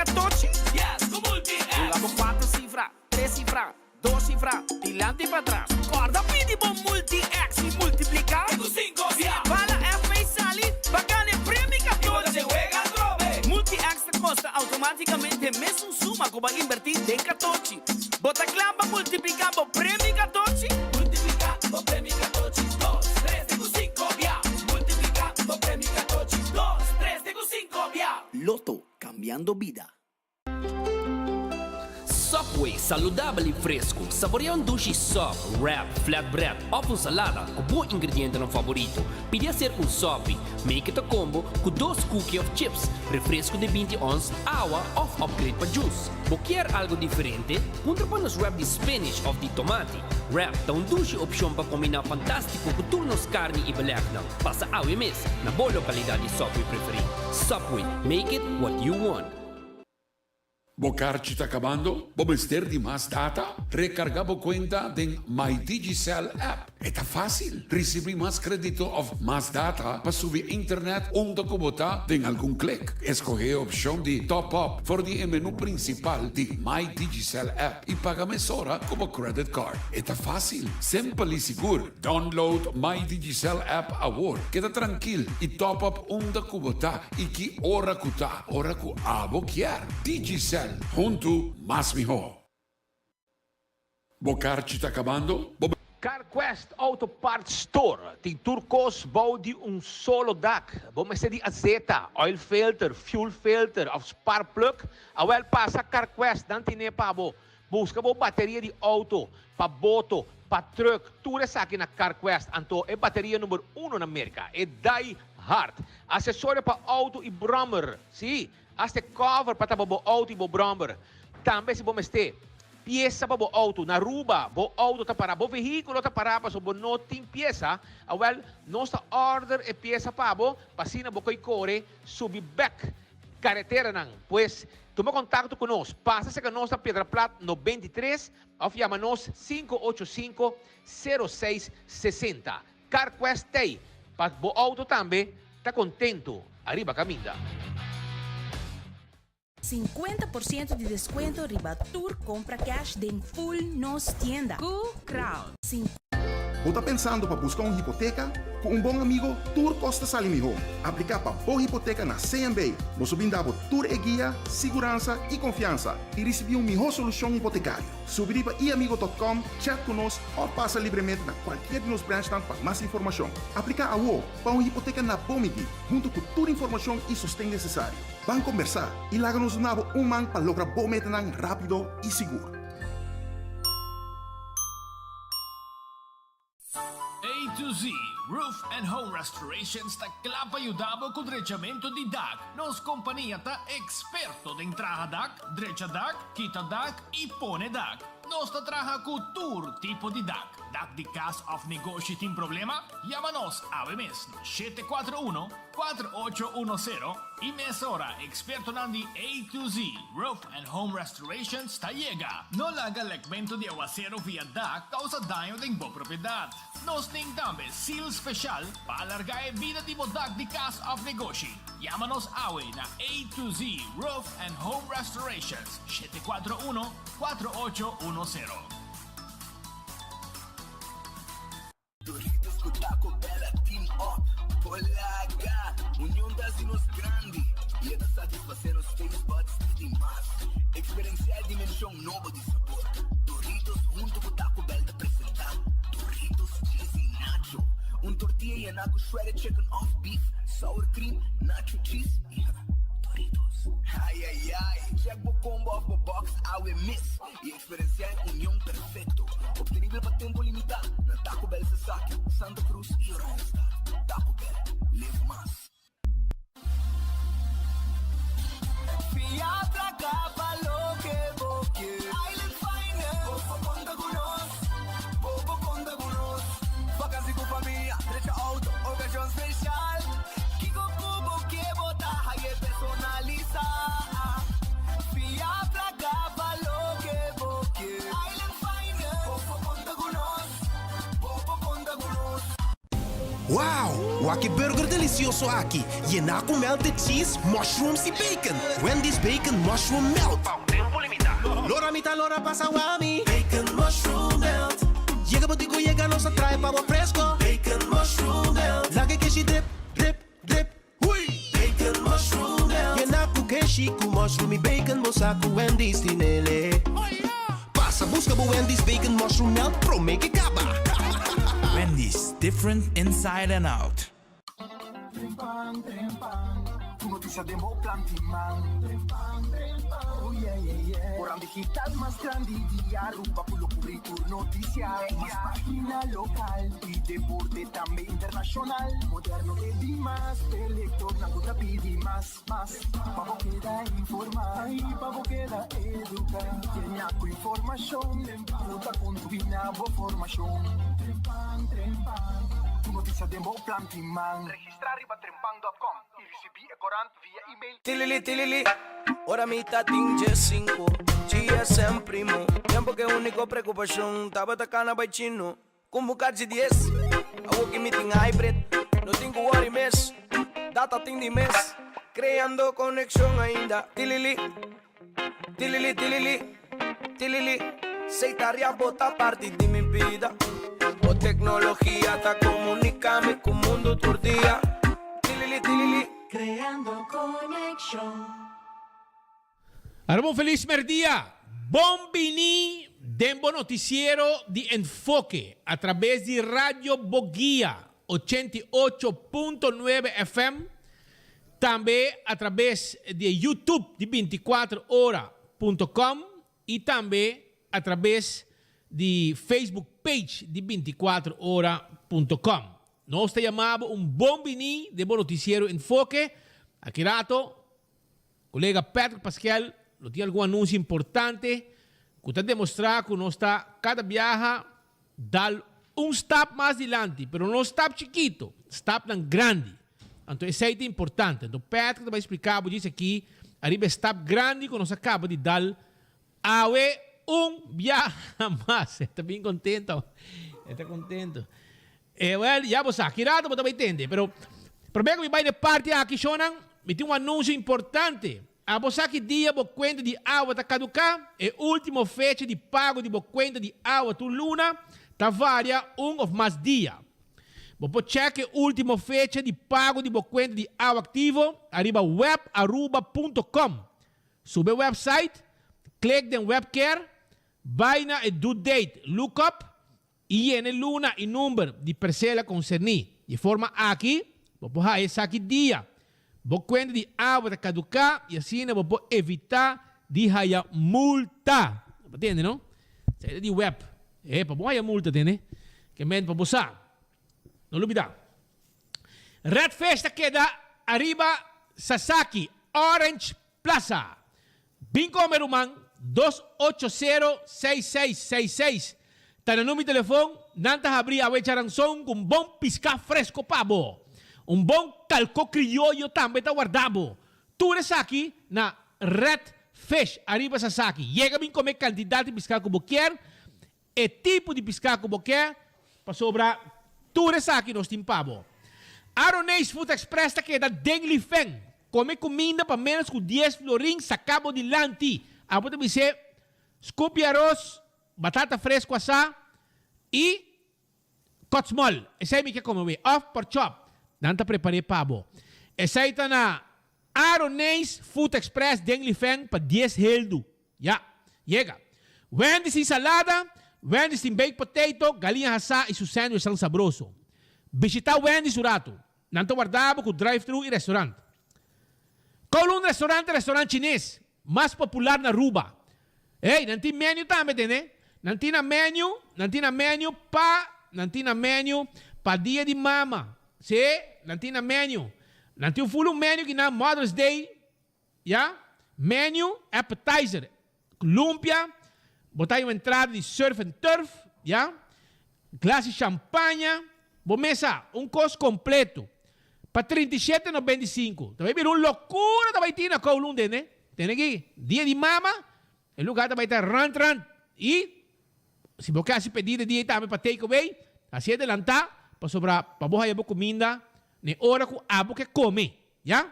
catochi? Yes, cu Multi-X! Hunga bo cuatro cifra, tres cifra, dos cifra, dilanti y patras. Corda pidi bo Multi-X y multiplica. Te cu cinco bia! Si bala FP sali, bo a gana e premio catochi! Y bo ta wega atrobe! Multi-X ta costa automaticamente mesun suma cu bo a inverti den catochi. Bo ta kla pa multipliká bo premio katochi? Multipliká bo premio katochi, dos, tres te ku sinku bia. Multipliká bo premio katochi, dos, tres te ku sinku bia. Lotto, kambiando bida. Subway, saludabel i fresku. Saborea un dushi sub, wrap, flatbread òf un salada ku bo ingredientenan favorito. Pidi aser un sopi, make it a combo, ku dos cookie òf chips, refresku di binti ons, awa òf upgrade pa juice. Bo kier algo diferente? Puntra pa nos wrap di spinach of di tomati. Wrap ta un dushi opcion pa combina fantastico cu tur nos carni y belegnan. Pasa awe mes na bo localidad di Subway preferi. Subway, make it what you want. Bo karchi ta kabando? Bo mester di mas data? Rekarga bo kuenta den My Digicel app. E ta fásil! Risibí mas krédito òf mas data pa subi internet unda ku bo ta den algun klik. Eskohé e opshon di Top Up for di e menú prinsipal di My Digicel app i paga mesora ku bo credit card. E ta fásil, simpel i sigur. Download My Digicel app awor. Keda trankil i top up unda ku bo ta i ki ora ku ta, ora ku abo kier. Digicel, huntu mas mihó. Bo karchi ta kabando? Bo. CarQuest Auto Parts Store tin tur kos bou di un solo dak. Bo mester di azeta, oil filter, fuel filter of spark plug? Awel pasa CarQuest, nan tine pa bo. Buska bo bateria di auto, pa boto, pa truck, tur esaki na CarQuest. Anto e bateria number uno na Merca, e Die Hard. Asesorio pa auto y brommer, si, hasta e cover pa tapa bo auto y bo brommer. Tambe si bo mester piesa pa bo auto na Aruba, bo auto ta para, bo vehiculo ta para pasobra bo no tin piesa, awel nos ta order e piesa pa bo pa asina bo koe kore subi bek kareteranan. Pues tuma kontakto ku nos, pasa serka nos na Piedra Plat 93 òf yama nos 585 06 60. CarQuest t'ei pa bo auto tambe ta kontentu ariba kaminda. 50% di descuento riba tur compra cash den full nos tienda. Cu Crown. Bo ta pensando pa busca un hipoteca? Cu un bon amigo tur cos ta sali miho. Aplica pa bo hipoteca na CMB. Nos lo brinda bo tur e guia, siguransa y confiansa y ricibi un miho solucion hipotecario. Subi riba iamigo dot com, chat cu nos of pasa libremente na cualkier di nos branchnan pa mas informacion. Aplica awo pa un hipoteca na bo midi, hunto cu tur informacion y sosten necesario. Ban kombersá i laga nos duna bo un man pa logra bo metanan rápido i sigur. A to Z Roof and Home Restorations ta kla pa yuda bo ku drechamentu di dak. Nos kompania ta eksperto den traha dak, drecha dak, kita dak i pone dak. Nos ta traha ku tur tipo di dak. Dak di kas òf negoshi tin problema? Yama nos awe mes na 741 4810 i mesora ekspertonan di A to Z Roof and Home Restorations ta yega. No laga lekmentu di awasero via dak kousa daño den bo propiedat. Nos tin tambe seal speshal pa alargá e bida di bo dak di kas òf negoshi. Yama nos awe na A to Z Roof and Home Restorations, 741 4810. Doritos ku Taco Bell a team up por laga Union ta hasi nos grandi i e ta satisfasé nos taste buds di mas. Eksperensiá e dimenshon nobo di sabor. Doritos huntu ku Taco Bell ta presentá Doritos Cheesy Nacho, un tortilla yená ku shredded chicken òf beef, sour cream, nacho cheese i Doritos. Ayayay! Check bo combo òf bo box awe mes i Experiencia e union perfecto, obtenibel pa tempo limita na Taco Bell Sasaki, Santa Cruz y Oranjestad. Taco Bell, live mas. Fia placa pa loke bo kier. Island Finance. Bo por conta cu nos. Bo por conta cu nos. Vakantie cu famia, drecha auto, ocasion special. Kico cu bo kier bo ta haye personalisa. Fia placa pa loke bo kier. Island Finance. Bo por conta cu nos. Bo por conta cu nos. Wow! Wak e burger delicioso aki, yená cu melted cheese, mushrooms y bacon! Wendy's Bacon Mushroom Melt! Pa un tempo limita. Lora mi ta lora pasa wami. Bacon Mushroom Melt. Yega bo tin cu yega nos a trae pa bo fresco. Bacon Mushroom Melt. Laga e keshi drip, drip, drip. Hui! Bacon Mushroom Melt. Yená cu keshi cu mushroom y bacon bo sa cu Wendy's tin ele. Pasa busca bo Wendy's Bacon Mushroom Melt prome ke caba. Wendy's, different inside and out. Trempan, trempan, Tur noticia den bo plan tin man. Trempan, trempan, oh yeah, yeah, yeah. Oran digital mas grandi di Aruba cu lo cubri tur noticia. Mas pagina local y deporte tambe internacional. Moderno te dimas, p'e lectornan cu ta pidi mas. Mas pa bo keda informa y pa bo keda educa. Yena cu informacion cu ta contribui na bo formacion. Trempan, trempan, tur noticia den bo plan tin man. Registra riba trempan dot com y ricibi e corant via email. Tilili tilili, ora mi ta tin djesinku, GSM primo, tempo ke uniko preokupashon tabata kana bai chino. Con bo cachi dies, awo ki mi tin hybrid, no tin cu worry mes, data tin di mes, creando conexion ainda, tilili, tilili tilili, tilili, Seitaria bo ta parti di mi bida, bo tecnologia ta comunica mi cu mundo tur dia, tilili tilili. Creando conexion. Aruba un felis merdia! Bon bini den bo noticiero di Enfoke a traves di Radio Boguia 88.9 FM, tambe a traves di e YouTube di 24 ora punto com y tambe a traves di Facebook page di 24 ora punto com. Nos ta yama bo un bon bini den bo noticiero Enfoke. Aki rato Kolega Patrick Paskel lo tin algun anunsio importante ku ta demostrá ku nos ta kada biaha dal un stap mas dilanti, pero no stap chikito, stapnan grandi. Anto esei ta importante. Anto Patrick ta bai splika bo djis aki ariba e stap grandi ku nos a kaba di dal awe un biaha mas. E ta bin kontento. E ta kontento. E wel, ya bo sa, ki rato bo ta bai tende. Pero, promé ku mi bai na e parti aki, shonnan, mi tin un anunsio importante. Abo sa ki dia bo kuenta di awa ta kaduká? E último fecha di pago di bo kuenta di awa tur luna ta varia un òf mas dia. Bo por chèk e último fecha di pago di bo kuenta di awa aktivo ariba webaruba punto com. Subi e wèpsait, klik den Webcare, bai na e due date lookup I yena e luna i number di persela konserní. Di e forma aki, bo por haña esaki dia bo kuenta di awa ta kaduká i asina bo por evitá di haña multa. Bo tende, no? Esei ta di web. E, pa bo haña multa, tende? Ke men pa bo sa. No lubidá. Red Fish ta keda ariba Sasaki Orange Plaza. Bin come ruman, 280 6666 ta na number di telefon, nan ta habri awe charanson cu un bon pisca fresco pa bo. Un bon calco crioyo tambe ta warda bo. Tur esaki na Red Fish ariba Sasaki. Yega bin come cantidad di pisca cu bo kier, E tipo di piská ku bo ke, pasobra tur esaki nos tin pa bo. Aroneis Food Express ta keda den Lifen. Kome kuminda pa ménos ku dies florin saká bo dilanti. Abo ta bis'é skupi aros, batata fresku asá i kotsmòl. Esei mi ke kome we. Òf pòrchòp. Nan ta prepar'é pa bo. Esei ta na Aroneis Food Express den Lifen pa dies heldu. Ya, yega. Wendy's tin salada, Wendy's tin baked potato, galiña hasá i su sandwichnan sabroso. Bishitá Wendy's un ratu. Nan ta warda bo ku drive-thru i restaurant. Kowloon Restaurant ta e restaurant chines mas popular na Aruba. Hey, nan tin menu tambe, tende? Nan tin na menu, nan tin na menu pa, nan tin na menu pa dia di mama. Sí, nan tin na menu. Nan tin un full un menu ki nan Mother's Day. Ya, menu, appetizer, lumpia, bo ta un entrada di surf and turf, ya, glas di champaña, bo mesa, un kos kompleto, pa 37,95. Ta bai bira un lokura ta bai tin na Kowloon tende, tende aki, dia di mama, e lugar ta bai ta rant rant, i si bo ke hasi pedido e dia ei tambe pa take away, hasi adelantá. pasobra pa bo haya bo kuminda n'e ora ku abo ke kome, ya.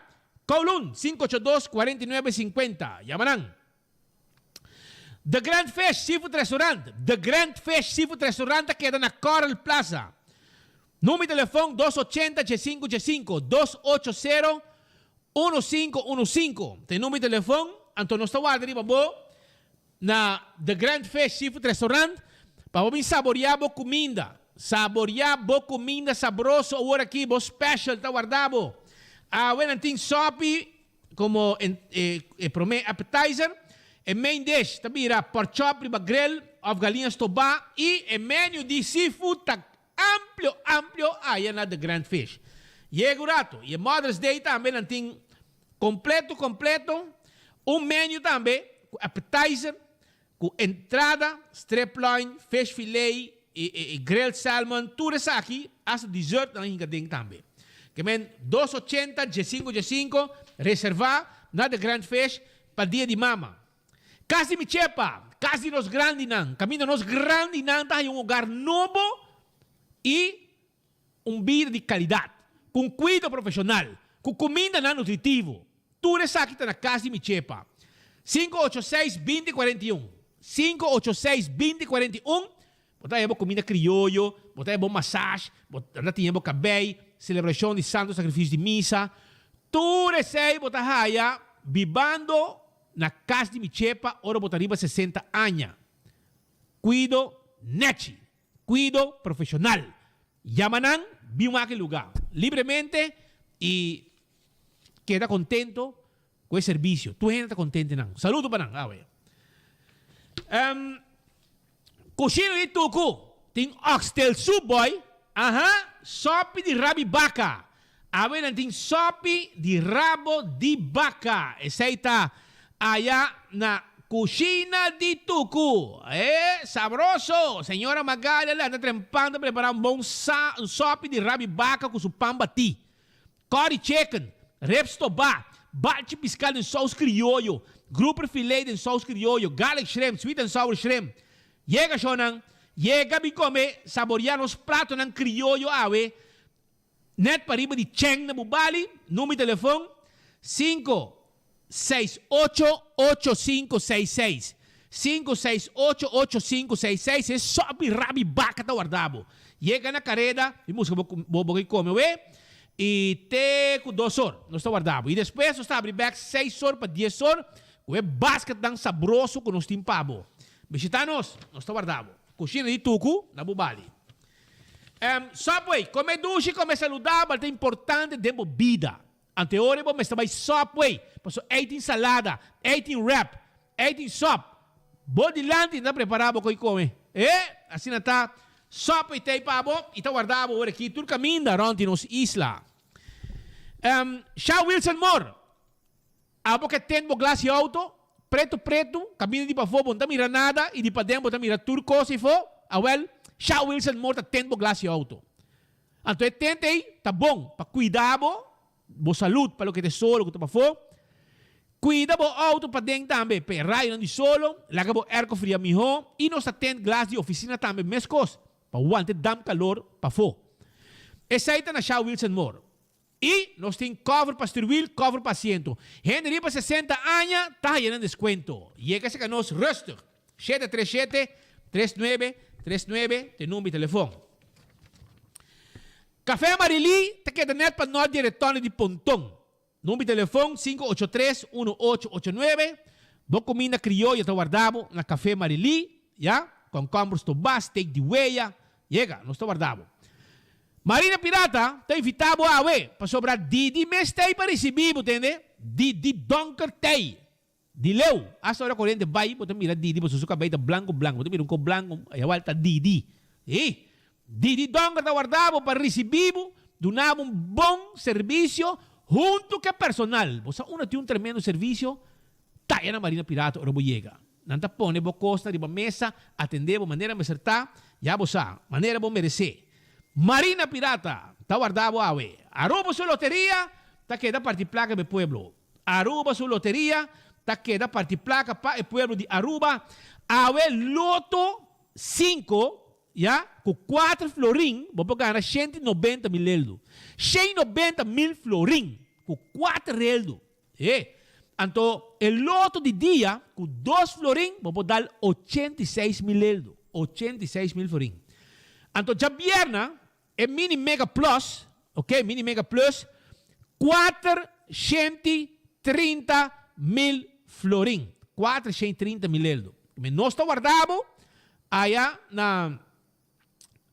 Kowloon, 582 49 50. Yama nan. The Grand Fish Seafood Restaurant, The Grand Fish Seafood Restaurant ta keda na Coral Plaza. Number di telefon dos ochenta diesinco diesinco, dos ocho sero, uno sinco uno sinco ta e number di telefon. Anto nos ta warda riba bo na The Grand Fish Seafood Restaurant pa bo bin saboria bo cuminda. Saboria bo cuminda sabroso awor aki, bo special ta warda bo. Awe nan tin sopi Komo e promé appetizer, e main dish ta bira pork chop riba grill òf galiña stobá i e menu di seafood ta amplio amplio aya na The Grand Fish. Yega un rato i e Mother's Day tambe nan tin kompleto kompleto un menu tambe ku appetizer ku entrada, strip loin, fish fillet i grilled salmon, tur esaki, hasta dessert nan hinka den tambe. Ke men dos ochenta diesinco diesinco reserva na The Grand Fish pa dia di mama. Kas di mi chepa, kas di nos grandinan, kaminda nos grandinan ta haña un hogar nobo i Un bida di kalidat, ku un kuido profeshonal, ku kumindanan nutritivo. Tur esaki ta na kas di mi chepa. Sinku ocho seis binti kuarenta i un, sinku ocho seis binti kuarenta i un, Bo ta haña bo kuminda krioyo, bo ta haña bo masash, bo ta tiña bo kabei, selebrashon di Santo Sakrifisio di Misa. Tur esei bo ta haña bibando na kas di mi chepa ora bo ta riba sesenta aña. Kuido nechi. Kuido profeshonal. Yama nan bin wak e lugá libremente i keda kontento ku e servisio. Tur hende ta kontente nan. Saludo pa nan awe. Kushina di Tuku tin oxtail soup boy. Aha, sopi di rabi baka. Awe nan tin sopi di rabo di baka. Esei ta aya na Cushina di Tucu. E sabroso! Señora Magalia lanta trempan ta prepara un bon sa un sopi di rabi baka cu su pan bati. Curry chicken, ribs stobá, balchi piscal den saus crioyo, grouper filet den saus crioyo, garlic shrimp, sweet and sour shrimp. Yega shownan, yega bin come saboria nos platonan crioyo awe. Net pariba di Cheng na Bubali, number di telefon, sinku, seis ocho, ocho sinku seis seis. Sinku seis ocho, ocho sinku seis seis, e sopi rabi baka ta warda bo. Yega na kareda i buska bo bo bo ke kome we i te ku dos or nos ta warda bo. I despues nos ta habri bek seis or pa dies or ku e basketnan sabroso ku nos tin pa bo. Bishita nos, nos ta warda bo. Kushina di Tuku na Bubali. Subway, Come dushi, come saludabel ta importante den bo bida. Anteori bo mester bai Subway, pasobra ei tin salada, ei tin wrap, ei tin sop. Bo dilanti nan ta prepara bo koi come. E, asina ta, Subway ta ei pa bo i ta warda bo ora aki tur caminda rond di nos isla. Sha Wilson Moore. Abo ke ten bo glas di auto, pretu pretu, kabina di pafó bo no ta mira nada i di paden bo ta mira tur kos eifó, awèl, Sha Wilson Moore ta ten bo glas di auto. Anto e tent ei ta bon pa kuida bo, bo salud pa loke ta e solo ku ta pafó. Kuida bo auto paden tambe pa e rayonan di solo, laga bo airco fria mihó i nos ta tent glas di ofisina tambe meskos pa wanta e damp kalor pafó. Esei ta na Sha Wilson Moore. I nos tin cover pa stuurwiel, cover pa asiento. Hende riba 60 aña ta haya nan descuento. Yega cerca nos rustig. Shete tres shete, tres nuebe, tres nuebe ta e number di telefon. Café Amarili ta keda net pa nort di e retonde di Ponton. Number di telefon sinku ocho tres, uno ocho ocho nuebe. Bo cuminda crioyo ta warda bo na Café Amarili, ya. Concomber stobá, steak di weya. Yega, nos ta warda bo. Marina Pirata ta invitá bo awe pasobra Didi mes t'ei pa risibí bo, tende? Didi Donker t'ei. Di leu, asta ora koriente bai, bo ta mira Didi pasobra su kabei ta blanku blanku. Bo ta mira un kos blanku, ayawal ta Didi. Sí, Didi Donker ta warda bo pa risibí bo, duna bo un bon servisio huntu ku e personal. Bo sa unda tin un tremendo servisio? Taya na Marina Pirata ora bo yega. Nan ta pone bo kosnan riba mesa, atendé bo manera mester ta, ya bo sa, manera bo meresé. Marina Pirata ta warda bo awe. Aruba su loteria ta keda parti plaka pa e pueblo. Aruba su loteria ta keda parti plaka pa e pueblo di Aruba. Awe Loto sinku. ya, ku kuater florin bo por gana 190.000 eldo. 190.000 florin ku kuater eldo. E. Anto e loto di dia ku dos florin bo por dal 86.000 eldo. 86.000 florin. Anto djabierna e mini mega plus, ok, mini mega plus, 430.000 florin. 430.000 eldo. Nos ta warda bo aya na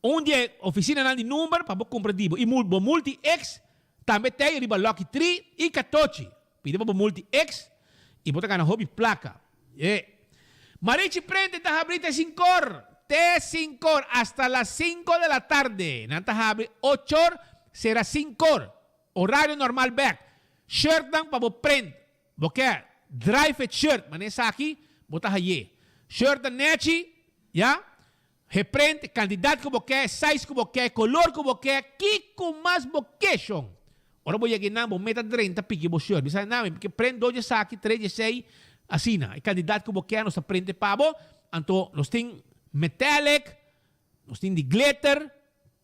un di e oficinanan di number pa bo cumpra di bo. Y bo multi X tambe t'ey riba Lucky Tree y Catochi. Pidi pa bo multi X y bo ta gana hopi placa. E. Marichi Prente ta habri te sincor. Te sincor hasta las cinco de la tarde. Nan ta habri ochor sera sincor. Horario normal bek. Shirtnan pa bo prent. Bo ke dry fit shirt manera esaki bo ta haye. Shirt ta nechi, ya. He prent, kantidat ku bo ke, size ku bo ke, kolor ku bo ke, kiko mas bo ke shon. Ora bo yega einan bo meta drenta piki bo shirt. Bisa nan mi ke prent dos djesaki, tres djesei, asina. E kantidat ku bo ke nos ta prente pa bo. Anto nos tin metallic, nos tin di glitter.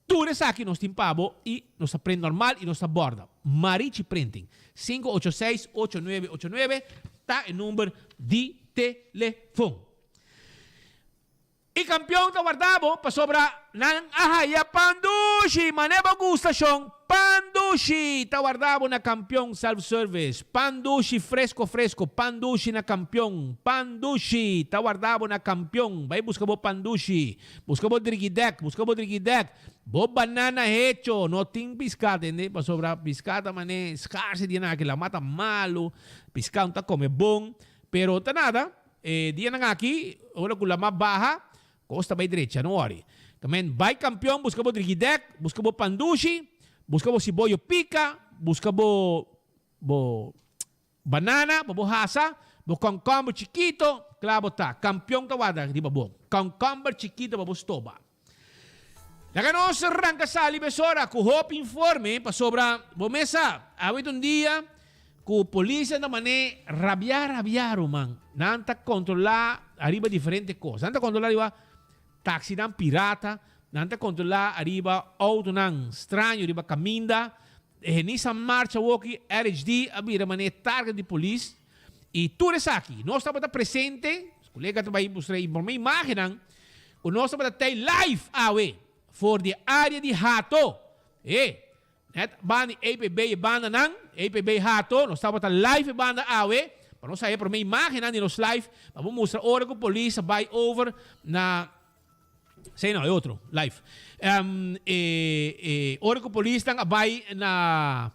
Tur esaki nos tin pa bo y nos ta print normal y nos ta borda. Marichi Printing, 586 8989 ta e number di telefon. E campeon ta warda bo pasobra nan a haya pan dushi. Mane bo gusta shon? Pan dushi ta warda bo na Campeon Self Service. Pan dushi fresco fresco, pan dushi na Campeon. Pan dushi ta warda bo na Campeon. Bay busca bo pan dushi. Buska bo drigidek, buska bo drigidek. Bo banana hecho, no tin piská, tende? Pasobra piská ta man'é skarse dianan aki, lama ta malu, piská no ta kome bon. Pero ta nada, e dianan aki, ora ku lama baha, kos ta bai drecha, no wòri. Tamen bai Kampion buska bo drigidek, buska bo pandushi, buska bo siboyo pika, buska bo bo Banana, bo bo hasa, bo kònkòmber chikito, kla bo ta. Kampion ta warda riba bo. Kònkòmber chikito pa bo stoba. Laga nos ranka sali mesora ku hopi informe pasobra bo mes sa, awe ta un dia ku polisnan ta man'é rabiá rabiá ruman. Nan ta kontrolá ariba diferente kos. Nan ta kontrolá riba taksinan pirata, nan ta kontrolá ariba outonan straño riba kaminda, E Nissan March awoki RHD a bira manera e target di polis y tur esaki. Nos tabata presente, nos colega ta bay mustra e prome imagennan cu nos tabata tey live awe for di e area di Hato. E, net banda di EPB e bandanan, EPB Hato, nos tabata live e banda awe pa nos haya e prome imagennan di nos live pa bo mustra ora cu polis a bay over na Esei no, e otro, live. Um, e, e, ora ku polisnan a bai na,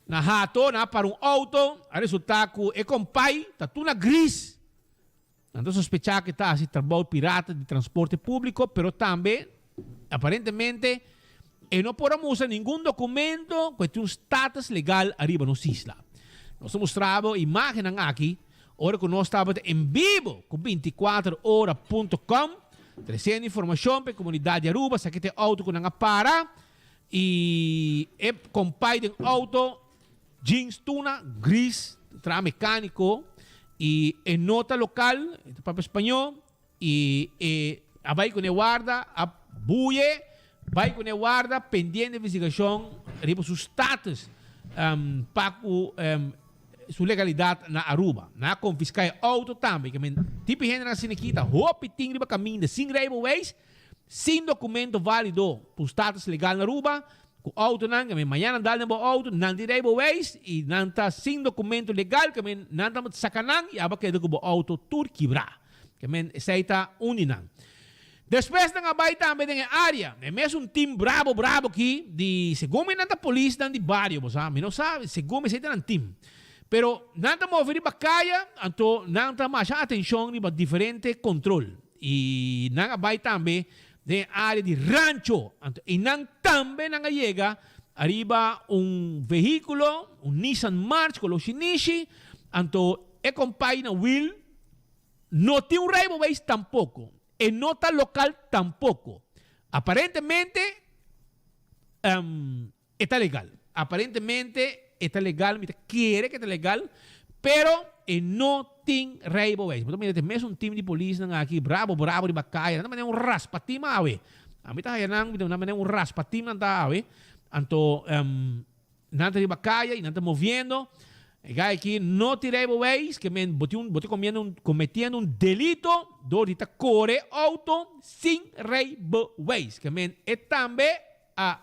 na Hato, na para un auto, a resulta ku e kompai ta tur na gris. Nan ta sospechá ku e ta hasi trabou pirata di transporte públiko, pero tambe, aparentemente, e no por a mustra ningun dokumento ku e tin un status legal ariba nos isla. Nos ta mustra bo imágennan aki Ora ku nos tabata en bibo ku bintikuater ora punto com, tresiendo informashon pa e komunidat di Aruba, sa kete outo ku nan a para i e kompay den outo jeans tuna gris, traha mekaniko i e no ta lokal, e ta papia spañó i e a bai kuné warda a buye bai kuné warda pendiente investigashon riba su status pa ku su legalidat na Aruba. Nan a konfiská e outo tambe. Ke men tipo di hendenan asina aki ta hopi tin riba kaminda sin rijbewijs, sin dokumento válido ku status legal na Aruba, ku outonan ke men mañana dal den bo outo, nan tin rijbewijs i nan ta sin dokumento legal, ke men nan ta saka nan i abo keda ku bo outo tur kibrá. Ke men esei ta un di nan. Despues nan a bai tambe den e area. E mesun team brabo brabo aki di segun mi nan ta polisnan di bario bo sa mi no sa segun mi esei ta nan team. Pero nan ta move riba kaya anto nan ta masha atencion riba diferente control y nan a bai tambe den e area di Rancho anto eynan tambe nan a yega ariba un vehiculo un Nissan March color shinishi anto e compay na wiel No tin un rijbewijs tampoco. E no ta local tampoco. Aparentemente e ta legal. Aparentemente e ta legal, mi ta kere ke ta legal, pero e no tin rijbewijs. Bo ta mira te mesun team di polisnan aki brabo brabo riba kaya. Nan ta manda un raspatim awe. Ami ta haya nan, mi ta manda un raspatim nan ta awe. Anto nan ta riba kaya y nan ta moviendo. E guy aki no tin rijbewijs, ke men bo tin un, bo ta comiendo un, cometiendo un delito door di ta core auto sin rijbewijs. Ke men e tambe a,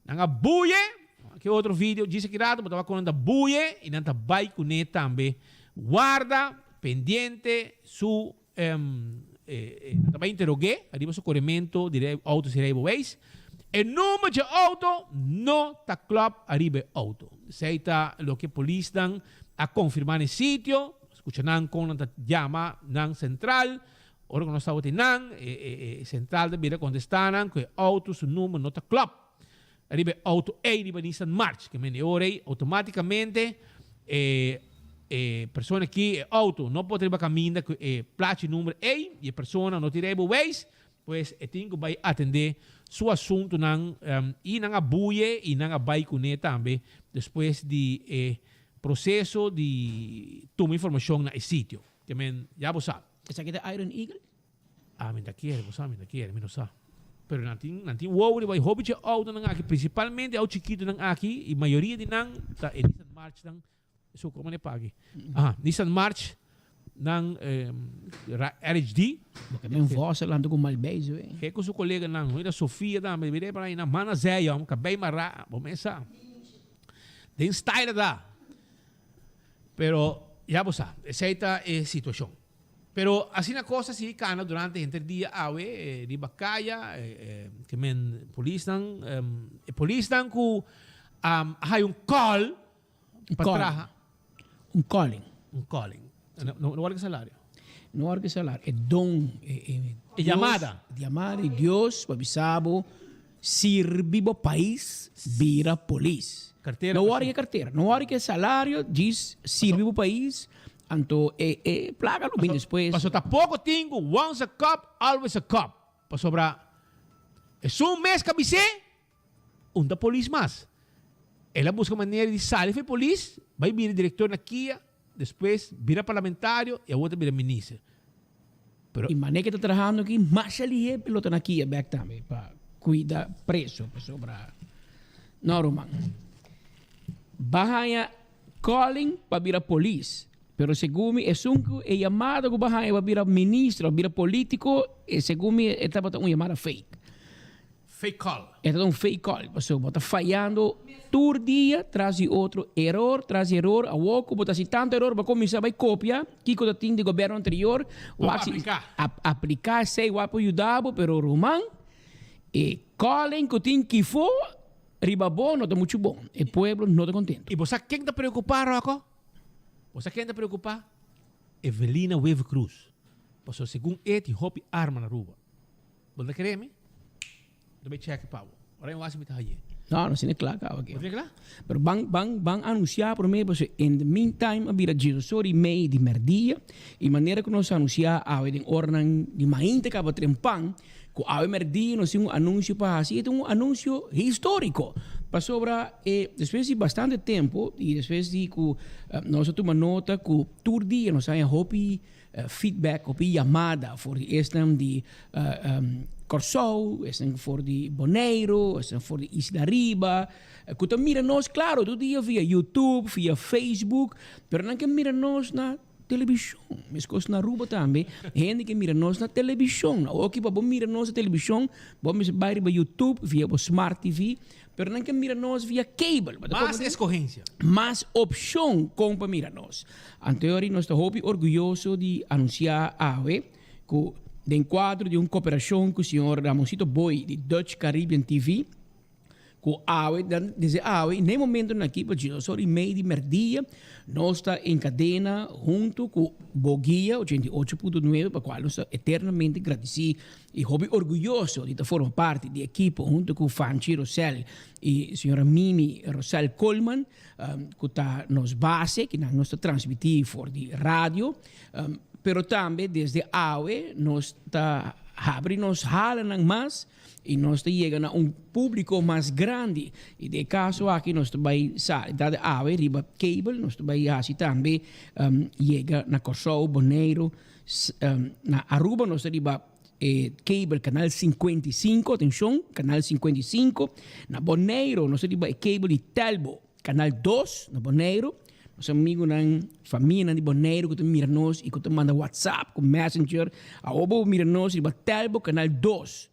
nan a buye, aki otro video, djis aki rato bo ta wak con nan ta buye y nan ta bay cune tambe. Warda pendiente su Nan ta bai interog'é ariba su koremento di outo sin rijbewijs. E number dje outo no ta klòp ariba e outo. Esei ta loke polisnan a konfirmá na e sitio. Skucha nan kon nan ta yama nan sentral. Ora ku nos tabatin nan, e sentral ta bira kontestá nan ku e outo su number no ta klòp Riba e auto ey riba Nissan March. Ke men e ora ey automaticamente e e persona ki e auto no por ta riba caminda cu e plachi number ey y e persona no tin rijbewijs, pues e tin cu bay atende su asuntonan y nan a buye y nan a bay cune tambe despues di e proceso di tuma informacion na e sitio. Ke men ya bo sa. Esaki ta Iron Eagle? Ah, mi ta kere, bo sa, mi ta kere, mi no sa. Pero nan tin, nan tin wowo riba e hopi dje autonan aki, principalmente auto chikitonan aki, y mayoria di nan ta e Nissan March nan, so como ne pagi? Aha, Nissan March nan RHD. Bo ke men vos a lanta ku mal bezig we. He ku su koleganan, mira Sofia tambe, mira e por ahí nan mana zeya, hom, kabei mará, bo mes sa. Den style ta. Pero ya bo sa, esei ta e situacion. Pero asina cos a sigui cana durante henter dia awe riba caya, ke men polisnan, e polisnan cu a haya un call pa traha. Un calling. Un calling. No worde ke salario. No worde ke salario. E don, e E yamada. E yamada di Dios pa bisa bo sirbi bo pais, bira polis. Cartera. No worde ke cartera. No worde ke salario, djis sirbi bo pais. Anto e e placa lo bin despues. Paso ta poco tin cu once a cop, always a cop. Pasobra esun mes ca bis'é, un ta polis mas. El a busca manera di sali for e polis, bay bira director na kia, despues bira parlamentario y awor ta bira minister. Pero. Y mane ke ta trahando aki, masha lihé lo ta na kia bek tambe pa cuida preso, pasobra no ruman. Ba haña Calling pa bira polis, pero segun mi esun ku e yamada ku bo haña pa bira ministro, pa bira politico, e segun mi e tabata un yamada fake. Fake call. E tabata un fake call, pasobra bo ta fayando tur dia tras di otro, eror tras di eror, awor ku bo ta hasi tantu eror bo a kuminsá bai kopia kiko ta tin di gobierno anterior, Wak apliká. Apliká esei wak por yuda bo, pero ruman e calling ku tin kifo Riba bo no ta muchu bon. E pueblo no ta contento. I bo sa ken ta preocupa, Rocco? Bo sa ken ta preocupa? Evelina Wever Croes. Pasobra segun e tin hopi arma na Aruba. Bo no ta kere mi? Mi ta bay check pa bo. Ora mi wak si mi ta haye. No, no sine kla kaba aki. Bo tin kla? Pero ban, ban, ban anuncia prome pasobra in the meantime a bira diesdos ora i mei di merdia i manera ku nos anuncia awe den oranan di mainta kaba trempan Ku awe mèrdia nos tin un anunsio pa hasi, e ta un anunsio históriko, pasobra e despues di bastante tempu i despues di ku nos a tuma nota ku tur dia nos haña hopi feedback, hopi yamada for di esnan di Kòrsou, esnan for di Boneiru, esnan for di Isla Riba, ku ta mira nos, klaro, tur dia via YouTube, via Facebook, pero nan ke mira nos na Televishon. Meskos na Aruba tambe, hende ke mira nos na televishon. Awor ki pa bo mira nos na televishon, bo mester bai riba YouTube via bo smart TV, pero nan ke mira nos via cable. Bo ta Mas comprende? escogencia. Mas opshon kon pa mira nos. Anto yori nos ta hopi orguyoso di anunsiá awe ku den kuadro di un koperashon ku señor Ramoncito Boy di Dutch Caribbean TV, Ku awe, desde awe, n'e momentonan aki pa djis ora i mei di merdia, nos ta en kadena huntu ku Bo Guia 88.9, pa kual nos ta eternamente gradisí i hopi orguyoso di ta forma parti di ekipo huntu ku Fanchi Rosel i señora Mimi Rosel Koolman, ku ta nos base, kinan nos ta transmití for di radio. Pero tambe desde awe nos ta habri nos halanan mas. I nos ta yega na un públiko mas grandi. I den e kaso aki nos ta bai sa da di awe riba cable, nos ta bai hasi tambe yega na Kòrsou, Boneiru, na Aruba nos ta riba e cable canal 55, atencion, canal 55. Na Boneiro nos ta riba e cable di Telbo, canal 2 na Boneiro. Nos amigunan, famianan di Boneiro ku ta mira nos i ku ta manda WhatsApp ku Messenger, awor bo mira nos riba Telbo canal 2.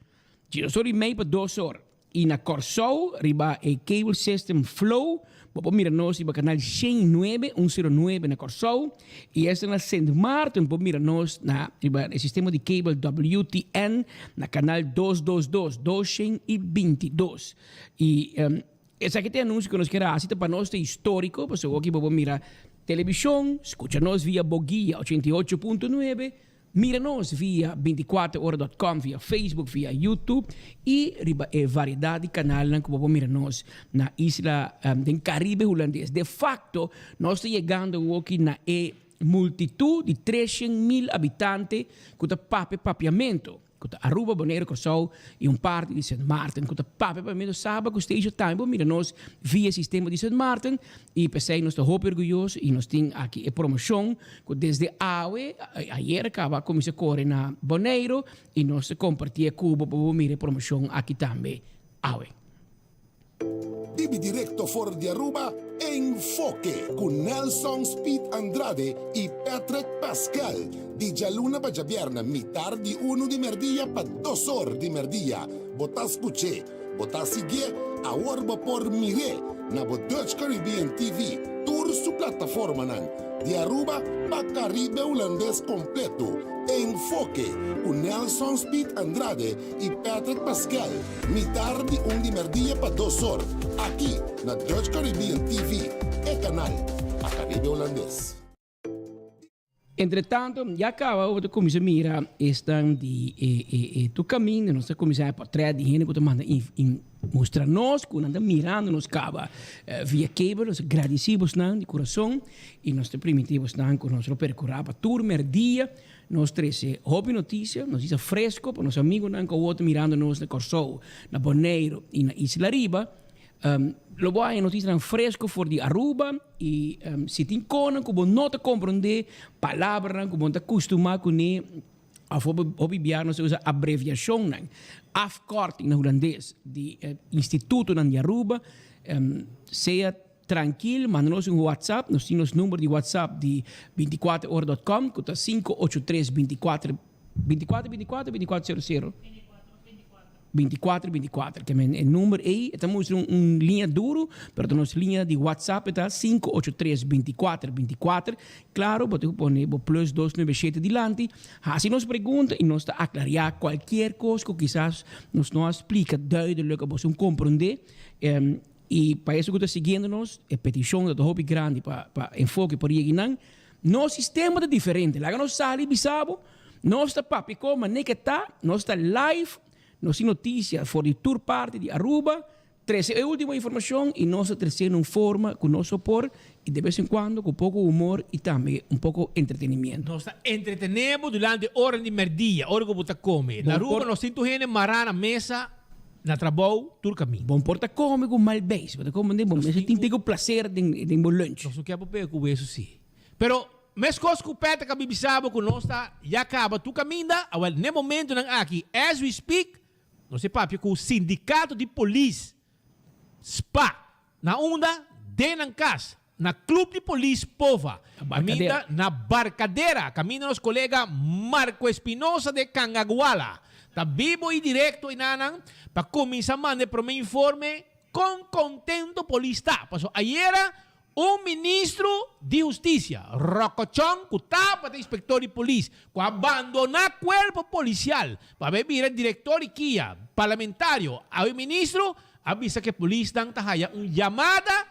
Djes or i mei pa dos or. I na Kòrsou riba e cable system Flow bo por mira nos riba kanal 109, 109 na Kòrsou. I esta na Sint Maarten por mira nos na riba e sistema di cable WTN na kanal 222, 222. I esaki ta e anunsio ku nos kier hasi ta pa nos ta históriko pasobra awor aki bo por mira televishon, skucha nos via Boguia 88.9, Mira nos via binticuater ora dot com, via Facebook, via YouTube y riba e variedad di canalnan cu bo por mira nos na isla den Caribe Hulandes. De facto, nos ta yegando awoki na e multitud di 300,000 habitante cu ta papia papiamento, cu ta Aruba, Bonaire, Corsou y un parti di Sint Maarten cu ta papia papiamento. Saba cu Steisio tambe por mira nos via e sistema di Sint Maarten y p'esey nos ta hopi orguyoso y nos tin aki e promocion Ku desde awe, ayer kaba a kuminsá kore na Boneiru i nos ta kompartí e kubo pa bo mira e promoshon aki tambe awe. Bibi directo for di Aruba, Enfoke cu Nelson Speed Andrade y Patrick Pascal di djaluna pa djabièrnè mitar di unu di merdia pa dos or di merdia. Bo ta scuch'é, bo ta siguié, awor bo por mir'é na bo Dutch Caribbean TV, tur su plataformanan, di Aruba pa Caribe Hulandes completo. Enfoke cu Nelson Speed Andrade y Patrick Pascal, mitar di un di merdia pa dos or, aki na Dutch Caribbean TV, e canal pa Caribe Hulandes. Entre tanto, ya caba bo ta cuminsa mira esnan di e e e tur caminda, nos ta cuminsa haña portret di hende cu ta manda in in mustra nos cu nan ta mirando nos caba via cable. Nos ta gradici bosnan di curason y nos ta primiti bosnan cu nos lo percura pa tur merdia nos trece hopi noticia, noticia fresco pa nos amigonan cu awor ta mirando nos na Corsou, na Boneiru y na Isla Riba. Lo bo haña noticianan fresco for di Aruba y si tin conan cu bo no ta comprende, palabranan cu bo no ta custuma cune, of hopi bia nos ta usa abreviacionnan, afkorting na Hulandes, di institutonan di Aruba, sea trankil, manda nos un WhatsApp, nos tin nos number di WhatsApp di 24 ora dot com cu ta 583 24 24 24 24 sero sero. 24 24 ke men e number ei e ta mustra un un liña duru pero ta nos liña di whatsapp e ta 583 24 24 klaro bo tin ku pone bo plus dos nuebe shete dilanti hasi nos pregunta i nos ta aklaria kualkier kos ku kisas nos no a splika duidelijk abo sun komprende i pa esun ku ta siguiendo nos e petishon ta hopi grandi pa pa enfoke por yega nan nos sistema ta diferente laga nos sali bisa bo Nos ta papia con manera ke ta, nos ta live, nos tin noticia for di tur parti di Aruba, trece e ultimo informacion y nos ta trece na un forma cu nos lo por y de bes en cuando cu poco humor y tambe un poco entretenimiento. Nos ta entretene bo durante ora di merdia, ora cu bo ta come. Na Aruba nos tin tur hende mara na mesa, na trabou, tur caminda. Bo por ta come cu mal beis, bo ta come bo mester tin cu placer den bo lunch. Nos no kier por pega cu weso si. Pero Meskos ku Patrick a bibisa bo ku nos ta ya kaba tur kaminda, awel n'e momentunan aki, as we speak, nos e papia ku sindikato di polis, spa, na unda? Den nan kas, na Club di Polis Pova, kaminda na Barcadera, kaminda nos kolega Marco Espinosa de Cangaguala ta bibo i direkto enanan pa kuminsá manda e promé informe kon kontento polis ta, pasobra ayera Un ministro di hustisia, rokochon ku tabata inspektor di polis, ku a bandoná kuerpo polisial pa bai bira direktor di kia, parlamentario, awe ministro a bisa ku e polisnan ta haya un yamada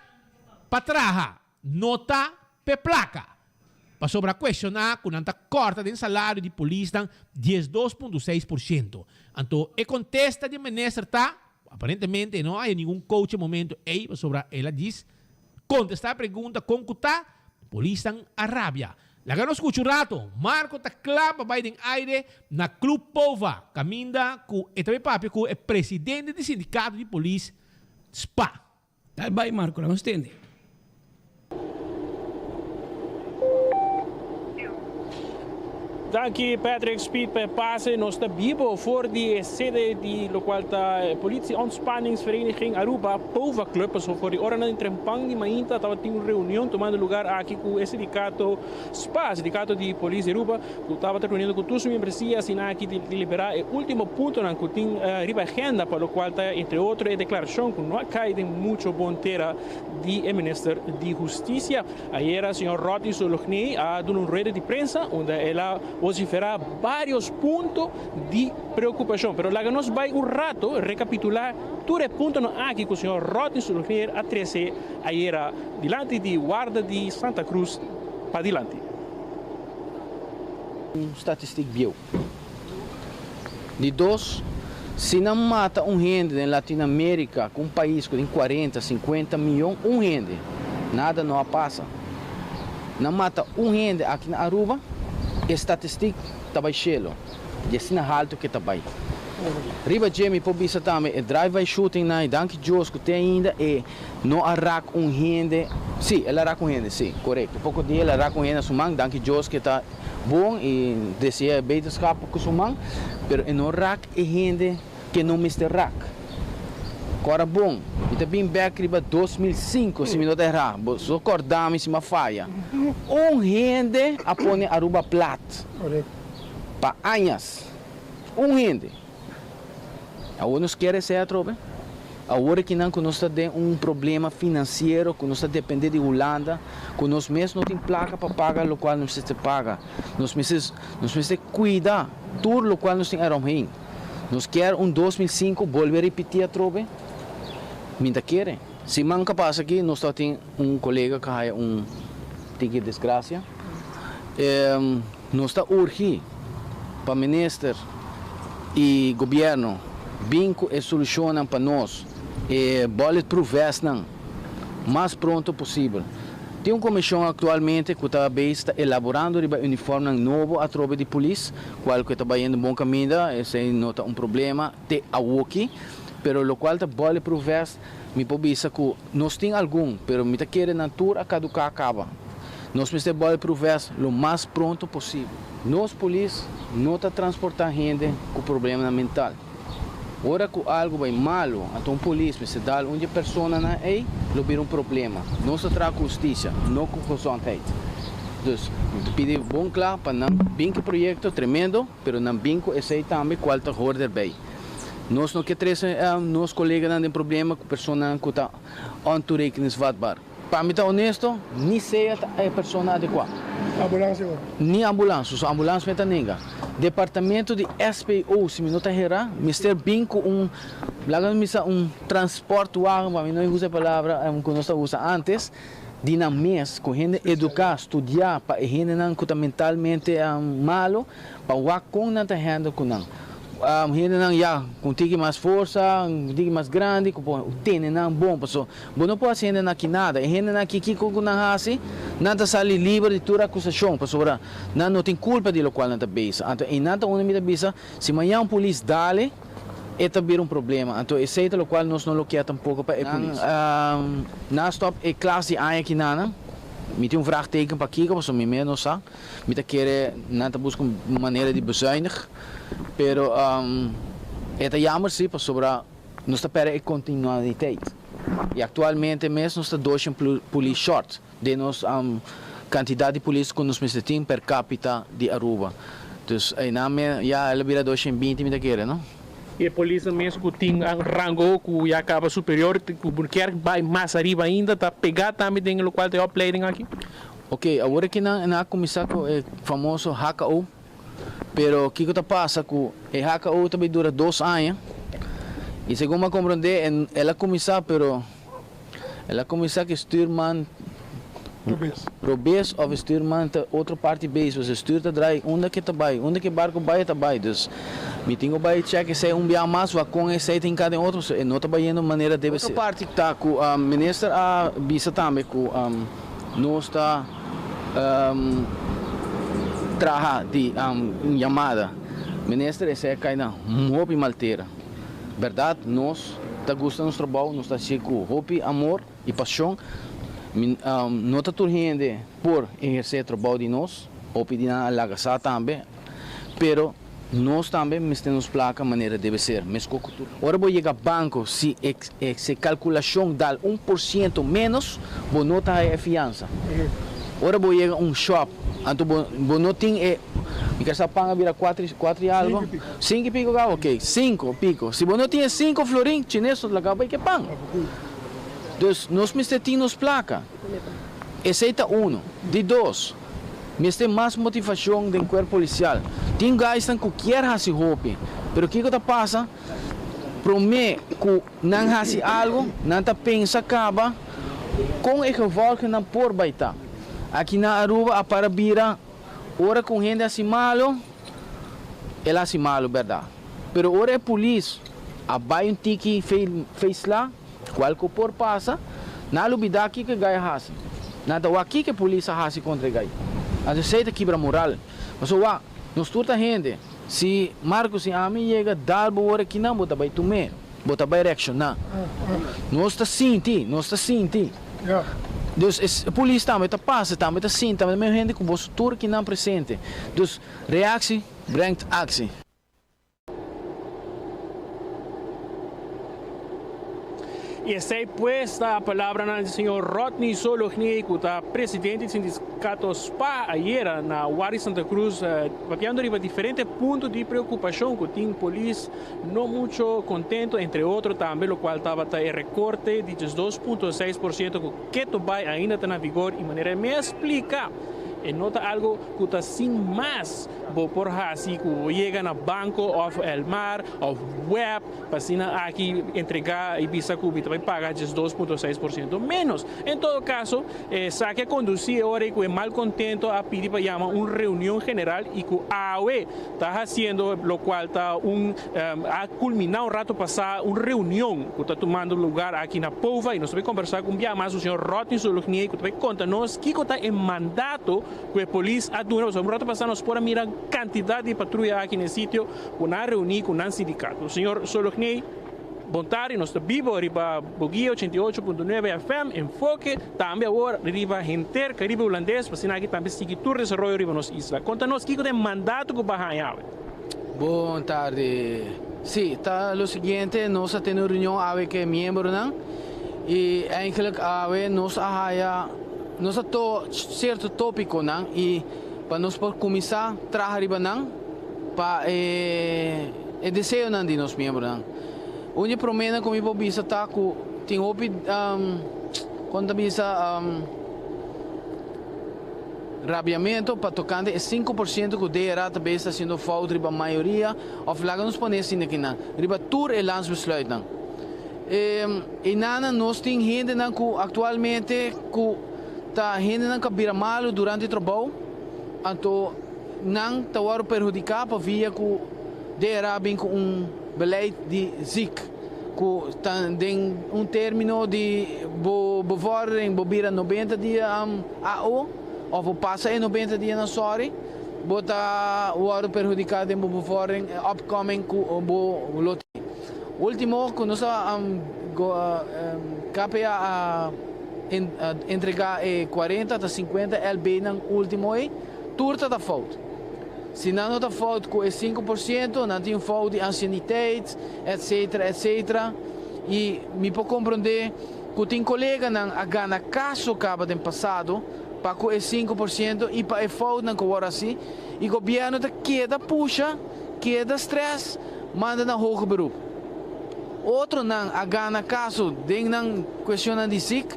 pa traha, no ta p'e plaka. Pasobra a kuestioná ku nan ta kòrta den salario di polisnan 12.6%. Anto e kontesta di e minister ta, Aparentemente e no haya ningun coach e momento ey pasobra el a djis contesta e pregunta con cu ta, polisnan a rabia. Laga nos scucha un rato, Marco ta cla pa bay den aire na Club Pova caminda cu e ta bay papia cu e presidente di sindicato di polis spa. Dal bai Marco, laga nos tende. Danki Patrick Speed pa e pase. Nos ta bibo for di e sede di locual ta Politie Ontspanningsvereniging Aruba, POVA Club. Pasobra for di oranan di trempan di mainta tabatin un reunion tumando lugar aki cu e sindicato spa, sindicato di Polis di Aruba, cu tabata reuniendo cu tur su miembresia asina aki di delibera e ultimo puntonan cu tin riba agenda pa locual ta entre otro e declaracion cu no a cay den mucho bon tera di e minister di Husticia. Ayera señor Rodney Sologney a duna un rueda di prensa unda el a vocifera varios punto di preocupacion. Pero laga nos bay un rato recapitula tur e puntonan aki cu señor Rodney Sologney a trece ayera dilanti di warda di Santa Cruz padilanti. Un statistiek bieu. Di dos, si nan mata un hende den Latinoamerica cu un pais cu tin cuarenta, cincuenta miyon, un hende, nada no a pasa. Nan mata un hende aki na Aruba, e statistiek ta bay cielo, di asina halto cu e ta bay. Riba dje mi por bisa tambe e drive-by shooting nan, y danki Dios cu te ainda e no a rak un hende, si, el a rak un hende, si, corecto, poco dia el a rak un hende na su man, danki Dios cu e ta. Bon y desea e beterschap cu su man, pero e no rak e hende ke no mester rak. Cora bon, mi ta bin bek riba 2005 si mi no ta erá, bo so corda mi si mi a faya. Un hende a pone Aruba plat pa añas. Un hende. Awor nos kier esei atrobe? Awor akinan ku nos ta den un problema finansiero, ku nos ta depende di Hulanda, ku nos mes no tin plaka pa paga lokual nos mester paga. Nos mester nos mester kuida tur lokual nos tin eromheen. Nos kier un 2005 bolbe ripiti atrobe? Mi ta kere. Siman ka pasa aki nos tabatin un kolega ku a haya un tiki desgrasia. Nos ta urgi pa minister y gobierno bin cu e solucionnan pa nos e bulletproof vestnan mas pronto posibel. Tin un comision actualmente cu ta bezig ta elaborando riba uniformnan nobo atrobe di polis, cual cu ta bayendo bon caminda, esey no ta un problema te awoki, pero locual ta bulletproof vest mi por bisa cu nos tin algun, pero mi ta kere nan tur a caduca caba. Nos mester bulletproof vest lo mas pronto posibel. Nos polis no ta transporta hende cu problemanan mental. Ora cu algo bay malo, anto un polis mester dal un di e personanan ey, lo bira un problema. Nos ta traha cu husticia, no cu gezondheid. Dus, mi ta pidi bon cla pa nan bin cu e proyecto tremendo, pero nan bin cu esey tambe cual ta hoor erbij. Nos no ke trece nos coleganan den problema cu personanan cu ta ontoerekeningsvatbaar. Pa mi ta honesto, ni sea ta e persona adekuá. Ambulans igual. Ni ambulans, so ambulans mi ta nenga. Departamento di SPO, si mi no ta herá, mester bin ku un, laga mi bisa un transportwagen, pa mi no usa e palabra ku nos ta usa antes, di nan mes, ku hende eduká, studiá pa e hendenan ku ta mentalmente malo, Pa wak kon nan ta handle ku nan. Hendenan ya ku un tiki mas forsa, un tiki mas grandi ku por tene nan bon paso bo no por hasi hendenan aki nada. E hendenan aki kiko ku nan hasi nan ta sali liber di tur akusashon pasobra nan no tin kulpa di lokual nan ta bisa. Anto einan ta unda mi ta bisa si mañan un polis dale e ta bira un problema. Anto esei ta lokual nos no lo kier tampoko pa e polis. Nan a stòp e klas di aña kinanan. Mi tin un vraagteken pakiko pasobra mi mes no sa. Mi ta kere nan ta buska un manera di bezuinig, pero e ta jammer si pasobra nos ta perde e continualiteit. Y actualmente mes nos ta doshen polis short den nos cantidad di polis cu nos mester tin per capita di Aruba. Dus eynan me ya el a bira doshen binti mi ta kere no. Y e polisnan mes cu tin rango cu ya caba superior cu kier bay mas ariba ainda ta pega tambe den locual ta e opleiding aki? Ok, awor aki nan nan a kuminsá ku e famoso HKO, pero kiko ta pasa ku e HKO ta bai dura dos aña i segun mi a komprondé el a kuminsá pero el a kuminsá ku e stuurman robes òf e stuurman ta otro parti beis pues e stuur ta drai unda ke ta bai unda ke barko bai e ta bai dus mi tin ku bai chèk esei un bia mas wak kon esei ta hinká den otro pasobra e no ta bayendo manera debe ser. Otro parti ta ku minister a bisa tambe ku. Nos ta traha di un yamada. Minister esei a kai na hopi mal tera. Berdad nos ta gusta nos trabou, nos ta hacié cu hopi amor y pasion. No ta tur hende por eherce e trabou di nos, hopi di nan a laga sa tambe. Pero nos tambe mester nos placa manera debe ser, mesco cu tur. Ora bo yega banco si e si e calculacion dal 1% menos, bo no ta haya e fiansa. Ora bo yega un shop, anto bo bo no tin e, mi kier sa pan a bira cuatro y cuatro y algo? Cinco y pico caba? Ok, cinco pico. Si bo no tin e cinco florin, chines no ta laga bo bay ke pan. Dus nos mester tin nos placa. Esey ta uno. Di dos. Mester mas motivacion den cuerpo policial. Tin guysnan cu kier haci hopi, pero kico ta pasa? Prome cu nan haci algo, nan ta pensa caba con e gevolgennan por bay ta. Aki na Aruba a para bira ora cu un hende haci malo, el haci malo berdad. Pero ora e polis a bay un tiki fei sla, Cual cu por pasa, nan a lubida kico e guy a haci. Nan ta wak kico e polis a haci contra e guy. Anto esey ta kibra moral. Pasobra wak, nos tur ta hende. Si Marcus y ami yega dal bo ora kinan bo ta bay tum'e, bo ta bay reacciona. Nos ta sinti, nos ta sinti. Dus e polis tambe ta pasa, tambe ta sinti, tambe ta medio hende cu boso tur kinan presente. Dus reactie brengt actie. Y esey pues ta palabranan di señor Rodney Solognier cu ta presidente di sindicato spa ayera na Wari Santa Cruz papiando riba diferente punto di preocupacion cu tin polis no mucho contento entre otro tambe locual tabata e recorte di 12.6% cu keto bay ainda ta na vigor y manera e mes a splica e no ta algo cu ta sin mas Bo por hasi ku bo yega na banko òf Elmar òf web pa asina aki entregá i bisa ku mi ta bai paga 12.6% ménos. En todo kaso, esaki a kondusí e ora ei ku e malkontento a pidi pa yama un reunion general i ku awe ta hasiendo lokual ta un a kulminá un rato pasá un reunion ku ta tumando lugar aki na Pova i nos ta bai kombersá ku un bia mas ku señor Rodney Solognier ku ta bai konta nos kiko ta e mandato Ku e polis a duna pasobra un rato pasá nos por a mira kantidat di patruya aki na e sitio ku nan a reuní ku nan sindikato. Señor Sologney, bon tardi, nos ta bibo riba Boguia 88.9 FM, Enfoke, tambe awor riba henter Karibe Hulandes, pa asina aki tambe sigui tur desaroyo riba nos isla. Konta nos kiko ta e mandato ku bo a haña awe? Bon tardi. Sí, ta lo siguiente, nos a tene un reunion awe ku e miembronan i eigenlijk awe nos a haya Nos a to cierto topiconan y pa nos por cuminsa traha riba nan pa e e deseonan di nos miembronan. Un di e promenan cu mi por bisa ta cu tin hopi con ta bisa rabiamento pa tocante e 5% cu DRA ta bes ta haciendo fout riba mayoria of laga nos pone asina kinan riba tur e landsbesluitnan. Einanan nos tin hendenan ku aktualmente ku ta hendenan ku a bira malu durante trabou, anto nan ta wòrdu perhudiká pa via ku DRA bin ku un beleid di ziek ku ta den un término di bo bevordering bo bira 90 dia AO òf bo pasa e 90 dianan sòri bo ta wòrdu perhudiká den bo bevordering upcoming ku bo lo tin. Ultimo cu nos a KPA a entrega e 40 ta 50 LB nan ultimo ey, tur ta ta fout. Si nan no ta fout cu e 5%, nan tin fout di anciëniteit, etc. Etc. Y mi por comprende cu tin coleganan a gana caso caba den pasado pa cu e 5% y pa e foutnan cu word haci y gobierno ta keda pusha, keda stress, Manda na hoger beroep. Otronan a gana kaso den nan kuestionnan di sik,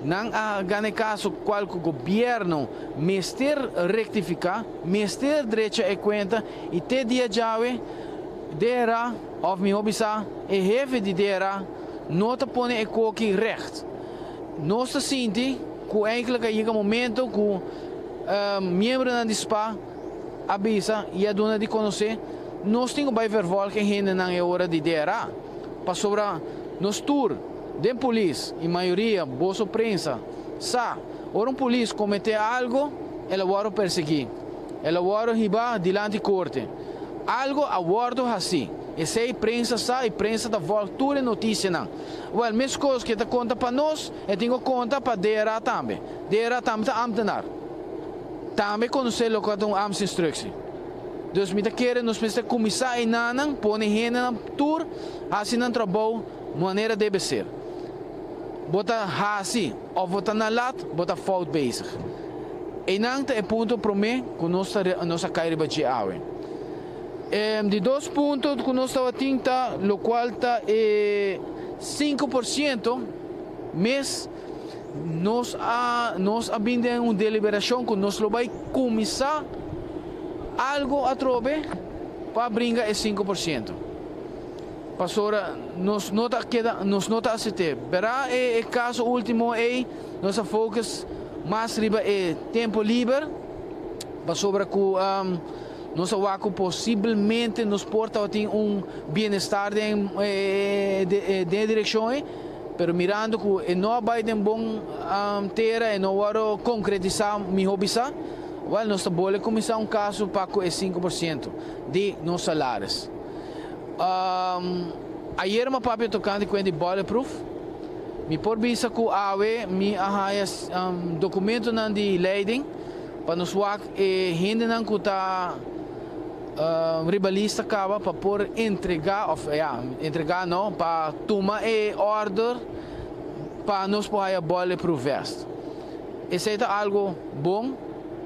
nan a gana e kaso kual ku gobièrnu mester rektifiká, mester drecha e kuenta i te dia djawe DRA òf mihó bisá e hefe di DRA no ta pone e koki règt. Nos ta sinti ku eindelijk a yega momento ku miembronan di spa a bisa i a duna di konosé, nos tin ku bai vervolg e hendenan e ora di DRA, pasobra nos tur den polis i mayoria boso prensa sa ora un polis kometé algu el a wòrdu persiguí, el a wòrdu hibá dilanti korte, algu a wòrdu hasí, esei prensa sa i prensa ta vòlg tur e notisianan. Wèl, meskos ku e ta konta pa nos, e tin ku konta pa DRA tambe. DRA tambe ta ámtenar. Tambe konosé loke ta un ambtsinstructie. Dus mi ta kere nos mester kuminsá einanan, pone hendenan tur hasi nan trabou manera debe ser. Bo ta hasi òf bo ta na lat, bo ta fout bezig. Einan ta e punto promé ku nos ta nos a kai riba dje awe. E di dos punto ku nos tabatin ta lokual ta e 5% mes nos a nos a bin den un deliberashon ku nos lo bai kuminsá algu atrobe pa bringa e 5%. Pasobra nos no ta keda nos no ta asept'é. Bera e e kaso último ei nos a focus mas riba e tempo liber pasobra ku nos a wak ku posiblemente nos por tabatin un bienestar den e den e direkshon ei, pero mirando ku e no a bai den bon tera e no wòrdu konkretisá mihó bisá, wèl nos ta bole kuminsá un kaso pa ku e 5% di nos salaris. Ayer mi a papia tokante kuen di bulletproof. Mi por bisa ku awe mi a haya dokumentonan di leiding pa nos wak e hendenan ku ta riba lista kaba pa por entregá òf ya entregá no pa tuma e order pa nos por haya bulletproof vest. Esei ta algu bon,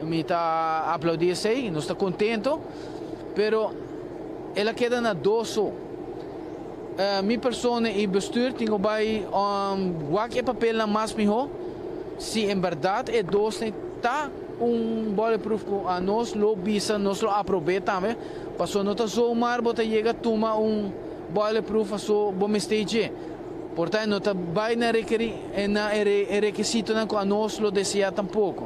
mi ta aplaudí esei, nos ta kontento, pero. El a keda na dos so. Mi persona i bestuur tin ku bai wak e papelnan mas mihó si en bèrdat e dosnan ta un bulletproof ku anos lo bisa nos lo aprob'é tambe pasobra no ta zomaar bo ta yega tuma un bulletproof paso bo mester dje. Por ta e no ta bai na rekerí na e rekisitonan ku anos lo deseá tampoko.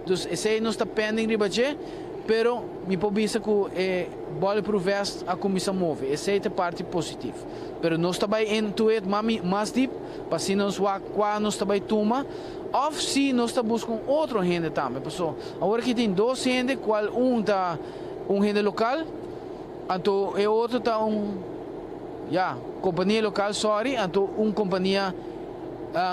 Dus esei nos ta pending riba dje, pero mi por bisa ku e bulletproof vest a kuminsá move. Esei ta e parti positif. Pero nos ta bai into it mas dip pa asina nos wak kua nos ta bai tuma òf si nos ta buska un otro hende tambe. Paso awor aki tin dos hende kual un ta un hende lokal anto e otro ta un ya kompania lokal sorry anto un kompania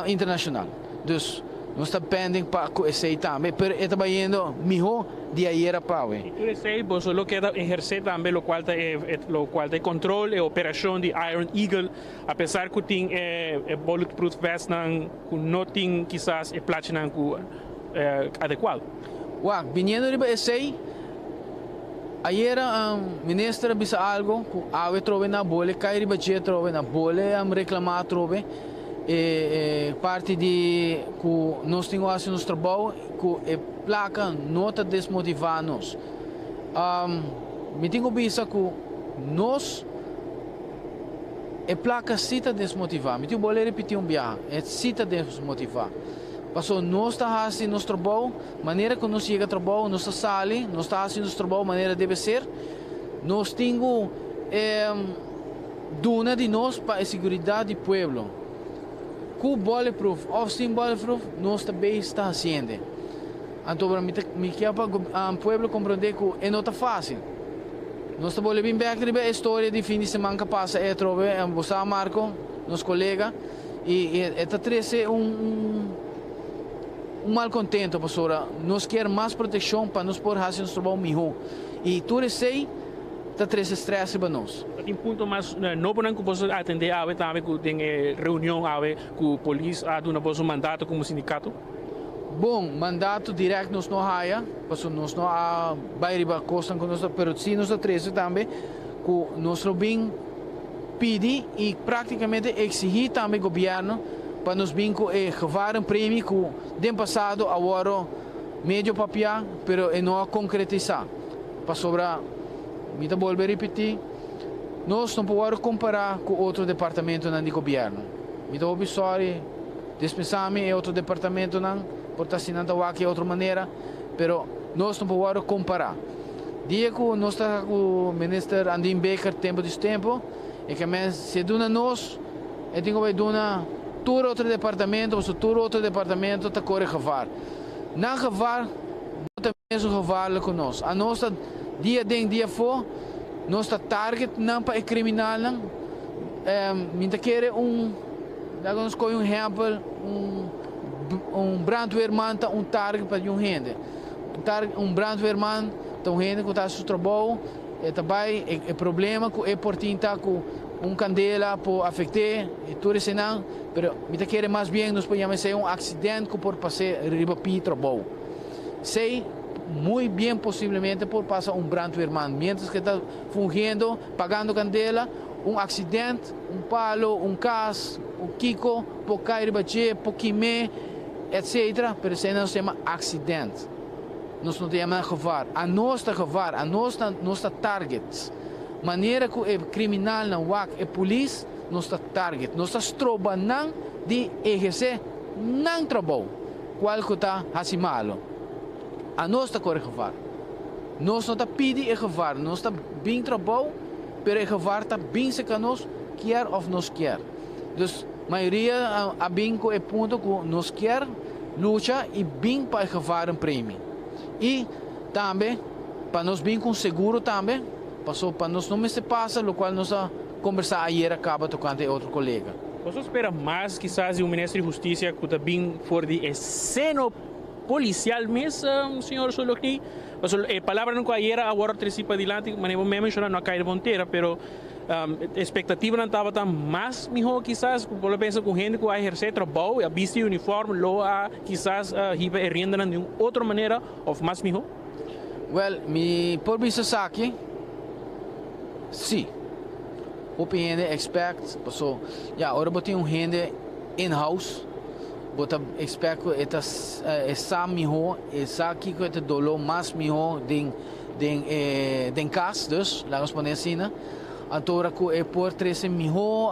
internashonal. Dus nos ta pending pa cu esey tambe, pero e ta bayendo miho di ayera pa awe. Y tur esey boso lo keda eherce tambe locual ta e locual ta e control, e operacion di Iron Eagle, a pesar cu tin e e bulletproof vestnan cu no tin kisas e plachinan cu adecuado. Wak, biniendo riba esey, ayera minister a bisa algo cu awe trobe na bole cay riba dje trobe, na bole reclama atrobe. E parti di ku nos tin ku hasi nos trabou ku e plaka no ta desmotivá nos. Mi tin ku bisa ku nos e plaka si ta desmotivá. Mi tin ku bolbe ripití un biaha, e si ta desmotivá. Pasobra nos ta hasi nos trabou manera ku nos yega trabou, nos ta sali, nos ta hasi nos trabou manera debe ser. Nos tin ku. Duna di nos pa e siguridat di pueblo. Ku bulletproof òf sin bulletproof nos ta beis ta hasiende. Anto mi ta mi kier pa pueblo komprondé ku e no ta fásil. Nos ta bolbe bin bèk riba e storia di fin di siman ka pasa e atrobe bo sa Marco, nos kolega, i e ta trese un un malkontento pasobra nos kier mas protekshon pa nos por hasi nos trabou mihó. I tur esei. ta trese stress riba nos. Ta tin punto mas nobonan ku boso a atendé awe tambe ku den e reunion awe ku polis a duna boso mandato komo sindikato? Bon, mandato dirèkt nos no haya, pasobra nos no a bai riba kosnan ku nos ta, pero si nos a trese tambe ku nos lo bin pidi i praktikamente eksihí tambe gobièrnu pa nos bin ku e gevarenpremie ku den pasado a wòrdu medio papiá pero e no a konkretisá. Pasobra, mi ta bolbe ripití, nos no por wòrdu kompará ku otro departamentonan di gobièrnu. Mi ta hopi sòri, dispensá mi e otro departamentonan, por ta si nan ta wak e otro manera, pero nos no por wòrdu kompará. Dia ku nos ta ku Minister Andin Bikker tempu di su tempu, e ke men si e duna nos, e tin ku bai duna tur otro departamento, pasobra tur otro departamento ta kore gevaar. Nan gevaar no ta mesun gevaarlik ku nos. Anos ta dia den dia afó, nos ta target nan pa e kriminalnan. Mi ta kere un, laga nos kohe un ehèmpel, un un brandweerman ta un target pa di un hende. Un target, un brandweerman ta un hende ku ta hasi su trabou. E ta bai, e problema ku e por tin ta ku un kandela por afekt'é i tur eseinan, pero mi ta kere mas bien nos por yama esei un aksident ku por pas'é riba pie trabou. Esei muy bien posiblemente por pasa un brandweerman mientras ku e ta fungiendo, pagando kandela, un aksident, un palo, un kas, un kiko por kai riba dje, por kim'é, etcetera, pero esei nan nos ta yama aksident. Nos no ta yama nan gevaar. Anos ta gevaar, anos ta nos ta target. Manera ku e kriminalnan wak e polis, nos ta target. Nos ta stroba nan di ehersé nan trabou, kual ku ta hasi malo. Anos ta kore gevaar. Nos no ta pidi e gevaar, nos ta bin trabou, pero e gevaar ta bin serka nos, kier òf nos kier. Dus mayoria a bin ku e punto ku nos kier lucha i bin pa e gevarenpremie. I tambe pa nos bin ku un seguro tambe, paso pa nos no mester pasa lokual nos a kombersá ayera kaba tokante e otro kolega. Boso spera mas kisas di un minister di hustisia ku ta bin for di e seno polisial mes, señor Sologny? Pasobra e palabranan ku ayera a wòrdu tresi padilanti, manera bo mes menshoná, no a kai den frontera, pero Expectativanan tabata mas miho kisas, bo lo pensa cu hende cu a eherce trabou y a bisti uniform lo a kisas hiba e riendanan di un otro manera of mas miho? Wel, mi por bisa esaki, si. Hopi hende expect, paso ya ora bo tin un hende in house, bo ta expect cu e ta e sa miho, e sa kico e ta dolo mas miho den. Den e den cas dus, laga nos pone asina, anto ora cu e por trece miho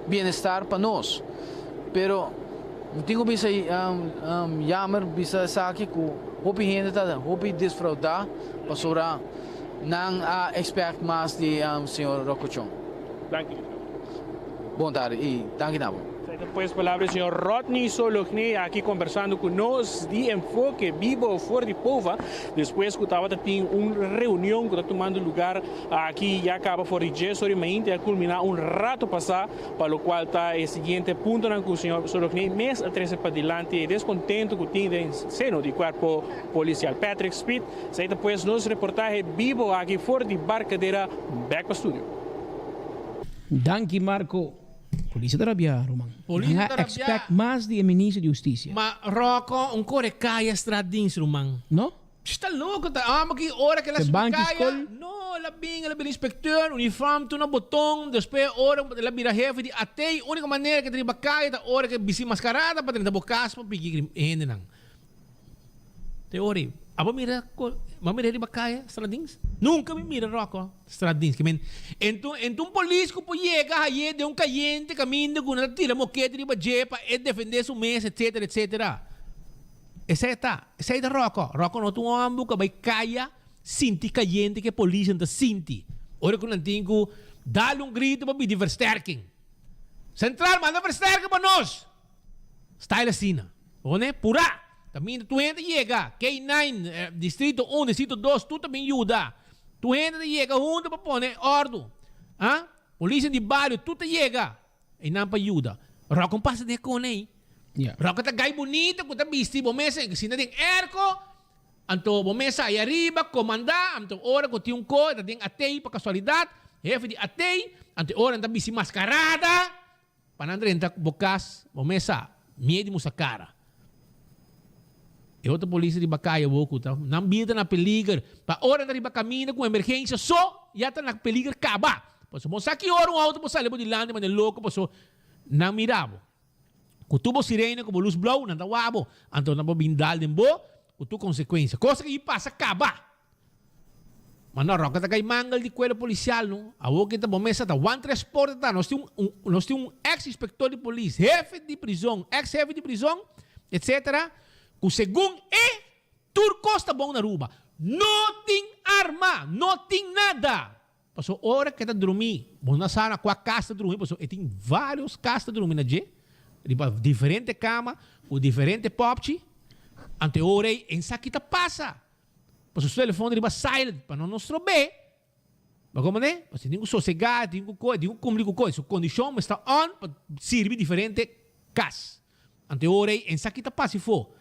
bienestar pa nos. Pero mi tin cu bisa jammer bisa esaki cu hopi hende ta hopi desfrauda pasobra nan a expect mas di señor Rocco Chong. Danki. Bon tardi y danki na bo. Esaki ta pues palabra di señor Rodney Sologné aki conversando cu nos di Enfoke Bibo for di Pova despues cu tabata tin un reunion cu ta tumando lugar aki ya caba for di djes ora y mainta y a culmina un rato pasa pa locual ta e siguiente puntonan cu señor Sologné mes a trece padilanti e descontento cu tin den seno di cuerpo policial. Patrick Speed, esaki ta pues nos reportahe bibo aki for di Barcadera bek pa studio. Danki Marco. Polis ta rabia ruman. Polis Nan ta a rabia. expect mas di e minister di husticia. Ma Rocco un kore kaya straatdienst ruman. No? Sta loko ta amo ki ora ke la Te subi banki kaya skol. no el a bin el a bira inspecteur uniform tur na boton despues ora el a bira hefe di AT unico manera ke ta riba kaya ta ora ke bisti mascarada pa drenta bo kas pa piki hendenan. Te ora ei, abo mira ko, bo mira riba kaya Stradins? Nunka mi mira Rocco Stradins. Ke men, enton, enton un polis ku por yega haye den un kayente kaminda ku nan ta tira mokete riba dje pa e defende su mes etsetera etsetera. Esei ta, esei ta Rocco. Rocco no ta un homber ku a bai kaya sinti kayente ke polisnan ta sinti ora ku nan tin ku dal un grito pa pidi versterking. Sentral manda versterking pa nos! Style asina. Pone purá. Kaminda tur hende ta yega. K-nine, distrito un, distrito dos, tur ta bin yuda. Tur hende ta yega huntu pa pone òrdu. Ah, polisnan di bario tur ta yega. Einan pa yuda. Ròk un pasa den e kona ei. Ròk ta gai bunita ku ta bisti bo mes asina den erko. Anto bo mes sa ei ariba, komandá. Anto ora ku tin un ko e ta den atei pa kasualidat, hefe di atei. Anto e ora nan ta bisti maskarada. Pa nan drenta bo kas, bo mes sa, mie di musa kara. E otro polis riba kaya bo ku ta nan bida ta na peliger. Pa ora nan ta riba kaminda ku emergensia so, ya ta na peliger kaba. Pasobra bo sa ki ora un outo por sali bo dilanti manera loko pasobra nan mira bo. Ku tur bo sirena ku bo lus blou nan ta wak bo. Anto nan por bin dal den bo ku tur konsekuensia. Kosa ki pasa kaba. Ma no, Roca ta cay mangel di cuerpo policial no. Awor ki ta bo mesa ta wan tres porta ta. Nos tin un, nos tin un ex inspector di polis, hefe di prison, ex hefe di prison, etc. Cu segun e, tur cos ta bon na Aruba. No tin arma, no tin nada. Pasobra ora ke ta drumi, bo no sa na kua kas ta drumi, pasobra e tin varios kas ta drumi na dje, riba diferente kama, ku diferente popchi. Anto e ora ei, e sa ki ta pasa. Pasobra su telefon ta riba silent pa no nos strob'é. Bo komprendé? Pasobra e tin ku sosegá, e tin ku koe, e tin ku kumpli ku koe. Su kondishon mester on pa sirbi diferente kas. Anto e ora ei, e sa ki ta pasa afó.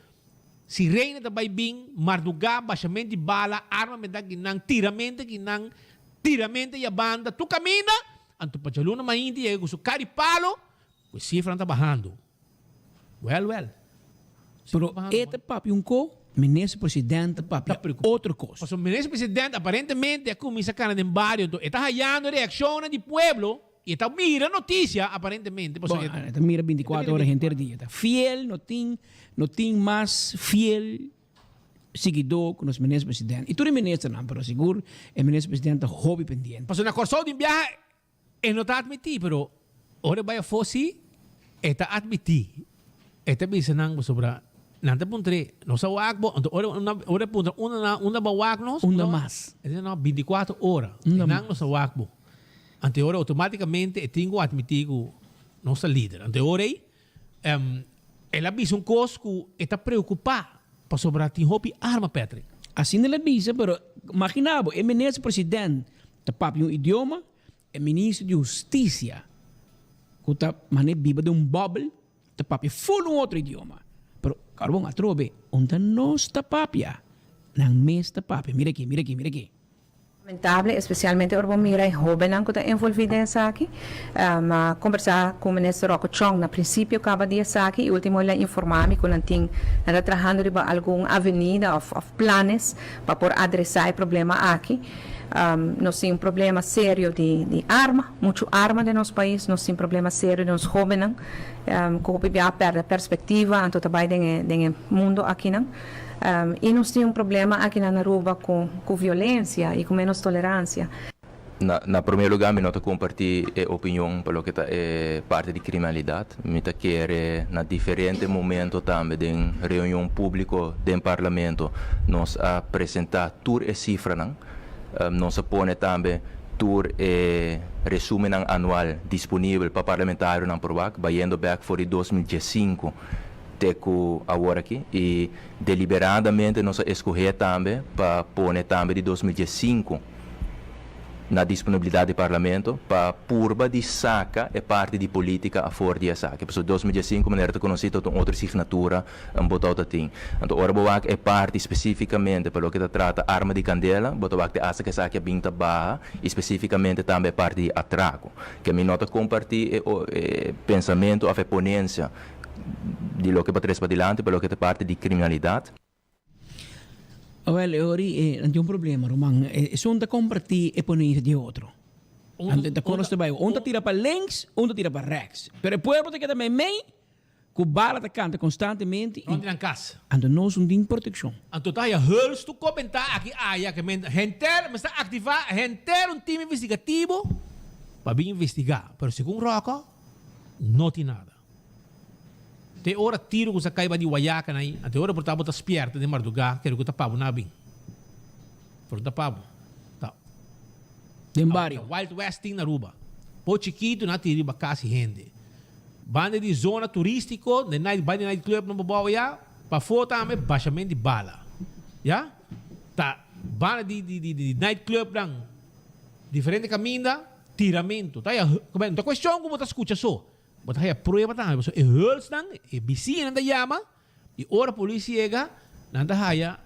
Sirena ta bai bin, mardugá, bashament di bala, arma menta kinan, tiramento kinan, tiramento ya banda, tur kaminda, anto pa djaluna mainti yega ku su kari palo, ku e sifranan ta bahando. Wèl, wèl. Pero e ta papia un ko, minister president ta papia otro kos. Pasobra minister president aparentemente a kuminsá kana den bario, anto e ta hayando reakshonnan di pueblo i e ta mira notisia aparentemente. Bon, e ta mira bintikuater ora henter dia. Ta fiel, no tin, no tin mas fiel siguidó ku nos minister president. I tur e ministernan, pero sigur e minister president ta hopi pendiente. Pasobra na Kòrsou tin biaha E no ta admití, pero ora e bai afó sí, e ta admití. E ta bisa nan pasobra nan ta puntr'é, Nos a wak bo? Anto ora ora e puntra unda nan unda bo a wak nos? Unda mas? E di no, bintikuater ora. Unda E nan nos a wak bo. Anto e ora outomátikamente e tin ku admití ku nos ta lider. Anto e ora ei el a bisa un kos ku e ta preokupá pasobra tin hopi arma, Patrick. Asina el a bisa, pero magina bo, e minister president ta papia un idioma, E minister di Husticia cu ta mane biba den un bubble ta papia full un otro idioma. Pero carbon atrobe unda nos ta papia nan mes ta papia. Mira aki, mira aki, mira aki. Lamentable, especialmente ora bo mira e hobennan cu ta envolvi den esaki. Mi a conversa cu Minister Rocco Chong na principio caba di esaki y ultimo el a informa mi cu nan tin, nan ta trahando riba algun avenida of of planes pa por adresa e problema aki. Nos tin un problema serio di arma, muchu arma den nos pais, nos tin problema serio di nos hobennan ku hopi bia a pèrdè perspektiva anto ta bai den e mundo akinan. I nos tin un problema akinan na Aruba ku violensia i ku menos toleransia. Na promé lugá mi no ta kompartí e opinion pa loke ta e parti di kriminalidat. Mi ta kere na diferente momento tambe den reunion públiko den Parlamento nos a presentá tur e sifranan. Nos a pone tambe tur e resúmennan anual disponibel pa parlamentarionan por wak, bayendo bèk for di 2015 te ku awor aki i deliberadamente nos a eskohé tambe pa pone tambe di 2015 na disponibilidat di Parlamento pa purba di saka e parti di politica afor di esaki. Pasobra 2015 manera ta conoci ta un otro signatura un bo tawata tin. Anto ora bo wak e parti specificamente pa loke ta trata arma di candela, bo ta wak te hasta cu esaki a bin ta baha y specificamente tambe e parti di atraco. Ke mi no ta comparti e e pensamento of e ponencia di loke bo a trece padilanti pa loke ta parti di criminalidad. Awel, e ori e nan tin un problema, ruman. Esun ta kompartí e ponencia di e otro. Anto ta kon nos ta bai. Un ta tira pa links, un ta tira pa rechts. Pero e pueblo ta keda meimei ku bala ta kanta konstantemente i. Rònt di nan kas. Anto nos no tin protekshon. Anto ta haya huls tu komentá aki aya ke men henter mester aktivá henter un tim investigativo pa bin investigá. Pero segun Rocco no tin nada. Te ora tiro ku sa kai ba di Guayacan ai, ante ora por ta bo ta spierta den mardugá, kere ku ta pa bo na bin. Por ta pa bo. Ta. Den bario. Wild West tin na Aruba. Po chikitu na tira riba kasi hende. Banda di zona turistiko, den night, bai den night club nan bobou ya, pafó tambe bashament di bala. Ya? Ta banda di di di night club nan diferente kaminda, tiramento. Ta ya, ta kuestion ku bo ta skucha so. Bo ta haya prueba tambe pasobra e hulsnan, e bisiñanan ta yama y ora polis yega nan ta haya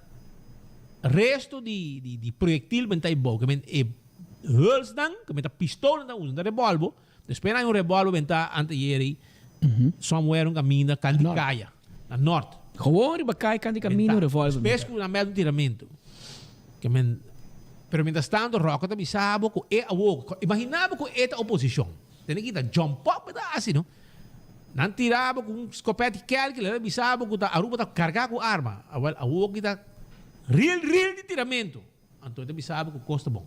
resto di di proyectil benta e bou. Ke men e hulsnan, ke men ta pistolnan ta usa, ta rebolbo. Despues nan haya un rebolbo benta anteayer ei somewhere un caminda kan di kaya na nort. Gewoon riba kaya kan di caminda un revolver benta. Despues ku nan mete un tiramento. Ke men pero mientras tanto Rocco ta bisa bo ku e awo, imagina bo ku e ta oposicion. Tene ki ta jump up e ta hasi no. Nan tira bo ku un skopet di kelki lera bisa bo ku ta Aruba ta karga ku arma. Awel awo ki ta ril ril di tiramento. Anto e ta bisa bo ku kos ta bon.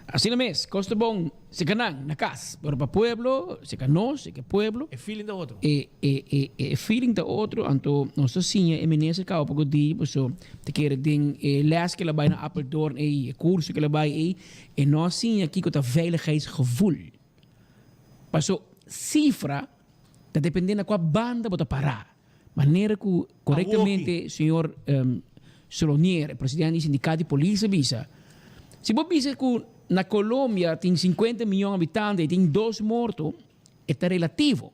Asina mes, kos ta bon seka nan na kas, pero pa pueblo, seka nos, seka e pueblo. E feeling ta otro. E e e e feeling ta otro, anto nos ta siña e minister kaba poko di paso ta kere den e les ku el a bai na Apeldoorn ei, e kurso ku el a bai ei, E no a siña kiko ta veiligheidsgevoel. Paso sifra ta depende na kua banda bo ta pará. Manera ku korektamente señor Solonier, e presidente di sindikato di polis a bisa, si bo bisa ku na Colombia tin sinkuenta miyon habitante i tin dos morto, e ta relativo.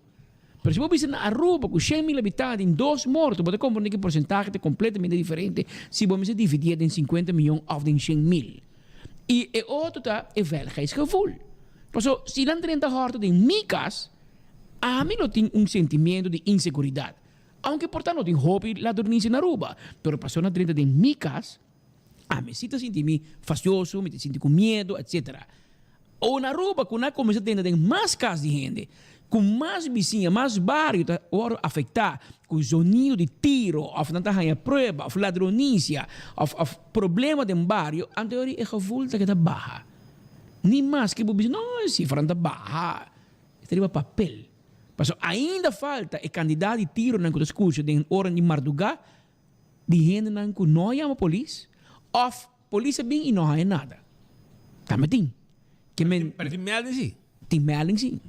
Pero si bo bisa na Aruba ku 100.000 habitante tin dos morto, bo ta komprende ku e porsentahe ta kompletamente diferente si bo mester dividié den 50 mion òf den 100.000. I e otro ta e veiligheidsgevoel. Paso si nan drenta hòrta den mi kas, ami lo tin un sentimiento di inseguridat. Aunke por ta no tin hopi ladronisia na Aruba, pero paso nan drenta den mi kas, ami si ta sinti mi fastioso, mi ta sinti ku miedu, etcetera. O na Aruba ku nan a kuminsá drenta den mas kas di hende, ku mas bisiña, mas bario ta wòrdu afektá ku zonido di tiro òf nan ta haña prueba òf ladronisia òf òf problema den bario, anto e gevoel ta keda baha. Ni maske bo bisa, no, e sifranan ta baha, e ta riba papel. Pasobra ainda falta e kantidat di tironan ku ta skucha den ora di mardugá di hendenan ku no a yama polis òf polis a bin i no haña nada. Tambe tin. Ke men. Pero tin melding si. Tin melding si.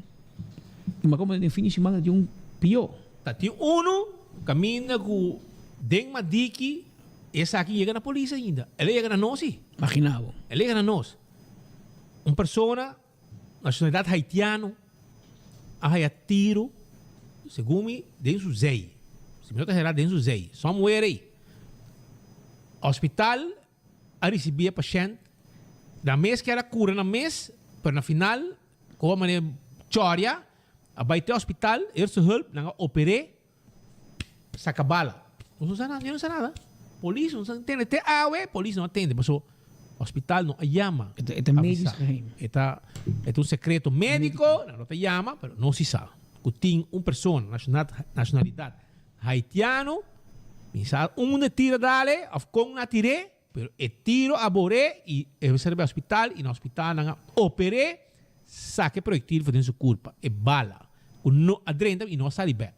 I mi a komprende den fin di siman ta tin un pió. Ta tin unu kaminda ku den Madiki esaki yega na polis ainda. El a yega na nos si. Magina bo. El a yega na nos. Un persona Nacionalidad haitiano a haya tiro, segun mi, den su zij. Si mi no ta hera, den su zij. Somewhere ey. Hospital a ricibi e pashent. Nan mes kier a cura nan mes, pero na final, cu a manera choria, a bay te hospital, eerste hulp, nan a opere. Saca bala. Nos no sa nada, yo no sa nada. Polis no sa tende. Te awe polis no a tende paso hospital no a yama. E ta medisch geheim. E ta e ta un secreto medico, nan no ta yama, pero nos si sa cu tin un persona nacionalidad haitiano, mi sa unda tira dale of con nan a tir'é, pero e tiro a bor'é y e mester bai hospital y na hospital nan a oper'é, saca e proyectil for den su curpa, e bala cu no a drenta y no a sali bek.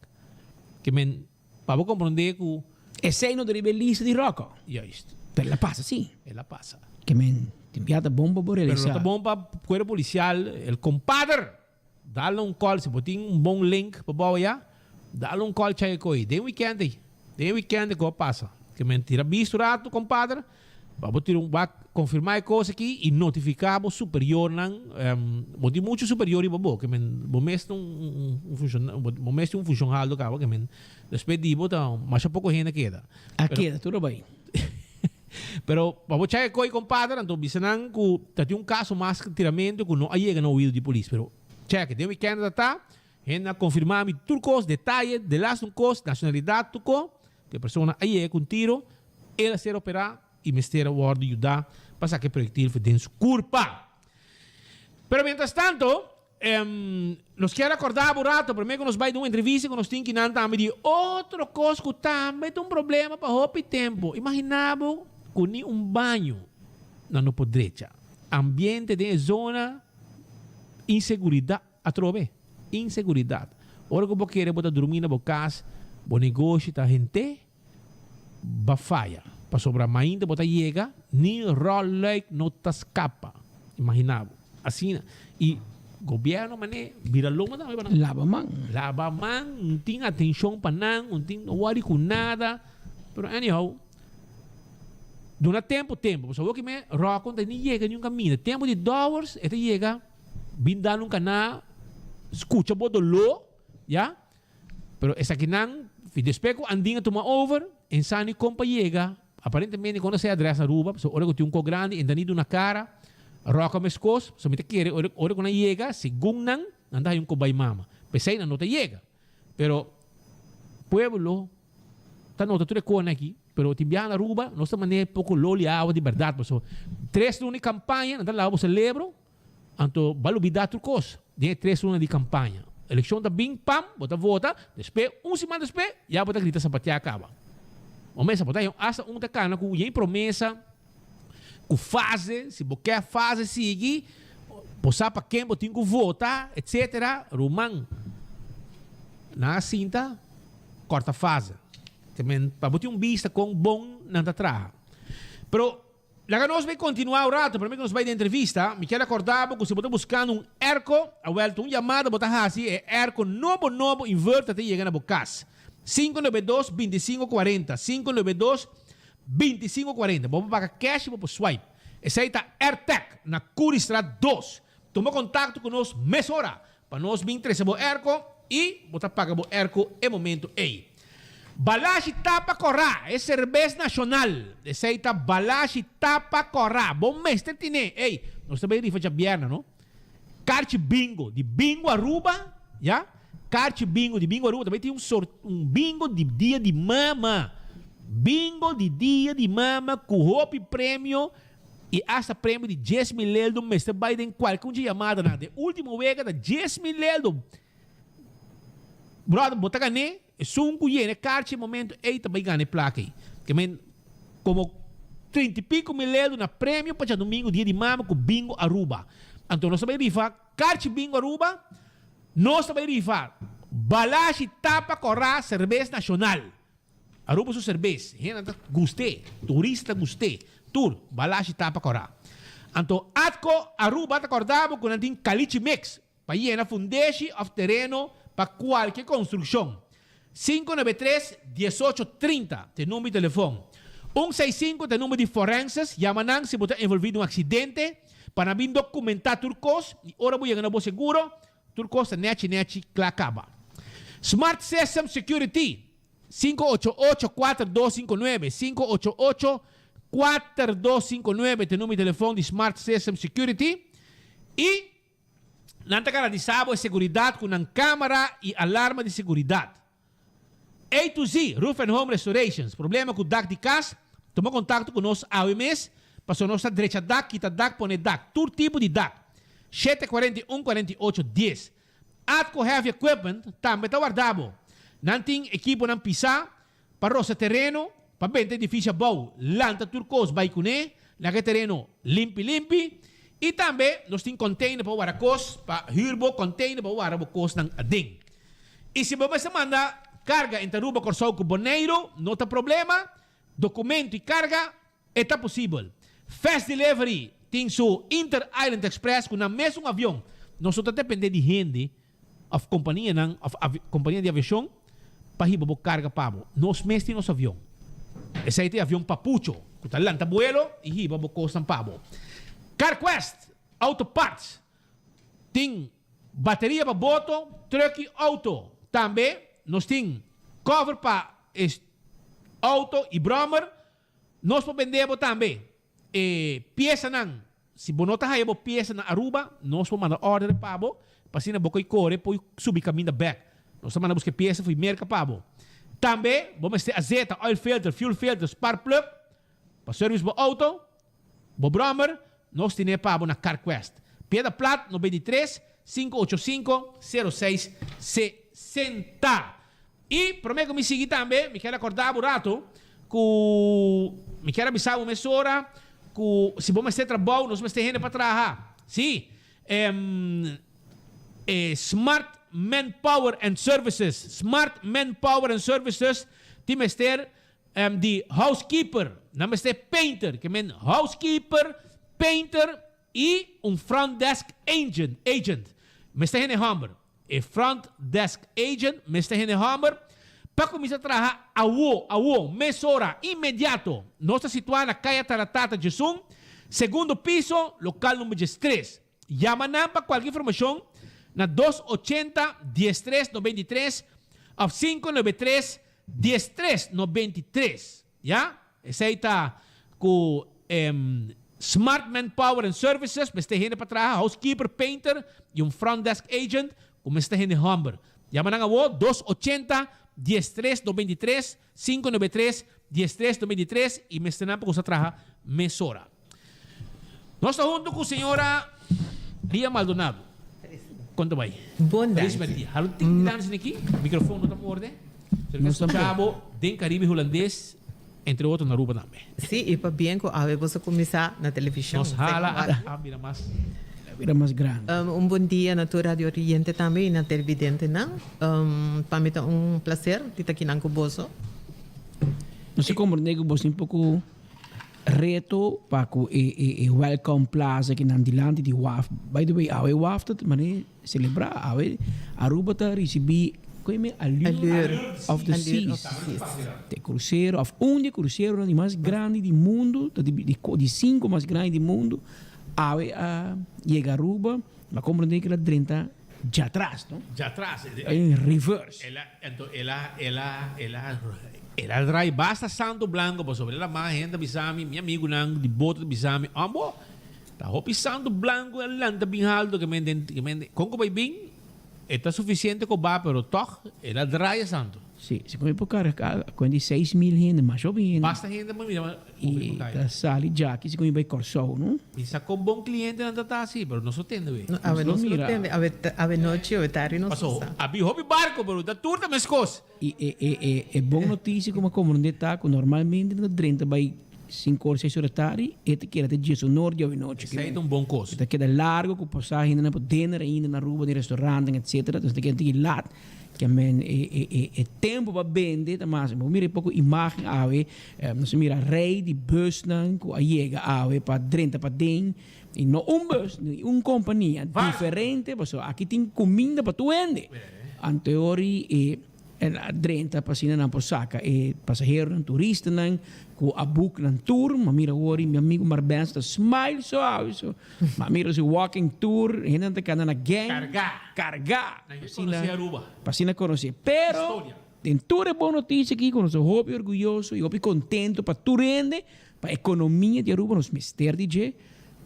Ke men, pa bo comprende cu. Esey no ta riba e lista di Rocco. Juist. Pero el a pasa si. El a pasa. Ke men, tin bia ta bon pa bo Pero realisa. no ta bon pa cuerpo policial, el compadre, dal un call, si bo tin un bon link pa bo aya, dal un call chay coy den weekend ey, den weekend ey cu a pasa. Ke men tira bisto rato, compadre. Pa bo tira un wak konfirmá e kos aki i notifiká bo superiornan. Bo tin muchu superior riba bo, ke men bo mes ta un un funshon bo mes tin un funshon haltu kaba, ke men despues di bo ta masha poko hende a keda. A keda tur a bai. Pero pa bo chèk e koi kompadre, anto bisa nan ku ta tin un kaso mas tiramentu ku no a yega na oido di polis. Pero chèk, den wikènt ta ta, hende a konfirmá mi tur kos, detaye, delaste un kos, nashonalidat tur ko, ku e persona a yega ku un tiro. El a ser operá i mester a wòrdu yudá pa saka e proyektil for den su kurpa. Pero mientras tanto, nos kier akordá bo rato promé ku nos bai den un entrevista ku nos tin kinan tambe di otro kos ku tambe ta un problema pa hopi tempu. Imaginá bo ku ni un baño nan no por drecha. Ambiente den e zona, inseguridat. Atrobe, inseguridat. Ora ku bo kere bo ta drumí na bo kas, bo negoshi ta hent'é. Ba faya, pasobra mainta bo ta yega, ni rolluik no ta skapa. Imagina bo. Asina. I gobierno mane bira lomba tambe pa nan. Laba man. Laba man, un tin atencion pa nan, un tin no worry cu nada. Pero anyhow, duna tempo tempo. Pasobra awor ki me Rocco no ta ni yega ni un caminda. Tempo di Dowers e ta yega bin dal un cana, scucha bo dolor, ya. Pero esakinan, fi despues ku Andin a tuma over, en sa ni kon pa yega, aparentemente kon a sea adres Aruba, pasobra ora ku tin un ko grandi, en ta ni duna kara, Rocco meskos, pasobra mi ta kere ora ora ku nan yega, segun nan, nan ta haña un ko bai mama. P'esei nan no ta yega. Pero pueblo ta nota tur e konan aki, pero tin biaha na Aruba, nos ta manera poko loli awa di bèrdat, pasobra tres luna di kampaña nan ta laba bo selebro, Anto bo a lubida tur kos den e tres luna di kampaña. Elekshon ta bin, pam, bo ta vota, despues, un siman despues, ya bo ta grita sapatia a kaba. Bo mesa, bo ta haña asta un ta kana ku yen promesa, ku fase, si bo ke fase sigui, bo sa pa ken bo tin ku vota, etsetera. Ruman, nan a sinta kòrta fase. Te men, pa bo tin un bista kon bon nan ta traha. Pero. Laga nos bay continua un rato, prome cu nos bay den entrevista, mi kier acorda bo cu si bo ta buscando un airco, awel ta un yamada bo ta haci, e airco nobo nobo inverter ta yega na bo cas. 592 25 40, 592 25 40. Bo por paga cash y bo por swipe. Esey ta Airtec na Curiestraat 2. Tuma contacto cu nos mesora pa nos bin trece bo airco. i bo ta paga bo airco e momento ei. Balashi Tapa Kòrá, e serbes nashonal. Esei ta Balashi Tapa Kòrá. Bo mester tine. Ey, nos ta bay rifa djabièrnè, no? Karchi bingo di Bingo Aruba, ya? Karchi bingo di Bingo Aruba. Ta bay tin un sort, un bingo di dia di mama. Bingo di dia di mama ku hopi premio i asta premio di 10,000 leldo mester bay den kualke un dje yamadanan. Den ultimo wega ta 10,000 leldo. Brother, bo ta gané, esun ku yena e karchi e momento ei ta bai gana e plaka ei. Ke men, komo trinta i piko mil euro na premio pa djadumingu dia di mama ku Bingo Aruba. Anto nos ta bai rifa karchi Bingo Aruba, nos ta bai rifa balashi tapa kòrá serbes nashonal. Aruba su serbes, hende ta gust'é, turista ta gust'é, tur, balashi tapa kòrá. Anto Atco Aruba ta kòrda bo ku nan tin kalichi mix. Pa yena fundeshi òf tereno pa kualke konstrukshon. 593 18 30 ta e number di telefon. Un seis sinku ta e number di forenses, yama nan si bo ta envolví den un aksidente pa nan bin dokumentá tur kos i ora bo yega na bo seguro tur kos ta nèchi nèchi kla kaba. Smart System Security, 588 4259, 588 4259 ta e number di telefon di Smart System Security i. Nan ta garantisa bo e seguridat ku nan kamera i alarma di seguridat. A to Z Roof and Home Restorations, Problema ku dak di kas? Tuma kontakto ku nos awe mes, pasobra nos ta drecha dak, kita dak, pone dak, tur tipo di dak. 7 41 48 10. Atco Heavy Equipment tambe ta warda bo. Nan tin ekiponan pisá Pa rosa tereno, pa benta edifisio abou, lanta tur kos bai kuné, laga e tereno limpi limpi. I tambe nos tin container pa wara kos, pa hür bo container pa wara bo kosnan aden. I si bo mester manda karga entre Aruba, Kòrsou ku Boneiru, no ta problema, dokumento i karga e ta posibel. Fast Delivery tin su Inter Island Express ku nan mesun avion. Nos no ta dependé di hende. Of kompanianan of kompania di aviashon pa hiba bo karga pa bo. Nos mes tin nos avion. Esei ta e avion papucho ku ta lanta buelo i hiba bo kosnan pa bo. Carquest Auto Parts tin bateria pa boto, truck i auto. Tambe nos tin cover pa e auto i brommer. Nos por bende bo tambe e piesanan. Si bo no ta haya bo piesa na Aruba, nos por manda order pa bo, pa asina bo koy kore por subi kaminda bek. Nos ta manda buska e piesa fo'i Merka pa bo. Tambe bo mester azeta, oil filter, fuel filter, spark plug pa service bo auto, bo brommer, nos tine pa bo na Carquest. Piedra Plat, 93, 585, 06 60. I promé ku mi sigui tambe, mi kier akordá bo rato ku mi kier a bisa bo mesora ku si bo mester trabou, nos mester hende pa traha. Sí, e Smart Manpower and Services, Smart Manpower and Services tin mester di housekeeper, nan mester painter, ke men housekeeper, painter i un front desk agent, agent. Mester hende hòmber. E front desk agent mester hende hòmber pa kuminsá traha awo, awo, mesora, inmediato. Nos ta situá na Kaya Taratata 11, segundo piso, lokal number 13. Yama nan pa kualke informashon na 280 13 93 òf 593 13 93. Ya, esei ta ku Smart Manpower and Services mester hende pa traha, housekeeper, painter y un front desk agent ku mester hende hòmber. Yama nan awor dos ochenta, 13 93, sinku nove tres, 13 93 y mester nan pa kusa traha mesora. Nos ta huntu ku señora Lia Maldonado. Kon ta bai? Bon Feliz danki. merdia. Halo tin di dans aki? Microfoon no ta morde. Nos Nos ta bo den Caribe Hulandes, entre otro na Aruba tambe. Sí, y pabien cu awe boso cuminsa na television. Nos hala a bira mas. A bira mas grandi. Un bon dia na tur radio oyente tambe y na televidentenan. Pa mi ta un placer di ta kinan cu boso. Nos a comprende cu boso tin poco Reto pa ku e e e Welcome Plaza ki nan dilanti di waf. By the way, awe waf ta manera selebrá. Awe Aruba ta risibí ku e me Allure of the Seas. Te krusero òf un di e kruseronan di mas grandi di mundu, ta di di di sinku mas grandi di mundu, awe a yega Aruba. Mi a komprendé ku el a drenta. Djatras, no? Djatras. In reverse. El a, anto el a, el a, el a, el a draai basta santo blanco pasobra el a mas hende ta bisa mi, mi amigunan di boto ta bisa mi, Ambo, ta hopi santo blanco a lanta bin halto ke men den, ke men, kon ku bai bin? E ta suficiente cu ba pero toch el a draai santo. Si, si con e por carga con di 6000 hende, mas hopi hende. Basta hende pa mira hopi por caya. Y ta sali djaki si con e bay Corsou, no? Mi sa con bon clientenan ta ta asi, pero nos no tende wey. No, awe nos no tende, awe awe nochi, awe tardi nos no Paso, sa. a bin hopi barco, pero ta tur ta mescos. Y e e e e bon noticia cu mi a comprende ta cu normalmente nan ta drenta bay cinco or, seis or di tardi, e ta keda te dies or di awe nochi. Esey ta un bon cos. E ta keda largo cu pasahe hendenan por dinner ainda na Aruba, den restauranten etcetera, entonces ta keda tiki laat. Ke men e e e e tempo pa bende ta mas. Bo mira e poco imagen awe, nos a mira rij di busnan cu a yega awe pa drenta paden, y no un bus, ni un compania, diferente, pasobra aki tin cuminda pa tur hende. Anteori e El a drenta pa asina nan por saca e pasaheronan, turistanan cu a boek nan tour. Ma mira awor mi amigo Marbenz ta smile so awe so. Ma mira su walking tour, hendenan ta cana na gang. Carga. Carga. Nan ke conoce Aruba. Pa asina conoce. Pero den tur e bon noticia aki cu nos ta hopi orguyoso y hopi contento pa tur hende, pa economia di Aruba nos mester di dje.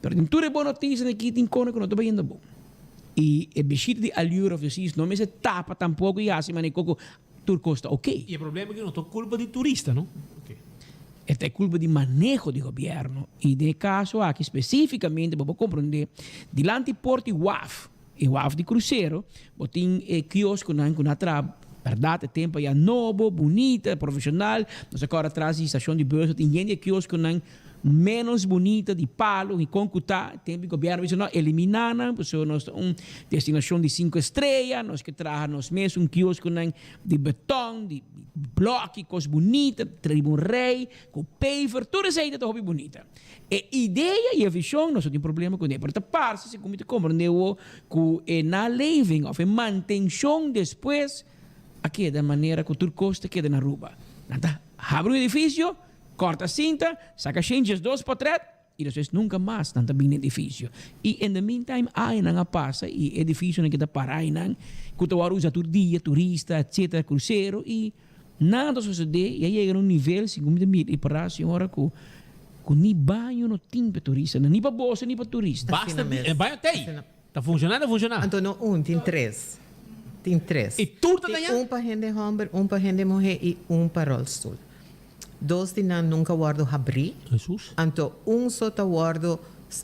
Pero den tur e bon noticianan aki tin cona cu no ta bayendo bon. Y e bishita di Allure of the Seas no mester tapa tampoco y haci manera cu tur cos ta ok. Y e problema aki no ta culpa di turista, no? E ta e culpa di maneho di gobierno. Y den e caso aki specificamente bo por comprende, dilanti port y waf, e waf di crucero, bo tin e kioskonan cu nan a traha berdad e tempo aya nobo, bunita, profesional. Nos a corda atras di stacion di bus, tin yen di e kioskonan Menos bunita di palo y con cu ta, tempo y gobierno bisa no, elimina nan, pasobra nos ta un destinacion di cinco estrella, nos ke traha nos mes un kiosconan di beton, di bloki, cos bunita, trae riba un rey, cu paver, tur esey ta hopi bunita. E idea y e vision nos no tin problema cune, pero ta parce segun mi ta comprende awo cu e naleving of e mantencion despues a keda manera cu tur cos ta keda na Aruba. Nan ta habri un edificio, Corta cinta, saca shen 12 potret y despues nunca mas nan ta bini edificio. Y in the meantime añanan a pasa y e edificionan keda para aynan cu ta worde usa tur dia, turista etcetera, crucero y nada ta sucede y a yega na un nivel segun mi ta mira y para señora cu cu ni baño no tin pa e turistanan, ni pa boso ni pa turista. Basta di e baño ta ey. Ta funciona ta funciona. Anto no un, tin tres. Tin tres. Y tur ta daña? Tin un pa hende homber, un pa hende muhe y un pa rolstoel. Dos di nan nunca wordo habri. Jesus. Anto un so ta wordo,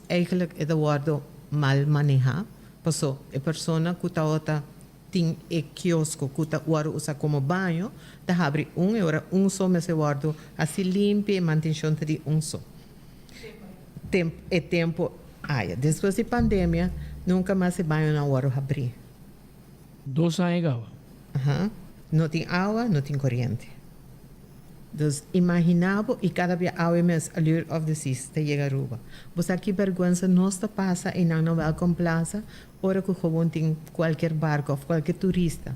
eigenlijk e ta wordo mal maneha. Paso e persona cu tawata tin e kiosco cu ta wordo usa como baño, ta habri un y ora un so mester wordo haci limpia y mantencion ta di un so. Temp, e tempo aya. Despues di pandemia, nunca mas e bañonan a wordo habri. Dos aña caba. Aha. No tin awa, no tin coriente. Dus imagina bo y cada bia awe mes Allure of the Seas ta yega Aruba. Bo sa ki berguensa nos ta pasa eynan na Welcome Plaza ora cu gewoon tin cualkier barco of cualkier turista.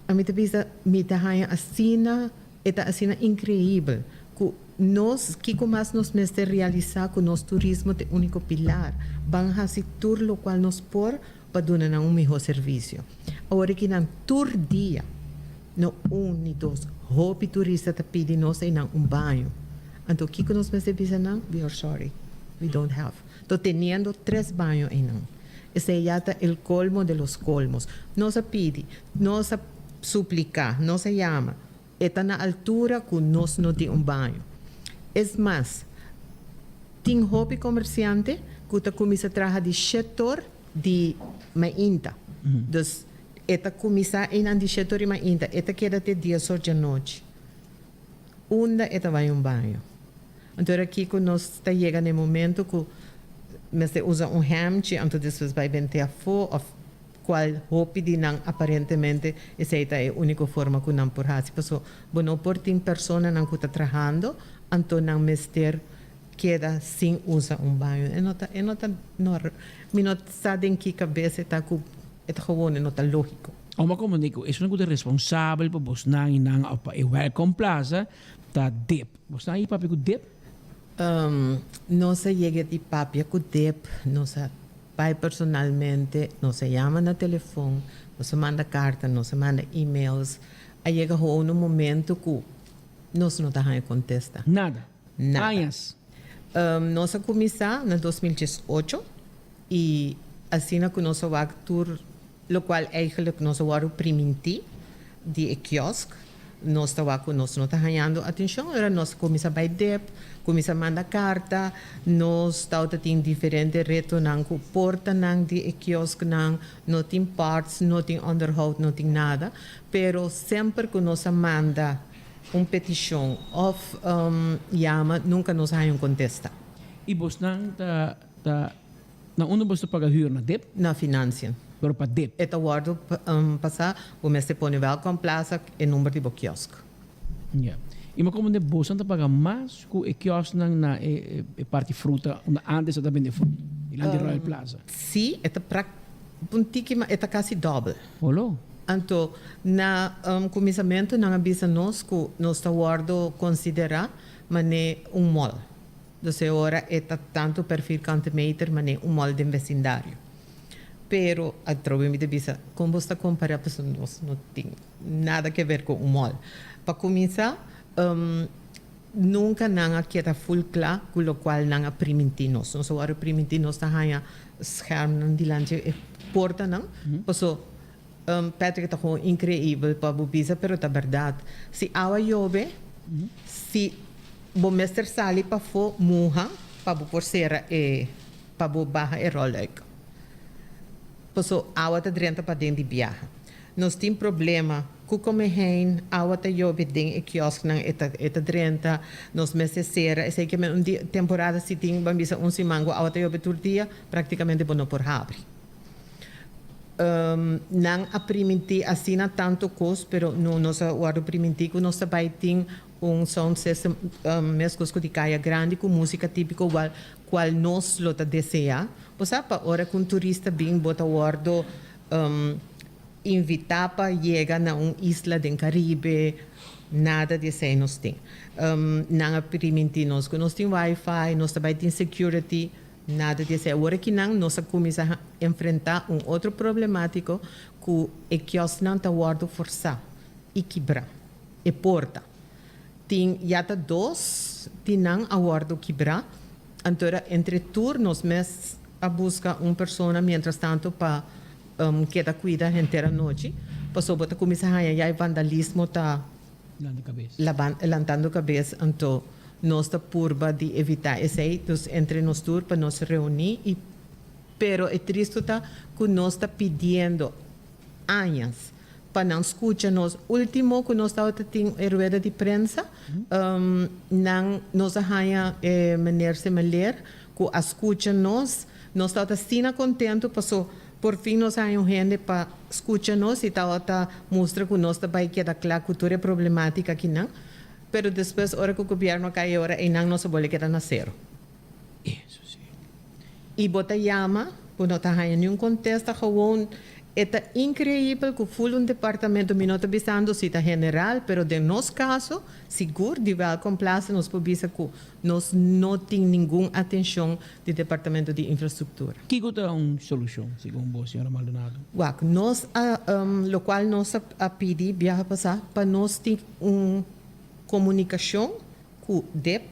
Ami ta bisa mi ta haña asina, e ta asina increibel cu nos kico mas nos mester realisa cu nos turismo ta e unico pilar. Ban haci tur locual nos por pa duna nan un miho servicio. Awor aki nan tur dia, no un ni dos, hopi turista ta pidi nos einan un baño. Anto kico nos mester bisa nan? We are sorry, we don't have. To teniendo tres baño einan. Esey ya ta el colmo de los colmos. Nos a pidi, nos a suplica, nos a yama. E ta na altura cu nos no tin un baño. Es mas, tin hopi comerciante cu ta cuminsa traha di shetor di mainta. Dus e ta cuminsa einan di shetor di mainta, e ta keda te dies or djanochi. Unda e ta bay un baño? Anto era kico nos ta yega na e momento cu mester usa un hemchi anto despues bay bente afo of cual hopi di nan aparentemente esey ta e unico forma cu nan por haci paso bo no por tin personanan cu ta trahando anto nan mester keda sin usa un baño e no ta e no ta nor mi no sa den ki cabes e ta cu e ta gewoon e no ta logico. Oma como di cu esunnan cu ta responsabel pa bosnan y nan of pa e Welcome Plaza ta dip. Bosnan a yi papia cu dip? Nos a yega di papia cu dip, nos a. bai personalmente, nos a yama na telefon, nos a manda karta, nos a manda emails. A yega gewoon un momento ku nos no ta haña kontesta. Nada. Nada. Añas. Nos a kuminsá na 2018 i asina ku nos a wak tur lokual eigenlijk nos a wòrdu primintí di e kiosk, nos ta wak ku nos no ta hañando atenshon. Ora nos a kuminsá bai dep, kuminsá manda karta, nos tabata tin diferente retonan ku portanan di e kiosknan, no tin parts, no tin onderhoud, no tin nada. Pero semper ku nos a manda un petishon òf yama, nunka nos a haña un kontesta. I bosnan ta ta na unda bos ta paga hür? Na dep? Na Financiën. Pero pa dep? E ta wòrdu pasá, bo mester pone Welkom Plaza e number di bo kiosk. Ya. I mi komprende bosnan ta paga mas ku e kiosknan na e e parti fruta unda antes a ta bende fruta, dilanti Royal Plaza. Sí, e ta prak un tiki mas, e ta kasi dòbel. Holo. Anto, na kuminsamentu nan a bisa nos ku nos ta wòrdu konsiderá manera un mall. Dus e ora e ta tantu per vierkante meter manera un mall den besindario. Pero atrobe mi ta bisa, kon bos ta kompará pasobra nos no tin nada ke ber ku un mall. Pa kuminsá, nunka nan a keda ful kla ku lokual nan a primintí nos. Nos a wòrdu primintí nos ta haña schermnan dilanti e portanan, paso Patrick ta gewoon increibel pa bo bisa pero ta berdad. Si awa yobe, si bo mester sali pafó muha pa bo por sera e pa bo baha e rolluik. Paso awa ta drenta paden di biaha. Nos tin problema ku komehein, awa ta yobe den e kiosknan e ta e ta drenta, nos mester sera esei ke men un dia temporada si tin ban bisa un siman ku awa ta yobe tur dia praktikamente bo no por habri. Nan a primintí asina tantu kos pero no nos a wòrdu primintí ku nos ta bai tin un sound system meskos ku di Kaya Grandi ku músika típiko wal kual nos lo ta deseá. Bo sa pa ora ku un turista bin bo ta wòrdu invitá pa yega na un isla den Karibe, nada di esei nos tin. Nan a primintí nos ku nos tin wifi, nos ta bai tin security, nada di esei. Awor akinan nos a kuminsá enfrentá un otro problemátiko ku e kiosknan ta wòrdu forsá i kibrá, e porta. Tin ya ta dos di nan a wòrdu kibrá, anto era entre tur nos mes a buska un persona mientras tanto pa keda cuida henter anochi, pasobra bo ta cuminsa haña ya e vandalismo ta lantando cabes, anto nos ta purba di evita esey, dus entre nos tur pa nos reuni y pero e tristo ta cu nos ta pidiendo añas pa nan scucha nos, ultimo cu nos tabata tin e rueda di prensa, nan nos a haña e meneer Semeleer cu a scucha nos, Nos tabata asina contento paso por fin nos a haña un hende pa scucha nos y tabata mustra cu nos ta bay keda cla cu tur e problematica akinan. Pero despues ora cu gobierno a cay e ora eynan nos a bolbe keda na cero. Y bo ta yama, bo no ta haña niun contesta gewoon E ta increibel cu full un departamento, mi no ta bisando si ta general, pero den nos caso, sigur di Welkom Plaza nos por bisa cu nos no tin ningun atencion di departamento di infrastructura. Kico ta un solucion, segun bo, señora Maldonado? Wak, nos a, locual nos a pidi biaha pasa, pa nos tin un comunicacion Ku dep,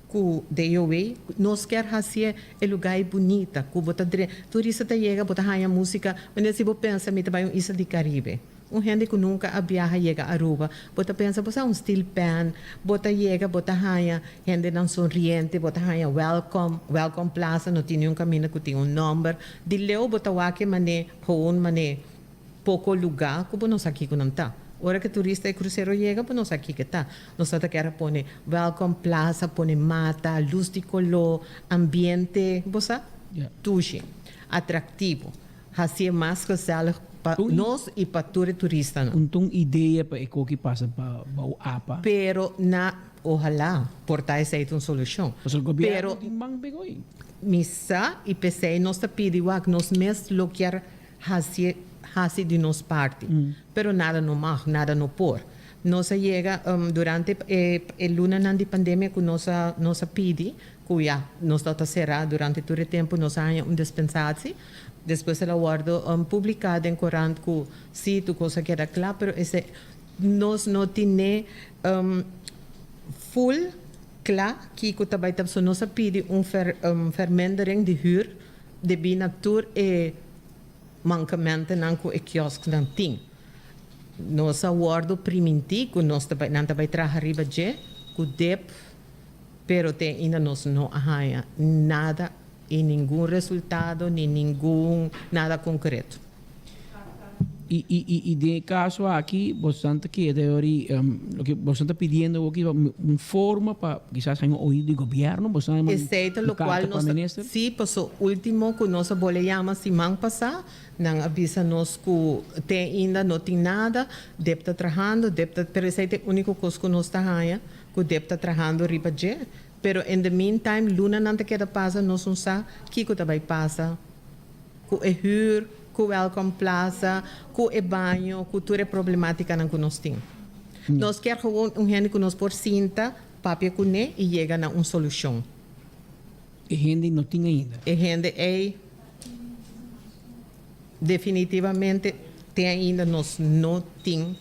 ku DOW, nos kier hacié e lugá ei bunita, ku bo ta dre, turista ta yega, bo ta haña música, manera si bo pensa mi ta bai un isla di Caribe, un hende ku nunca a biaha yega Aruba, bo ta pensa bo sa un steel pan, bo ta yega bo ta haña hendenan sonriente, bo ta haña welcome, welcome plaza no tin niun caminda ku tin un nomber, di leu bo ta wak e mané, gewoon mané. Poko lugá ku bo no sa kiko nan ta. Ora ku turista e krusero yega bo no sa kiko ta. Nos ta ta kier a pone welcome plaza, pone mata, lus di koló, ambiente, bo sa? Dushi, atraktivo. Hasié mas gezellig pa nos i pa tur e turistanan. Un ta un idea pa e koki pasa pa bou apa. Pero na, ohalá por ta esei ta un solushon. Pasobra gobièrnu tin man pegó ei. Mi sa i p'esei nos ta pidi wak nos mes lo kier Hacié, haci di nos parti. Pero nada no mag, nada no por. Nos a yega durante e e lunanan di pandemia ku nos a nos a pidi ku ya nos tabata será durante tur e tempu nos a haña un dispensatie. Despues el a wòrdu publiká den korant ku si tur kos a keda kla pero esei nos no tine full kla kiko ta bai ta pasobra nos a pidi un vermindering di hür debí na tur e mankamentenan ku e kiosknan tin. Nos a wòrdu primintí ku nos ta bai nan ta bai traha riba dje ku dep pero te ainda nos no a haña nada i ningun resultado ni ningun nada konkreto. I i i i den e kaso aki bosonan ta keda yori loke bosonan ta pidiendo awor ki un forma pa kisas haña un oido di gobièrnu bosonan a manda Esei ta un lokual karta pa nos ta minister? sí paso último ku nos a bole yama siman pasá Nan a bisa nos ku te ainda no tin nada, dep ta trahando, dep ta, pero esei ta e úniko kos ku nos ta haña, ku dep ta trahando riba dje. Pero in the meantime, lunanan ta keda pasa, nos no sa kiko ta bai pasa ku e hür, ku Welcome Plaza, ku e baño, ku tur e problemátikanan ku nos tin. Nos kier gewoon un hende ku nos por sinta, papia kuné i yega na un solushon. E hende no tin ainda. E hende ei definitivamente te ainda nos no tin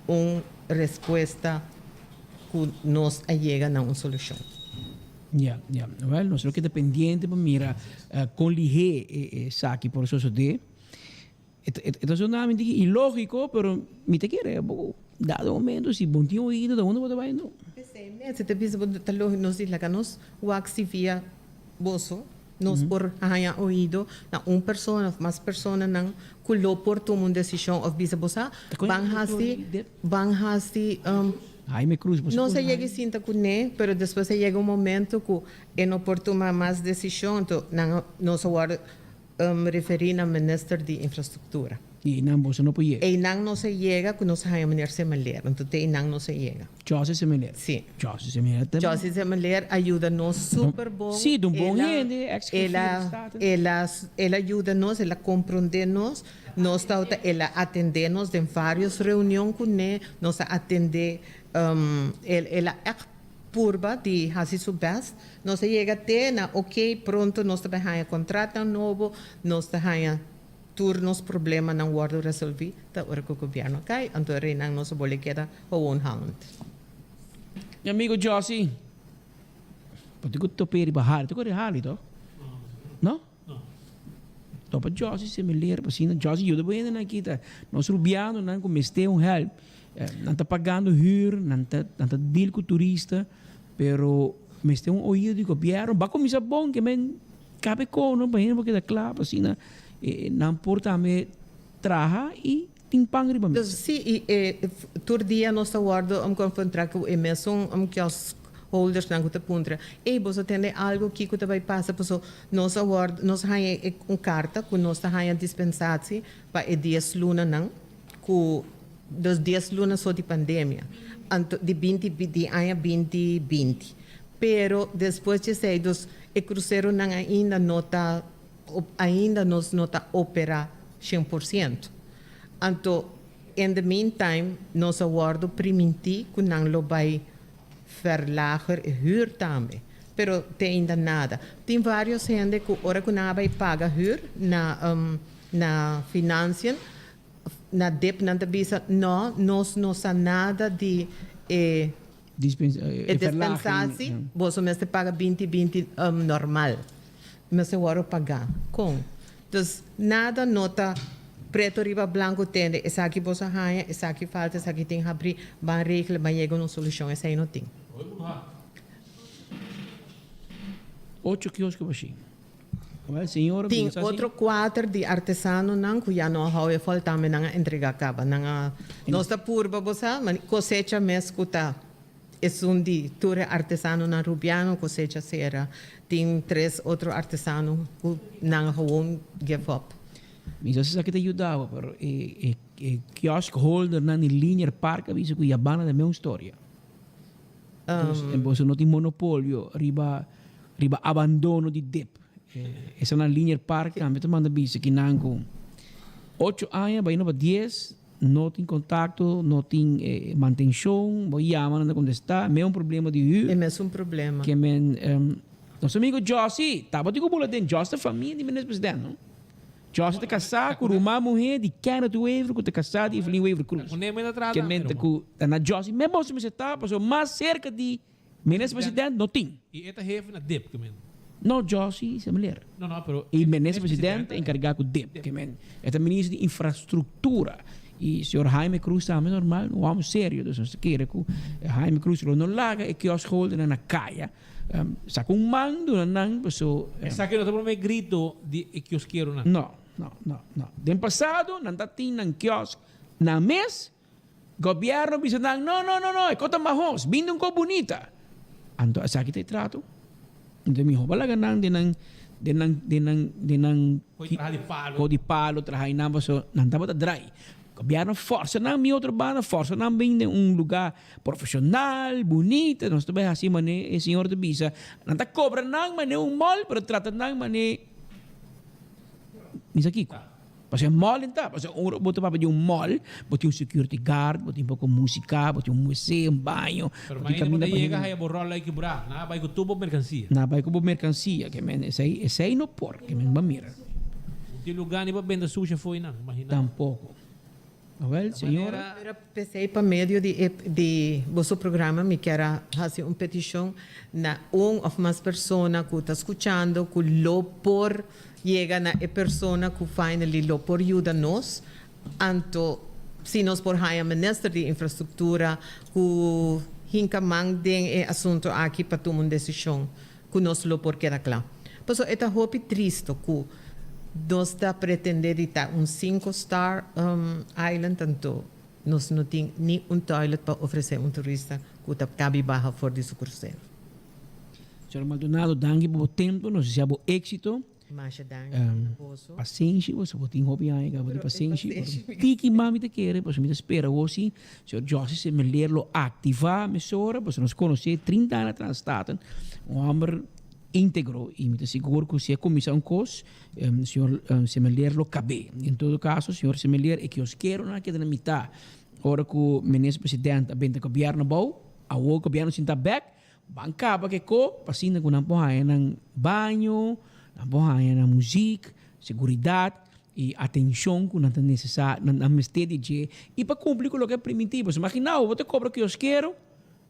un respuesta ku nos a yega na un solushon. Ya, ya. Wel, nos lo keda pendiente pa mira kon lihé esaki por sosodé. E ta sona mi diki ilógiko, pero mi ta kere bo dado momento si bo no tin oido ta unda bo ta bai no. P'esei mes e ta bisa bo ta lógiko nos di laga nos wak si via boso nos por haña oido na un persona òf mas personanan ku lo por tuma un desishon òf bisa bo sa ban hasi ban hasi Jaime Cruz bo sa Nos a yega i sinta kuné pero despues a yega un momento ku e no por tuma mas desishon anto nan nos a wòrdu Referí na Minister di Infrastruktura. I einan boso no por yega. Einan nos a yega ku nos a haña Meneer Semeleer. Anto te einan nos a yega. José Semeleer. Sí. José Semeleer ta. José Semeleer a yuda nos super bon. Sí, ta un bon hende, ex jefe di Staten. El a, el a yuda nos, el a komprondé nos. Nos tabata, el a atendé nos den vários reunion kuné. Nos a atendé, el, el a ègt purba di hasi su bèst. Nos a yega te na ok, pronto nos ta bai haña contratnan nobo, nos ta haña tur nos problemanan wordo resolvi, ta ora cu gobierno cay, anto e reynan nos a bole keda gewoon hangend. Mi amigo Jossy, bo tin cu top'e riba Harley, ta core Harley toch? No? Topa Jossy Semeleer pa asina Jossy yuda bo hendenan aki ta nos rubianonan cu mester un help, nan ta pagando huur, nan ta nan ta deal cu turista, Pero mester un oido di gobierno. Ba cuminsa bon ke men cabe cono pa hende por keda cla pa asina nan por tambe traha y tin pan riba mesa. Sí, y e tur dia nos ta wordo confronta cu e mesun kiosk holders nan cu ta puntra, ey boso tende algo kico ta bay pasa paso nos a wordo nos a haya un carta cu nos ta haya dispensatie pa e dies lunanan cu Dos dies luna so di pandemia, anto di binti di aña binti binti. Pero despues di esei dos e kruseronan ainda no ta ainda nos no ta opera 100%. Anto in the meantime nos a wordo priminti ku nan lo bai verlager e huur tambe. Pero te ainda nada. Tin varios hende ku ora ku nan a bai paga huur na na financiën Na dip nan ta bisa, No, nos no sa nada di e e dispensatie, boso mester paga 20 20 normal. Mester wòrdu pagá. Kon? Dus nada no ta preto riba blanko tende, esaki boso haña, esaki falta, esaki tin habrí, ban regla, ban yega un solushon, esei no tin. Ocho kiosko bashí. Wel, señor, Tin bisa así. otro kuater di artesanonan ku ya no a hou e fòl tambe nan a entregá kaba. Nan a Nos ta purba bo sa, ma kosecha mes ku ta esun di tur e artesanonan rubiano kosecha sera. Tin tres otro artesano ku nan a gewoon give up. Mi sa si esaki ta yuda bo, pero e e kiosk holdernan di Linear Park a bisa ku yabana ta meun storia. Dus boso no tin monopolio riba riba abandono di dip. Esanan Linear Park tambe ta manda bisa ki nan ku ocho aña bai no pa dies. No tin contacto, no tin mantencion, bo yama nan ta contesta, me un problema di huur. E mesun problema. Ke men, nos amigo Jossy, tabatin cu bula den Jossy ta famia di Minister President, no? Jossy ta casá cu ruman muher di Kenneth Wever cu ta casá di Evelyn Wever Croes. Ke men ta cu ta na Jossy me boso mester ta pasobra mas cerca di Minister President no tin. Y e ta hefe na dip, ke men. No, Jossy Semeleer. No, no, pero. Y Minister President ta encarga cu dip, ke men. E ta Minister di Infrastructura. Y señor Jaime Cruz tambe normal, un homber serio, dus nos ta kere cu Jaime Cruz lo no laga e kioskholdernan na caya. Saca un man duna nan, paso. Esaki no ta prome grito di e kioskeronan. No, no, no, no. Den pasado nan ta tin nan kiosk nan mes. Gobierno bisa nan, no, no, no, no, e ko ta mahos, binde un ko bunita. Anto esaki ta e trato. Anto e miho ba laga nan den nan, den nan, den nan, den nan Ko traha di palo. Ko di palo traha einan paso nan tabata drai. Gobierno forsa nan mi otro banda, forsa nan bin den un luga profesional, bunita, nos ta bai hasi mane e señor ta bisa. Nan ta cobra nan mane un mall, pero trata nan mane misa kiko. Pasobra e mall ta, pasobra ora bo ta papia di un mall, bo tin un security guard, bo tin poko musica, bo tin un wc, un baño, Pero bo tin mainta bo caminda ta pa yega hende. haya bo ròl ai kibrá, nan a bai ku tur bo merkansia. Nan a bai ku bo merkansia, ke men esei, esei no por, ke men bo a mira. No tin lugá ni pa benta sushi afó einan, imaginá. Tampoko. Awel, señora. Pero p'esei pa medio di e di boso programa mi kier a hasi un petishon na un of mas persona ku ta skuchando ku lo por yega na e persona ku finally lo por yuda nos anto si nos por haña minister di infrastruktura ku hinka man den e asunto aki pa tuma un desishon ku nos lo por keda kla. Pasobra e ta hopi tristo ku nos ta pretende di ta un cinco star island anto nos no tin ni un toilet pa ofrece un turista ku ta kabi baha for di su krusero. Señor Maldonado, danki pa bo tempo, nos desea bo éxito. Masha danki na boso. Pasenshi, boso bo tin hopi aña bo tin pasenshi. Tiki mas mi ta kere, pasobra mi ta spera awo si señor José Semeleer lo activa mesora, pasobra nos conoce 30 aña atras Staten, un homber integro y mi ta sigur cu si e cuminsa un cos, señor Semeleer lo cabe. En todo caso, señor Semeleer, e kioskeronan a keda na mitad ora cu Minister President a benta gobierno abou, awo gobierno sinta bek, Ban kaba ke ko pa asina ku nan por haña nan baño, nan por haña nan muzik, seguridat i atenshon ku nan ta nesesa nan nan mester di dje i pa kumpli ku loke a primintí. Pasobra imagina bo, bo ta kobra kioskero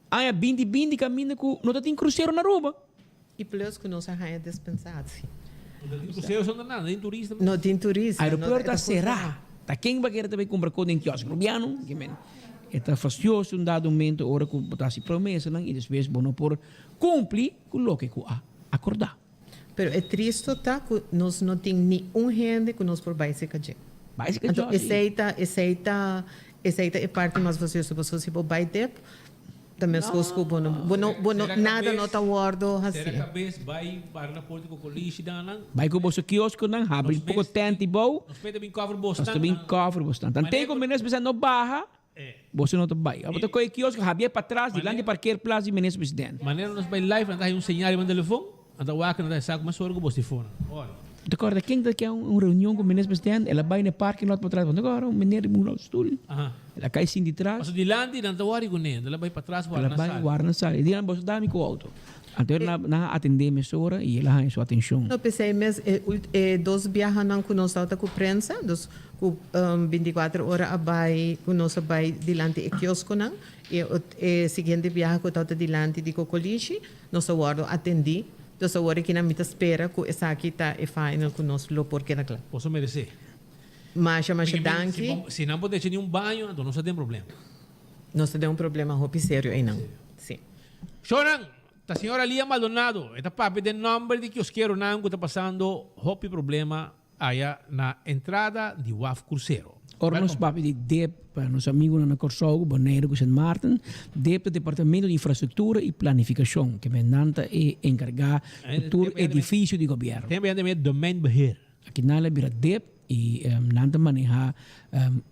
aña binti binti kaminda ku no ta tin krusero na Aruba. I plus ku nos a haña dispensatie. No ta tin krusero so na nada, no tin turista. No tin turista. Aeropuerto ta será. Ta ken bo a kere ta bai kumpra kos den kiosk? Rubiano? Ke men. E ta fastioso un dado momento ora ku bo ta hasi promesanan i despues bo no por kumpli ku loke ku a akordá. Pero e tristo ta ku nos no tin ni un hende ku nos por bai serka dje. Bai serka Anto dje, sí. esei ta, esei ta, esei ta e parti mas fastioso pasobra si bo bai dep ta meskos ku bo no, bo no, bo no, nada no ta wòrdu hasí. Sera kabes bai bara na porta ku kolishi danan. Bai ku boso kioskonan, habri poko tent i bou. Nos p'e ta bin kòver bosnan. Nos ta bin kòver bosnan. Tanten ku minister president no baha, boso no ta bai. Abo ta kohe kiosko, habié patras dilanti parkeerplaats di minister president. Manera nos bai live nan ta haña un señal riba nan telefon, nan ta wak nan ta sa ku mas ora ku bos telefon. Ora. Bo ta kòrda ken ta ke un reunion ku minister president, el a bai na e parking lot patras, bo ta kòrda un meneer riba un rolstoel, el a kai sinti tras. Paso dilanti nan ta wòri kuné, el a bai patras El a wòrda na bai sali. wòrda na sali. E di nan, boso dami ku outo. Anto el a nan a atendé mesora i el a haña su atenshon. No, p'esei mes e ult e dos biahanan ku nos tabata ku prensa, dus ku bintikuater ora a bai ku nos a bai dilanti e kioskonan i e e siguiente biaha ku tabata dilanti di Kokolishi, nos a wòrdu atendí. Dus awor aki nan mi ta spera ku esaki ta e final ku nos lo por keda kla. Boso meresé. Masha masha danki. Si nan por decha di un baño, anto nos ta den problema. Nos ta den un problema hopi serio einan. Sí. Shownan, ta señora Lia Maldonado. E ta papia den nomber di kioskeronan ku ta pasando hopi problema aya na entrada di waf Crucero. Ora nos papia di dep pa nos amigunan na Kòrsou, Boneiru ku Sint Maarten, dep ta Departamento di Infrastruktura i Planifikashon, ke men nan ta e enkargá ku tur edifisio di gobièrnu. Tempu yanda mi Domeinbeheer. Aki nan la bira dep i nan ta maneha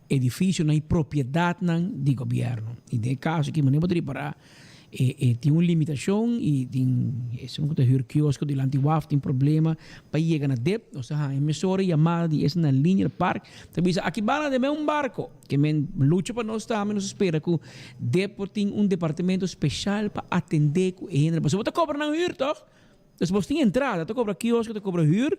edificionan i propiedadnan di gobierno. I den e caso aki manera bo ta ripara. E e tin un limitacion y tin esun cu ta huur kiosko dilanti waf tin problema pa yega na dep. Nos ta haña mesora yamada di esnan na Linear Park ta bisa aki banda den un barco. Ke men lucha pa nos tambe nos ta spera cu dep por tin un departamento special pa atende cu e hende. Pasobra bo ta cobra nan huur toch? Dus bos tin entrada, ta cobra kiosko, ta cobra huur.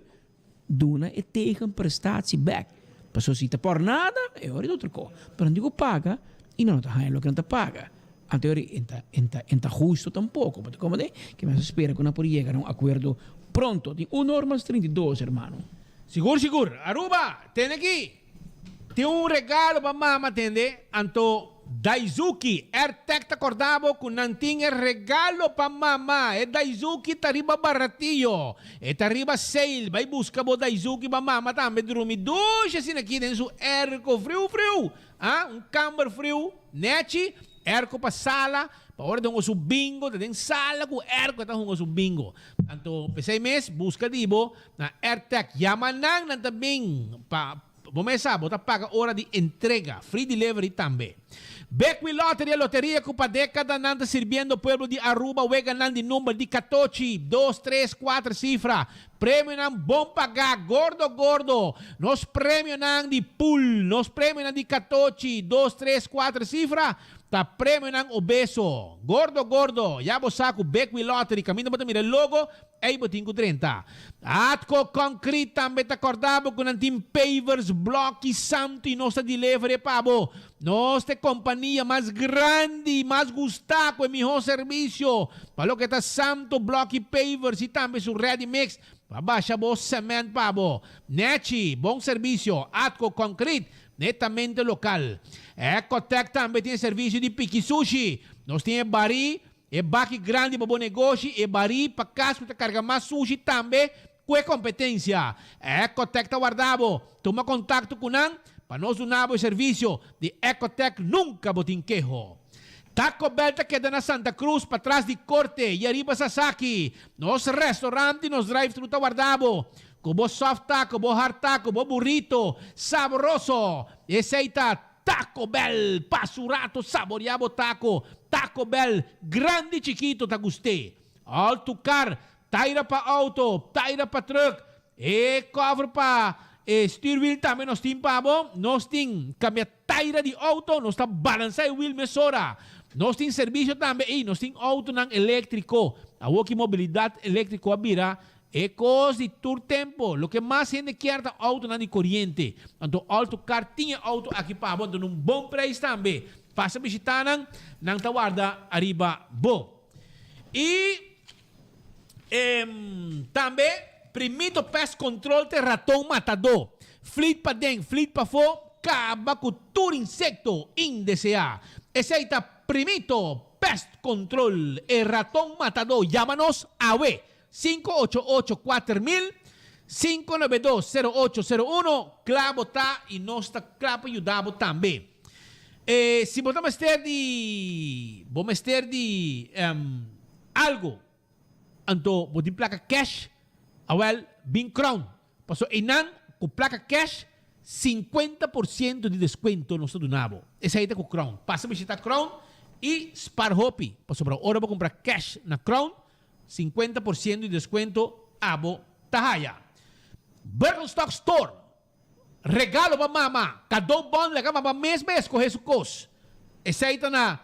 Duna e tegenprestatie bek. Pasobra si ta por nada, e ora e ta otro ko. Pero nan tin ku paga i nan no ta haña loke nan ta paga. Anto e ora e ta e ta e ta husto tampoko. Bo ta komprende? Ke mi a spera ku nan por yega na un akuerdo pronto. Tin un or mas 32, hermano. Sigur sigur. Aruba, tene aki. Tin un regalo pa mama tende, anto Daizuki Airtag ta corda bo cu nan tin e regalo pa mama. E Daizuki ta riba baratillo, e ta riba sale. Bay busca bo Daizuki pa mama tambe drumi dushi asina aki den su airco friu friu. Ah, un camber friu nechi, airco pa sala, pa ora ta hunga su bingo, ta den sala cu airco e ta hunga su bingo. Anto pesey mes busca di bo Na Airtag, yama nan, nan ta bin pa bo mesa, bo ta paga ora di entrega, free delivery tambe. Bekwee Lottery, e loteria cu pa decadanan ta sirbiendo pueblo di Aruba, weganan di number di catochi, dos, tres, cuater cifra, premionan bon paga, gordo gordo, nos premionan di pool, nos premionan di catochi, dos, tres, cuater cifra, Ta premionan obeso, gordo gordo, ya bo sa cu Bekwee Lottery caminda bo ta mira e logo, Ey bo tin cu drenta. Atco Concrete tambe ta corda bo cu nan tin pavers, bloki, santo y nos ta deliver e pa bo. Nos ta e compania mas grandi y mas gusta cu e miho servicio pa loke ta santo, bloki, pavers y tambe su ready mix pa basha bo cement pa bo. Nechi, bon servicio, Atco Concrete, netamente local. Ecotec tambe tin e servicio di piki sushi. Nos tin e bari E baki grandi pa bo negoshi, e barí pa kas ku ta karga mas sushi tambe ku e kompetensia. Ecotec ta warda bo. Tuma kontakto ku nan pa nos duna bo e servisio di Ecotec nunka bo tin keho. Taco Bell ta keda na Santa Cruz patras di Korte i ariba Sasaki. Nos restaurant i nos drive-thru ta warda bo ku bo soft taco, bo hard taco, bo burrito sabroso. Esei ta Taco Bell, pasa un rato saborea bo taco. Taco Bell, grandi chikito ta gust'é. All to car, taira pa auto, taira pa truck, e cover pa e stuurwiel tambe nos tin pa bo. Nos tin cambia taira di auto, nos ta balansa e wiel mesora. Nos tin servicio tambe, ey, nos tin autonan electrico. Awor ki mobilidad electrico a bira E kos di tur tempo, loke mas hende kier ta autonan di koriente. Anto Alto Car tin e auto aki pa bo, anto na un bon prijs tambe. Pasa bishita nan, nan ta warda ariba bo. I tambe Primito Pest Control ta e raton matadó. Flit paden, flit pafó, kaba ku tur insekto indeseá. Esei ta Primito Pest Control, e raton matadó. Yama nos awe! 588 4000, 592 0801, kla bo ta i nos ta kla pa yuda bo tambe. E si bo ta mester di bo mester di algo anto bo tin plaka cash awel bin Crown paso einan ku plaka cash 50 por ciento di descuento nos ta duna bo. Esei ta ku Crown. Pasa bishita Crown i spar hopi pasobra ora bo kumpra cash na Crown 50 por ciento di descuento abo ta haya. Birkenstock Store, Regalo pa mama, cadeau bon laga mama mes bay escoge su cos. Esey ta na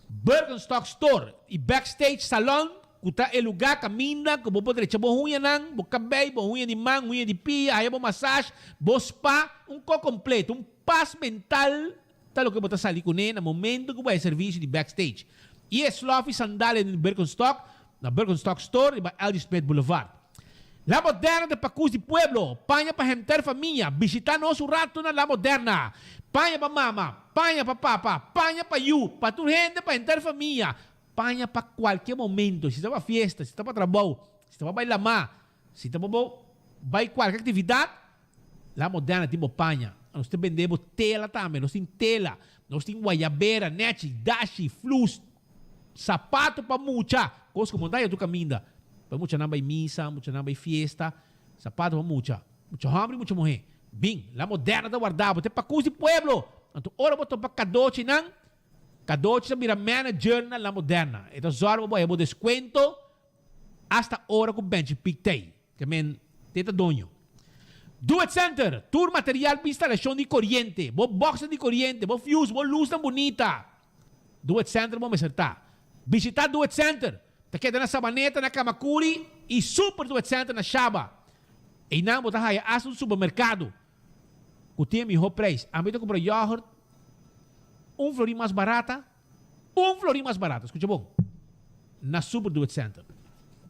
Birkenstock Store y Backstage Salon cu ta e lugar caminda cu bo por drecha bo huñanan, bo cabey, bo huña di man, huña di pia, haya bo massage, bo spa, un co completo, un paz mental Ta loke bo ta sali kuné na momento ku bo haya servisio di backstage. I e slof i sandalia den Birkenstock na Birkenstock Store riba LG Smith Boulevard. La Moderna ta pakus di pueblo, paña pa henter famia. Bishita nos un rato na La Moderna. Paña pa mama, paña pa papa, paña pa yu, pa tur hende, pa henter famia. Paña pa kualke momento, si ta pa fiesta, si ta pa trabou, si ta pa bai lamá, si ta pa bo bai kualke aktividat. La Moderna tin bo paña. Nos ta bende bo tela tambe. Nos tin tela. Nos tin guayabera, nechi, dashi, flus, sapato pa mucha. Kos ku montaña tur kaminda. Pa muchanan bai misa, muchanan bai fiesta. Sapato pa mucha. Mucha hòmber i mucha muhé. Bin, La Moderna ta warda bo. Ta e pakus di pueblo. Anto ora bo topa kadochinan. Cadochi ta bira manager na La Moderna. E ta zorg pa bo haya bo descuento hasta ora cu Benchi Piek t'ey. Ke men te ta doño. Do It Center, tur material pa instalacion di coriente, bo boxnan di coriente, bo fuse, bo luznan bunita. Do It Center bo mester ta. Bishita Do It Center. Ta keda na Sabaneta, na Camacuri y Super Do It Center na Shaba. Eynan bo ta haya hasta un supermercado cu tin e miho prijs. Ami ta cumpra yoghurt un florin mas barata, un florin mas barata, scucha bon, na Super Do It Center.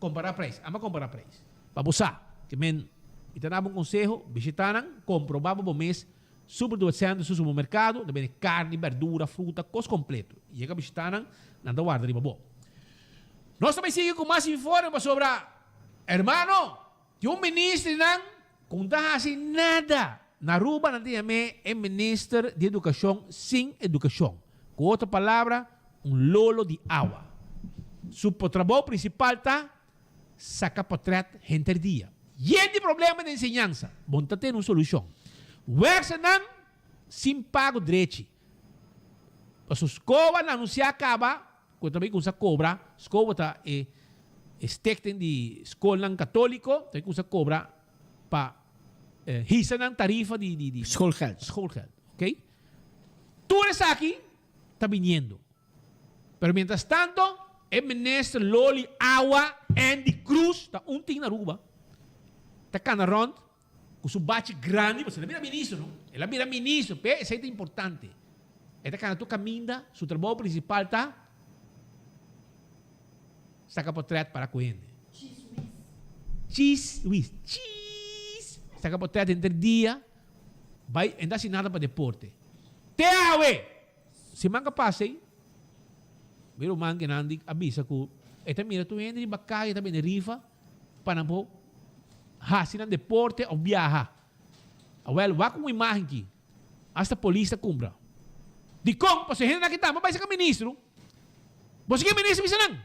Compara prijs, ami a compara prijs. Pa bo sa, ke men mi ta daba un conseho, bishita nan, comproba bo bo mes Super Do It Center su supermercado, ta bende carni, berdura, fruta, cos completo. Yega bishita nan, nan ta warda riba bo. Nos ta bay sigui cu mas informe pasobra, hermano, Tin un ministernan ku no ta hasi nada. Na Aruba nan ta yam'é e minister di edukashon sin edukashon. Ku otro palabra, un lolo di awa. Su trabou prinsipal ta saka potrèt henter dia. Yen di problema den enseñansa, bo no ta tene un solushon. Wèrksanan sin pago drechi. Pasobra skoba nan anunsiá kaba Ku ta bay kumsa kobra, skol bo ta e stichting di skolnan katoliko, ta bay kumsa kobra pa hisa nan tarifa di di Schoolgeld. Schoolgeld, ok. Tur esaki ta biniendo. Pero mientras tanto e minister Loli Awa Andy Cruz ta un tin na Aruba ta kana rond Ku su bachi grandi, pasobra el a bira ministro, no? El a bira ministro, p'e esei ta importante. E ta kana tur kaminda, su trabou prinsipal ta saka potrèt para ku hende. Chis wis. Chis! Saka potrèt henter dia, bai, e no ta hasi nada pa deporte. Te awe! Siman ka pasa ei, mi ruman Genandi a bisa ku e ta mira tur hende riba kaya ta bende rifa pa nan por hasi nan deporte of biaha. Awel, wak un imagen ki. Hasta polis ta kumpra. Dikon? Pasobra e hendenan aki tambe bai saka ministro. Bo si ke ministro bisa nan?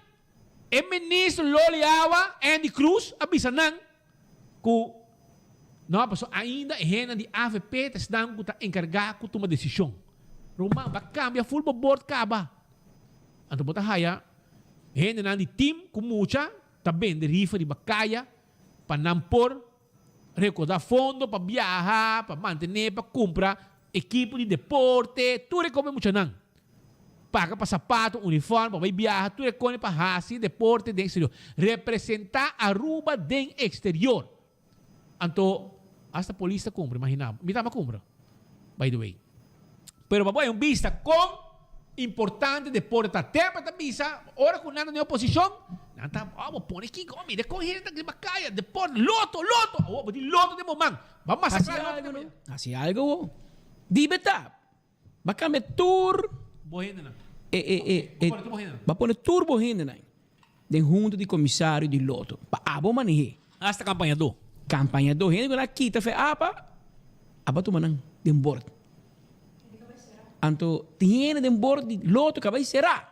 E ministro Loli Awa, Andy Cruz, a bisa nan ku no, pasobra ainda e hendenan di avp ta esnan ku ta enkargá ku tuma desishon. Ruman, bo a kambia ful bo bord kaba. Anto bo ta haya hendenan di tim ku mucha ta bende rifa riba kaya pa nan por rekoda fondo pa biaha, pa mantené, pa kumpra ekipo di deporte, tur e kome muchanan. Paga pa sapato, uniform, pa bai biaha, tur e kone pa hasi deporte den eksterior. Representá Aruba den eksterior. Anto, hasta polis ta kumpra, imaginá bo. Mi tamba kumpra, by the way. Pero pa bo hay un bista kon importante deporte ta. Temper ta bisa, ora ku nan ta den oposishon, nan ta, oh, bo pone kiko, oh, mira kon hende ta riba kaya, deporte, loto, loto! Awor bo tin loto den bo man. Bo a masakrá Hasi loto algo, no? Hasi algo, bo. Dibe ta. Ba cambia tur. Bo hendenan. E, e, e, e. Bo pone tur bo hendenan. Ba pone tur bo hendenan den hunta di comisario di loto. Pa abo maneh'é. Hasta campañadó. Campañadó. Hende cu nan a kita fe apa, aba tuma nan den bord. Anto tin hende den bord di loto cu a bay cera.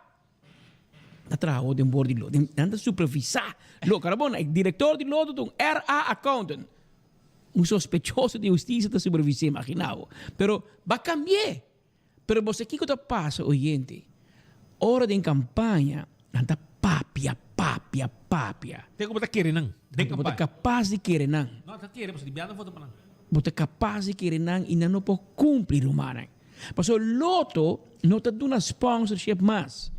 Ta traha awor den bord di loto. Nan ta supervisa loke. Ora bon, e director di loto ta un RA accountant. Un sospechoso di hustisia ta supervis'é, imagina bo. Pero ba cambi'é. Pero bo sa kiko ta pasa, oyente? Ora den campaña, nan ta papia, papia, papia. Te ku bo ta kere nan den Anto bo ta campaña. kapas di kere nan. No, ta kere pasobra di biaha nan vota pa nan. Bo ta kapas di kere nan i nan no por kumpli, rumannan. Pasobra Lotto no ta duna sponsorship mas.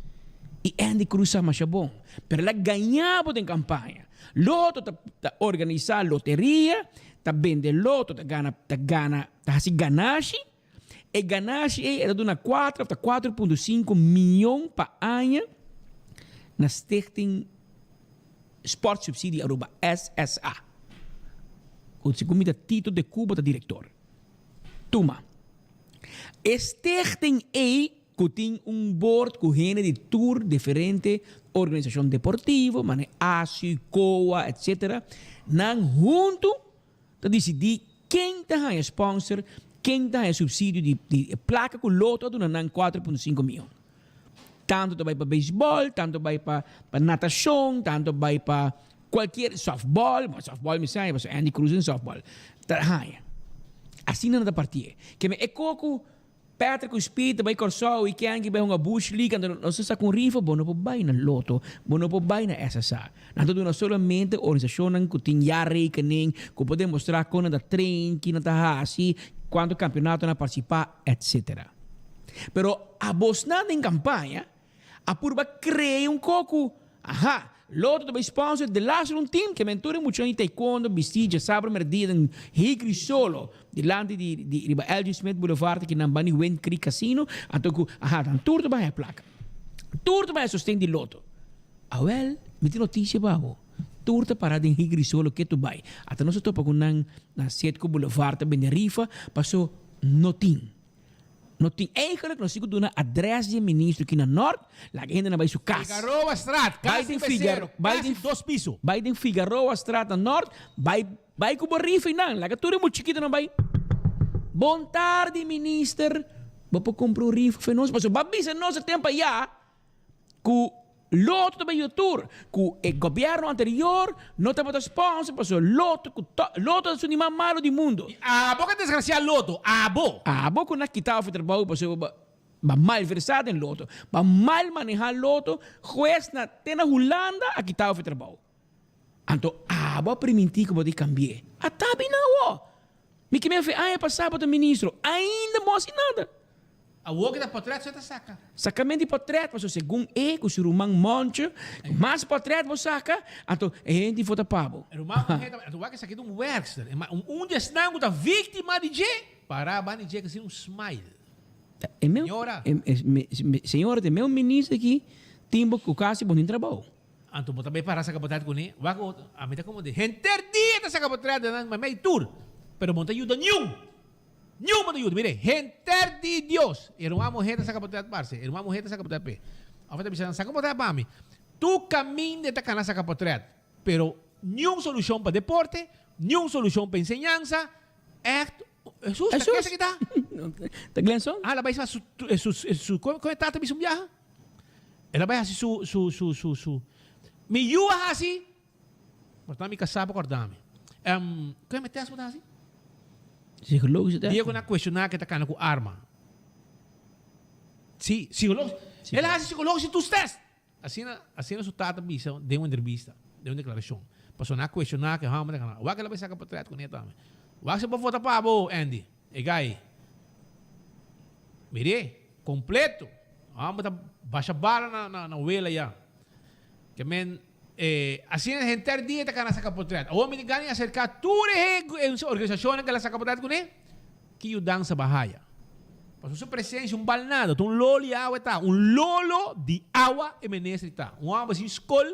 I Andy Cruz sa masha bon. Pero el a gaña bo den campaña. Lotto ta ta organisa loteria, ta bende loto, ta gana ta gana ta hasi ganashi. E ganashi ei e ta duna cuatro of ta 4.5 miyon pa aña na Stichting Sport Subsidie Aruba, SSA. Cu segun mi ta Tito de Cuba ta director. Tuma. E stichting ei ku tin un board ku hende di tur diferente organisashon deportivo, manera ASU, COA, etc. Nan huntu ta disidí ken ta haña sponsor, ken ta haña supsidio di di e plaka ku Lotto a duna nan 4.5 mion. Tantu ta bai pa beisbòl, tantu bai pa pa natashon, tantu bai pa kualkier sòftbòl, bon sòftbòl mi sa pasobra Andy Cruz den sòftbòl ta haña. Asina nan ta partié. Keme e koko. Patrick ku Speed ta bai Kòrsou i Kenky bai hunga Bush League anto nos ta saka un rifa bo no por bai na Lotto, bo no por bai na SSA. Nan ta duna solamente organisashonnan ku tin jaarrekening, ku por demostrá kon nan ta train, ki nan ta hasi, kuantu kampionato nan a partisipá, etsetera. Pero abosnan den kampaña a purba krea un ko ku, aha, Lotto ta bai sponsor de laatste un team ke men tur e muchanan di taekwondo bistí djasabra merdía den Hickory Solo dilanti di di riba LG Smith Boulevard aki nan bani Wind Creek Casino anto ku aha nan tur ta bai haña plaka tur ta bai haña sosten di Lotto. Awel, mi tin notisia pa bo. Tur ta para den Hickory Solo ketu bai. Ata nos a topa ku nan na Citgo Boulevard ta bende rifa paso no tin. No tin eigenlijk nos tin ku duna adres di e ministro ki na Nort, laga e hendenan bai su kas. Figaroa Straat, Bai kas den di Figar, Becero, bai kas den di dos piso. Bai den Figaroa Straat na Nort, bai bai ku bo rifa einan, laga tur e muchikitonan bai. Bon tardi minister, bo por kumpra un rifa fe nos? Pasobra bo a bisa nos e tempo aya ku Lotto ta bai yuda tur, ku e gobièrnu anterior no tabata sponsor pasobra Lotto ku to Lotto ta esun di mas malu di mundo. I abo ke desgrasiá Lotto, abo. Abo ku na kita ofi trabou pasobra bo ba malversá den Lotto, ba mal manehá Lotto, hues na te na Hulanda a kita ofi trabou. Anto abo a primintí ku bo ta kambi'é. A ta bini awo. Mi ke men fe aña pasá bo ta ministro, ainda bo hasi nada. Awor ki ta potret so ta saka. Sakamento di potret pasobra segun e ku su ruman Moncho, ku mas potret bo saka, anto e hende vota pa bo. E ruman muhé ta anto wak esaki ta un werkster. E un di esnan ku ta víktima di dje, pará banda di dje ku sin un smile. E meu, Señora. señora ta e meu minister aki tin bo ku kasi bo tin trabou. Anto bo ta bai para saka potret kuné? Wak ami ta komo di henter dia ta saka potret nan mei tur, pero bo no ta yuda niun. Niun bo ta yuda. Mire, henter di Dios. E ruman muhé ta saka potret parce. E ruman muhé ta saka potret p'e. Of e ta bisa nan, saka potret pa mi. Tur kaminda e ta kana saka potret. Pero niun solushon pa deporte, niun solushon pa enseñansa. Ègt, Hesus, ta Hesus. kesa ki ta? Ta Glenson? Ah, el a bai sa su, su, su, kon e tata bisa un biaha? El a bai hasi su, su, su, su, su. Mi yu a hasi. Por ta mi kasá pa kòrda mi. Kue mi tèst bo ta hasi? Psikologische tèst. Dia ku nan a kuestioná ke ta kana ku arma. Sí, psikologisch. El a hasi psikologische toetstest. Asina, asina su tata bisa den un entrevista, den un deklarashon. Pasobra nan a kuestioná ke hòmber ta kana. Wak el a bai saka portrèt kuné tambe. Wak si bo vota pa bo, Andy. E gai. Mir'é, kompleto. Hòmber ta basha bala na, na, na wela ya. Ke men. E asina henter dia ta kana saka potret. Awor mi tin gana di aserka tur e organisashonnan ku el a saka potret kuné, ki yudansa bo a haya. Pasobra su presensia un bal nada, ta un lolo di awa e ta. Un lolo di awa e minister ta. Un hòmber sin skol,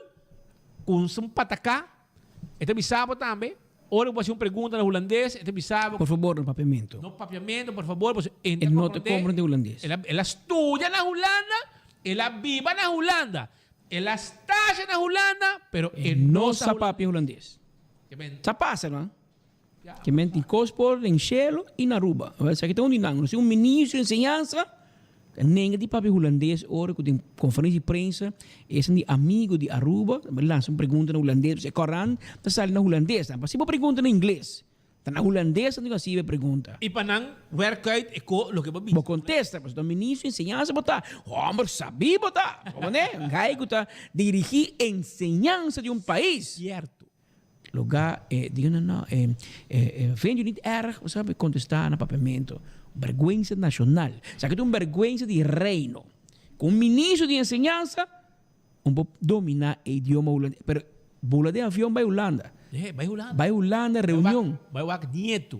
ku un pataká, e ta bisa bo tambe, ora ku bo hasi un pregunta na hulandes, e ta bisa bo. Por fabor, no papiamentu. No papiamentu, por fabor, pasobra e E no ta komprende hulandes. El a studia na Hulanda, el a biba na Hulanda. El a stage na Hulanda, pero e no sa papia hulandes. Sa pasa, no? Ke men tin kos por den shelo i na Aruba. Esaki ta un di nan. Nos tin un ministro di enseñansa ta nenga di papia hulandes ora ku den konferensia di prensa esun di amigo di Aruba ta lansa un pregunta na hulandes pasobra e koran ta sali na hulandes. Nan pa si bo pregunta na ingles. Ta na hulandes nan tin hasi e pregunta. I pa nan werk uit e ko loke bo bisa. Bo kontesta, pasobra ta ministro di enseñansa bo ta. Homber sabí bo ta. Bo ne? Un gai ku ta dirigí enseñansa di un pais. Sierto. Lugá e diga no no e e vind je niet erg bo sabi kontestá na papiamento. Bergwensa nashonal. Esaki ta un bergwensa di reino. Ku un ministro di enseñansa Un por dominá e idioma hulandes. Pero bula den avion bai Hulanda. Eh, bai Hulanda. Bai Hulanda reunion. Bai wak nietu.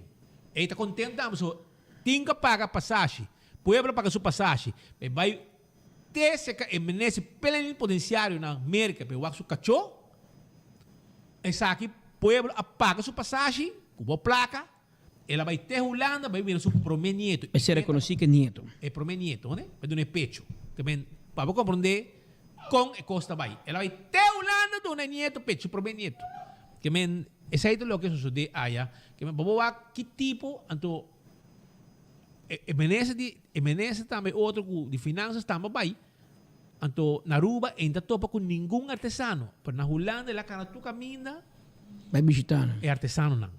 Ey ta contento tambe so tin ka paga pasashi. Pueblo paga su pasashi. E bai te seca e minister plenipotenciario na Merca pe wak su cacho. Esaki pueblo a paga su pasashi cu bo placa. El a bai te Hulanda bai mira su prome nieto. E ser reconoci ke nieto. E prome nieto, ne? Bai duna e pecho. Te men, pa bo comprende con e cos ta bai. El a bai te Hulanda duna e nieto pecho, su prome nieto. Ke men, esei ta loke sosode aya. Ke men, pa bo wak ki tipo, anto e, e minister di, e minister tambe otro cu di finanzas tambe a bai. Anto na Aruba e no ta topa cu ningun artesano. Pero na Hulanda el a cana tur caminda. Bai bishita nan. E artesanonan.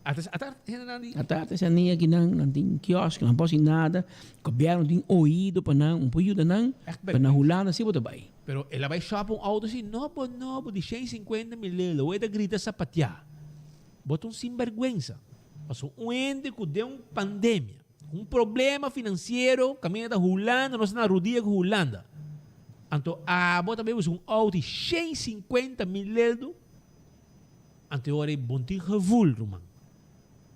Ata ata hendenan di. Ata artesania aki nan, nan tin kiosk, nan por haci nada. Gobierno tin oido pa nan, un por yuda nan, pero na Hulanda si bo ta bay. Pero el a bay shop un auto si nobo nobo di shen sinkuenta mil euro, awor e ta grita sapatia. Bo ta un sinberguensa. Pasobra un hende ku den un pandemia, un problema finansiero, kaminda ta Hulanda, nos ta na rudia ku Hulanda. Anto abo ta bay buska un auto di shen sinkuenta mil euro? Anto e ora ei bon tin gevoel, ruman.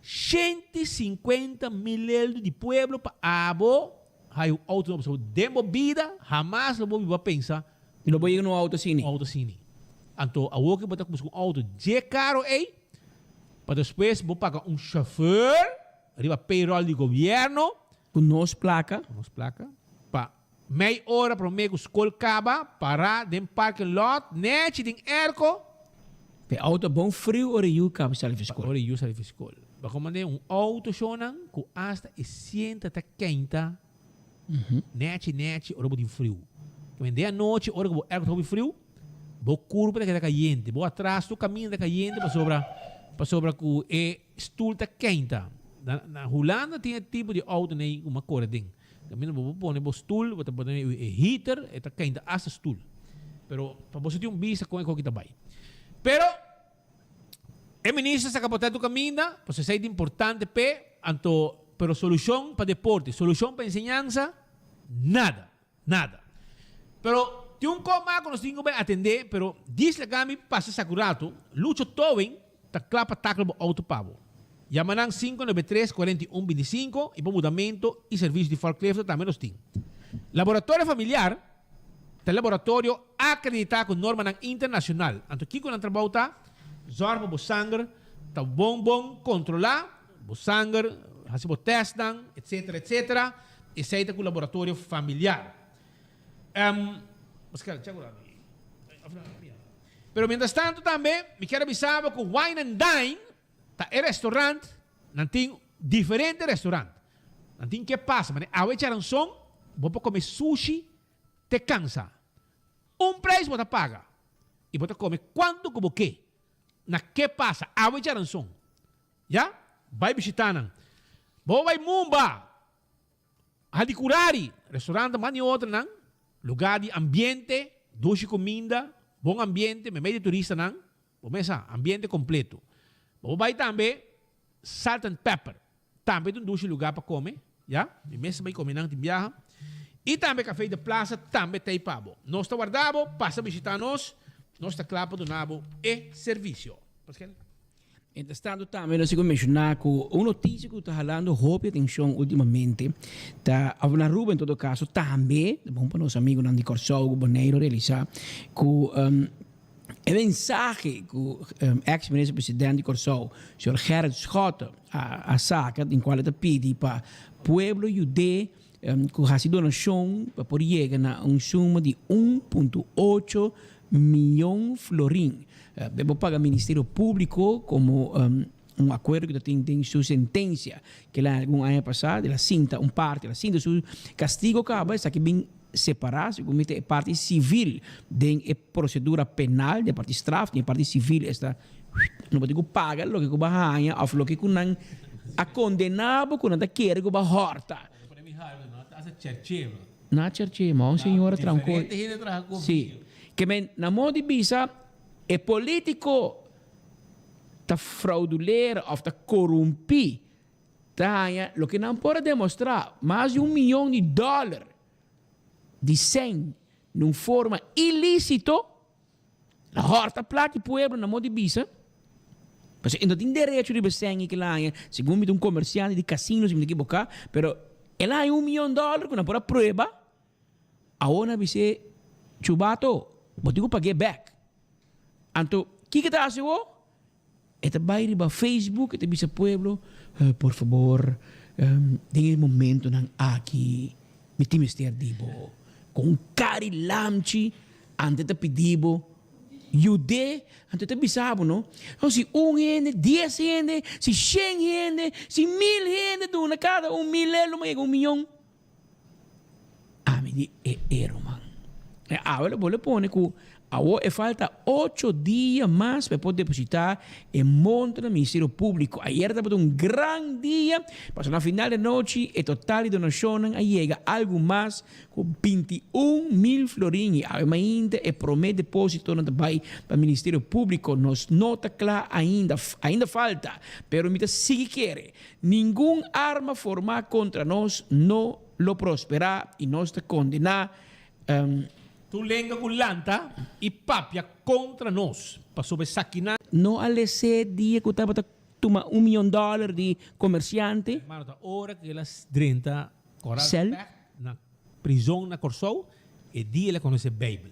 150 mil eldo di pueblo pa abo haya un auto nobo. Pasobra den bo bida hamas lo bo biba pensa. Lo bo yega na un auto asini. Un auto asini. Anto awor ke bo ta buska un auto dje karo ei, pa despues bo paga un chauffeur riba payroll di gobierno. Ku nos plaka. Ku nos plaka. Pa Mei ora promé ku skol kaba, pará den parking lot, nèchi den airco. E auto bon friu ora e yu kaba sali fi skol. Ora e yu sali fi skol. Bo komand'é un auto shownan ku asta e sienta ta keinta nèchi nèchi ora bo tin friu. Kimen den anochi ora ku bo airco ta hopi friu, bo kurpa ta keda kayente, bo atras tur kaminda ta kayente pasobra pasobra ku e stul ta keinta. Na Hulanda tin e tipo di auto nei ku bo a kore den. Caminda bo por pone bo stoel, bo ta pone e heater, e ta keinta hasta stoel. Pero pa boso tin un bista con e koki ta bay. Pero e minister saca por tanto caminda, pasobra esey ta importante p'e, anto pero solucion pa deporte, solucion pa enseñansa, nada, nada. Pero tin un cos mas cu nos tin cu bay atende, pero dies laga mi pasa esaki un rato, Lucho Towing Ta kla pa takla bo auto pa bo. Yama nan 593 41 25 y pa mudamento y servicio di forklift tambe nos tin. Laboratorio Familiar ta laboratorio acredita cu normanan internacional. Anto kico nan trabou ta? Zorg pa bo sanger ta bon bon controla, bo sanger, haci bo testnan, etc. Etc. Esey ta cu Laboratorio Familiar. Pero mientras tanto tambe mi kier a bisa bo cu Wine and Dine ta e restaurant, nan tin diferente restaurant. Nan tin ke pasa, mane awe charanson bo por come sushi te cansa. Un prijs bo ta paga y bo ta come cuanto cu bo ke. Na ke pasa awe charanson. Ya, bay bishita nan. Bo bay Mumba. Hadicurari, restaurant mas ni otronan, lugar di ambiente, dushi cuminda, bon ambiente, memey di turistanan, bo mesa, ambiente completo. Bo por bay tambe Salt and Pepper, tambe ta un dushi lugar pa come, ya, mi mes ta bay come nan tin biaha. Y tambe Café de Plaza tambe ta ey pa bo. Nos ta warda bo, pasa bishita nos, nos ta cla pa duna bo e servicio. Paskel. Mientrastanto tambe nos sigue menciona cu un noticia cu ta halando hopi atencion ultimamente ta, of na Aruba en todo caso tambe, ta bon pa nos amigonan di Corsou cu Boneiro realisa cu e mensahe cu ex minister president di Corsou, señor Gerrit Schotte a saca den cual e ta pidi pa pueblo yude cu haci donacion pa por yega na un suma di un punto ocho miyon florin. Bo por paga Ministerio Publico como un acuerdo cu ta tin den su sentencia cu el a algun aña pasa, el a sinta un parti, el a sinta su castigo caba, esaki bin separa, segun mi ta e parti civil den e procedura penal, den e parti straf, den e parti civil esta no bo tin cu paga loke cu bo a haña of loke cu nan a condena bo cu nan ta kere cu bo a horta. Na cherche, ma un señora traha un co. Si. Ke men, na modo di bisa, e politico ta fraudulera of ta corumpi, ta haña loke nan por a demostra, mas di un miyon di dollar di cen na un forma ilicito, Na hòrta plak di pueblo na modo di bisa, pasobra e no tin derecho riba e sèn ei ku el a haña, segun mi ta un komersiante di kasino si mi ta ekiboká, pero el a haña un mion dòler ku nan por a prueba, awor nan a bis'é, Chubato, bo tin ku pag'é bèk. Anto, kiko e ta hasi awor? E ta bai riba Facebook, e ta bisa pueblo, Por fabor, den e momentonan aki mi tin mester di bo. Ku un kari lamchi ante ta pidi bo yud'é, anto e ta bisa bo no, si un hende, dies hende, si shen hende, si mil hende duna kada un mil el lo yega un miyon. Ami di e e ruman. Awe lo bo lo pone ku awor e falta ocho dia mas pa e por depositá e monto na Ministerio Públiko. Ayer tabata un gran dia, pasobra na final di anochi e total di donashonnan a yega algu mas ku 21,000 florin i awe mainta e promé depósitonan ta bai pa Ministerio Públiko. Nos no ta kla ainda, ainda falta, pero mi ta sigui kere. Ningun arma formá kontra nos no lo prosperá i nos ta kondená. Tur lenga ku lanta i papia kontra nos, pasobra esakinan. No a les'é dia ku tabata tuma un mion dòler di komersiante. Hermano, ta ora ku el a drenta Koral Specht na prizon na Kòrsou, e dia el a konosé Beibel.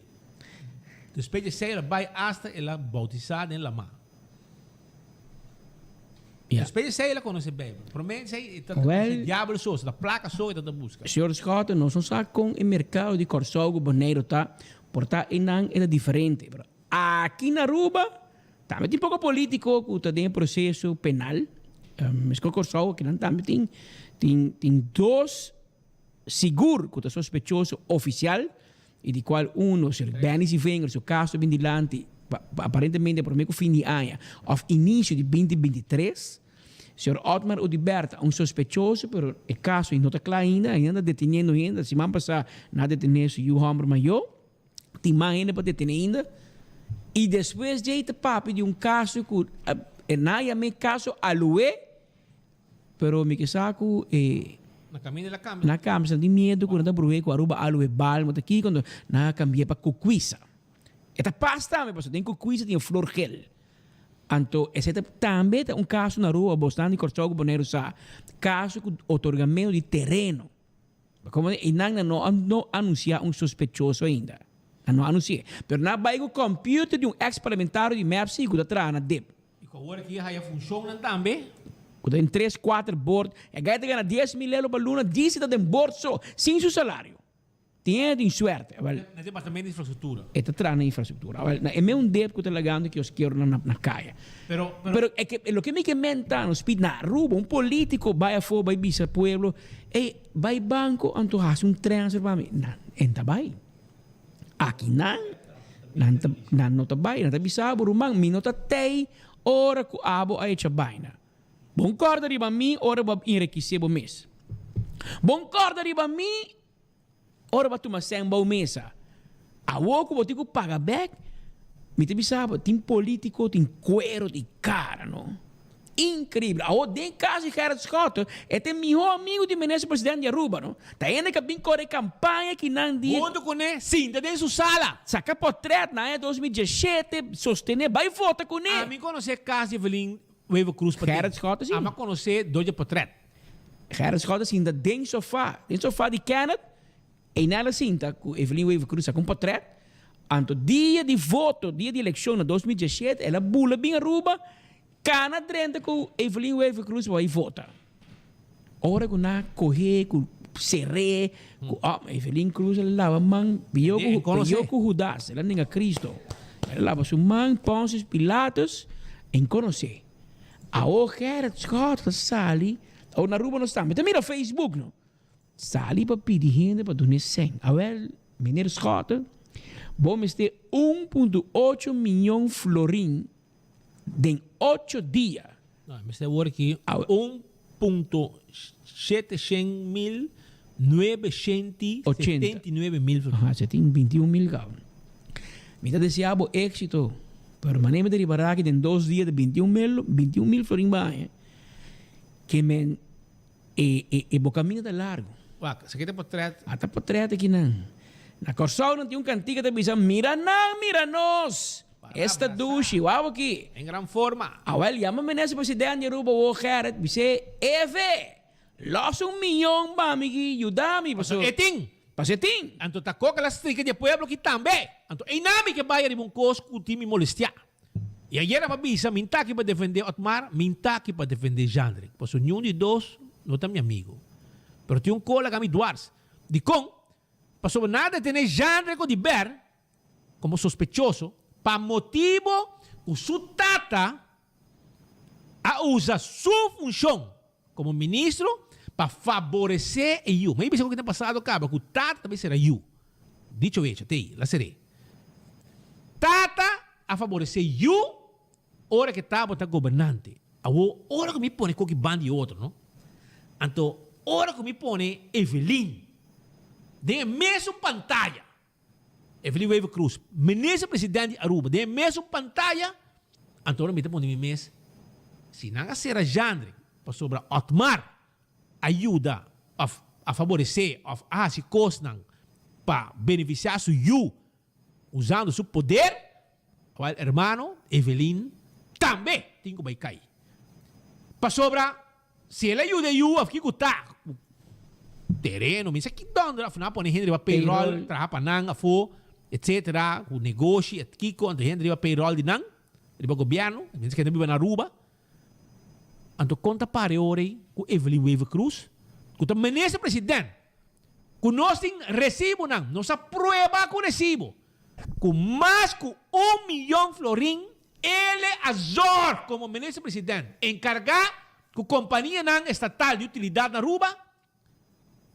Despues di esei el a bai asta el a boutisá den lamá. Despues di esei el a konosé Beibel. Promé esei e ta e diabel so, ta plaka so e ta buska. Señor Schotten, nos no sa kon e merkado di Kòrsou ku Boneiru ta, por ta einan e ta diferente. Pero aki na Aruba tambe tin poko polítiko ku ta den e proseso penal. Meskos Kòrsou akinan tambe tin tin tin dos sigur ku ta sospechoso ofisial i di kual uno, señor Benny Sivinger, su kaso bin dilanti aparentemente promé ku fin di aña òf inisio di binti 23. Señor Otmar Oduber ta un sospechoso, pero e kaso no ta kla ainda, ainda ta deteniendo hende. Siman pasá nan a detené su yu hòmber mayó, tin mas hende pa detené ainda. I despues djei ta papia di un kaso ku nan a yam'é kaso Alué. Pero mi ke sa ku e. Na kaminda el a kambia. Na kambia, nan tin miedu ku nan ta bruhé ku Aruba aloe balmo ta kiko, anto nan a kambi'é pa kukwisa. E ta pas tambe pasobra den kukwisa tin e flor gel. Anto esei ta tambe ta un kaso na Aruba, bosnan di Kòrsou ku Boneiru sa, kaso ku otorgamentu di tereno. Komo e nan nan no no anunsiá un sospechoso ainda. Nan no a anunsi'é. Pero nan a bai ku kòmpiuter di un eks parlamentario di mep si ku ta traha na dip. I ku awor aki a haya funshonnan tambe. Ku ta den tres kuater bord. E gai ta gana 10,000 euro pa luna disi ta den bord so, sin su salario. Tin hende tin suerte. Awel. Na departamento di infrastruktura. E ta traha na infrastruktura. Awel, na e meun dep ku ta lagando kioskeronan na na kaya. Pero, pero. Pero e ke, loke mi ke menta nos pidi na Aruba, un politico bai afo bai bisa pueblo, ey, bai banco anto hasi un transfer pa mi. Nan, en ta bai. Aki nan, nan ta, nan no ta bai. Nan ta bisa bo, ruman, mi no ta tei ora ku abo a echa baina. Bon kòrda riba mi ora bo a inrekisé bo mes. Bon kòrda riba mi ora bo a tuma sèn bou mesa. Awor ku bo tin ku paga bèk, mi ta bisa bo, tin polítiko tin kuero di kara, no. Increíble. Awor den caso di Gerrit Schotte, e ta e miho amigo di minister president di Aruba, no? Ta hende ka bin core campaña kinan di. Hunto cune, sinta den su sala. Saca potret na aña 2017, sostene, bay vota cune. Ami conoce cas di Evelyn Wever Croes paden. Gerrit Schotte si. Ami a conoce door dje potret. Gerrit Schotte sinta den sofa, den sofa di Kenneth, Einan a sinta cu Evelyn Wever Croes saca un potret, anto dia di voto, dia di eleccion na 2017, el a bula bin Aruba, Cana drenta cu Evelyn Wever Croes pa bay vota. Ora cu nan a coge, cu cere, cu oh, Evelyn Croes a laba man pio cu, pio cu Judas, el a nenga Cristo. El a laba su man, Pontius Pilatus, en conoce. Awor Gerrit Schotte ta sali, awor na Aruba nos tambe ta mira Facebook no. Sali pa pidi hende pa dun'é sèn. Awèl, meneer Schotte, bo mester 1.8 miyon florin den ocho dia. No, mester awor aki 1.700 mil 979 mil florin. Aha, se tin 21 mil caba. Mi ta desea bo éxito, pero manera mi ta riba aki den dos dia ta 21 mil, 21 mil florin baña, ke men e, e, e bo camino ta largo. Wak, esaki ta potret. A ta potret aki nan. Na Kòrsou nan tin un kantika ta bisa, Mira nan, mira nos! Esta dushi, wou aki. En gran forma. Awel, yama minister president di Aruba wou Gerrit, bis'é, Eve, los un miyon pa mi ki yuda mi, paso. Paso e tin. Paso e tin. Anto ta koka la strika di e pueblo ki tambe. Anto einan mi ke bai ariba un kos ku tin mi molestia. I ayera mi a bisa, mi n'ta aki pa defende Otmar, mi n'ta aki pa defende Jandrick. Paso niun di dos no ta mi amigo. Pero tin un kola ku a mi dwars. Dikon? Pasobra nan a detene Jandrick Oduber komo sospechoso pa motibo ku su tata a usa su funshon komo ministro pa faboresé e yu. Mi a bisa ku ta pasado kaba ku tata ta bai sera yu. Dicho hecho, t'ei, la ser'é. Tata a faboresé yu ora ku e tabata gobernante. Awor, ora ku mi pone koki banda di otro, no? Anto, ora ku mi pone Evelyn den e mesun pantaya, Evelyn Wever-Croes, Minister President di Aruba, den e mesun pantaya, anto ora mi ta pone mi mes, si nan a sera Jandre pasobra Otmar a yuda of a faboresé of a hasi kosnan pa benefisiá su yu usando su poder, awel hermano Evelyn tambe tin ku bai kai. Pasobra si el a yuda e yu of kiko ta ku tereno, mi sa ki dònder of nan a pone hende riba payroll traha pa nan afó etcetera ku negoshi et kiko anto hende riba payroll di nan riba gobièrnu, mi sa ke nan biba na Aruba. Anto kon ta pare ora ei ku Evelyn Wever-Croes, ku ta minister president, ku nos tin resibonan, nos a prueba ku resibo, ku mas ku un miyon florin el a zorg komo minister president enkargá ku kompanianan estatal di utilidat na Aruba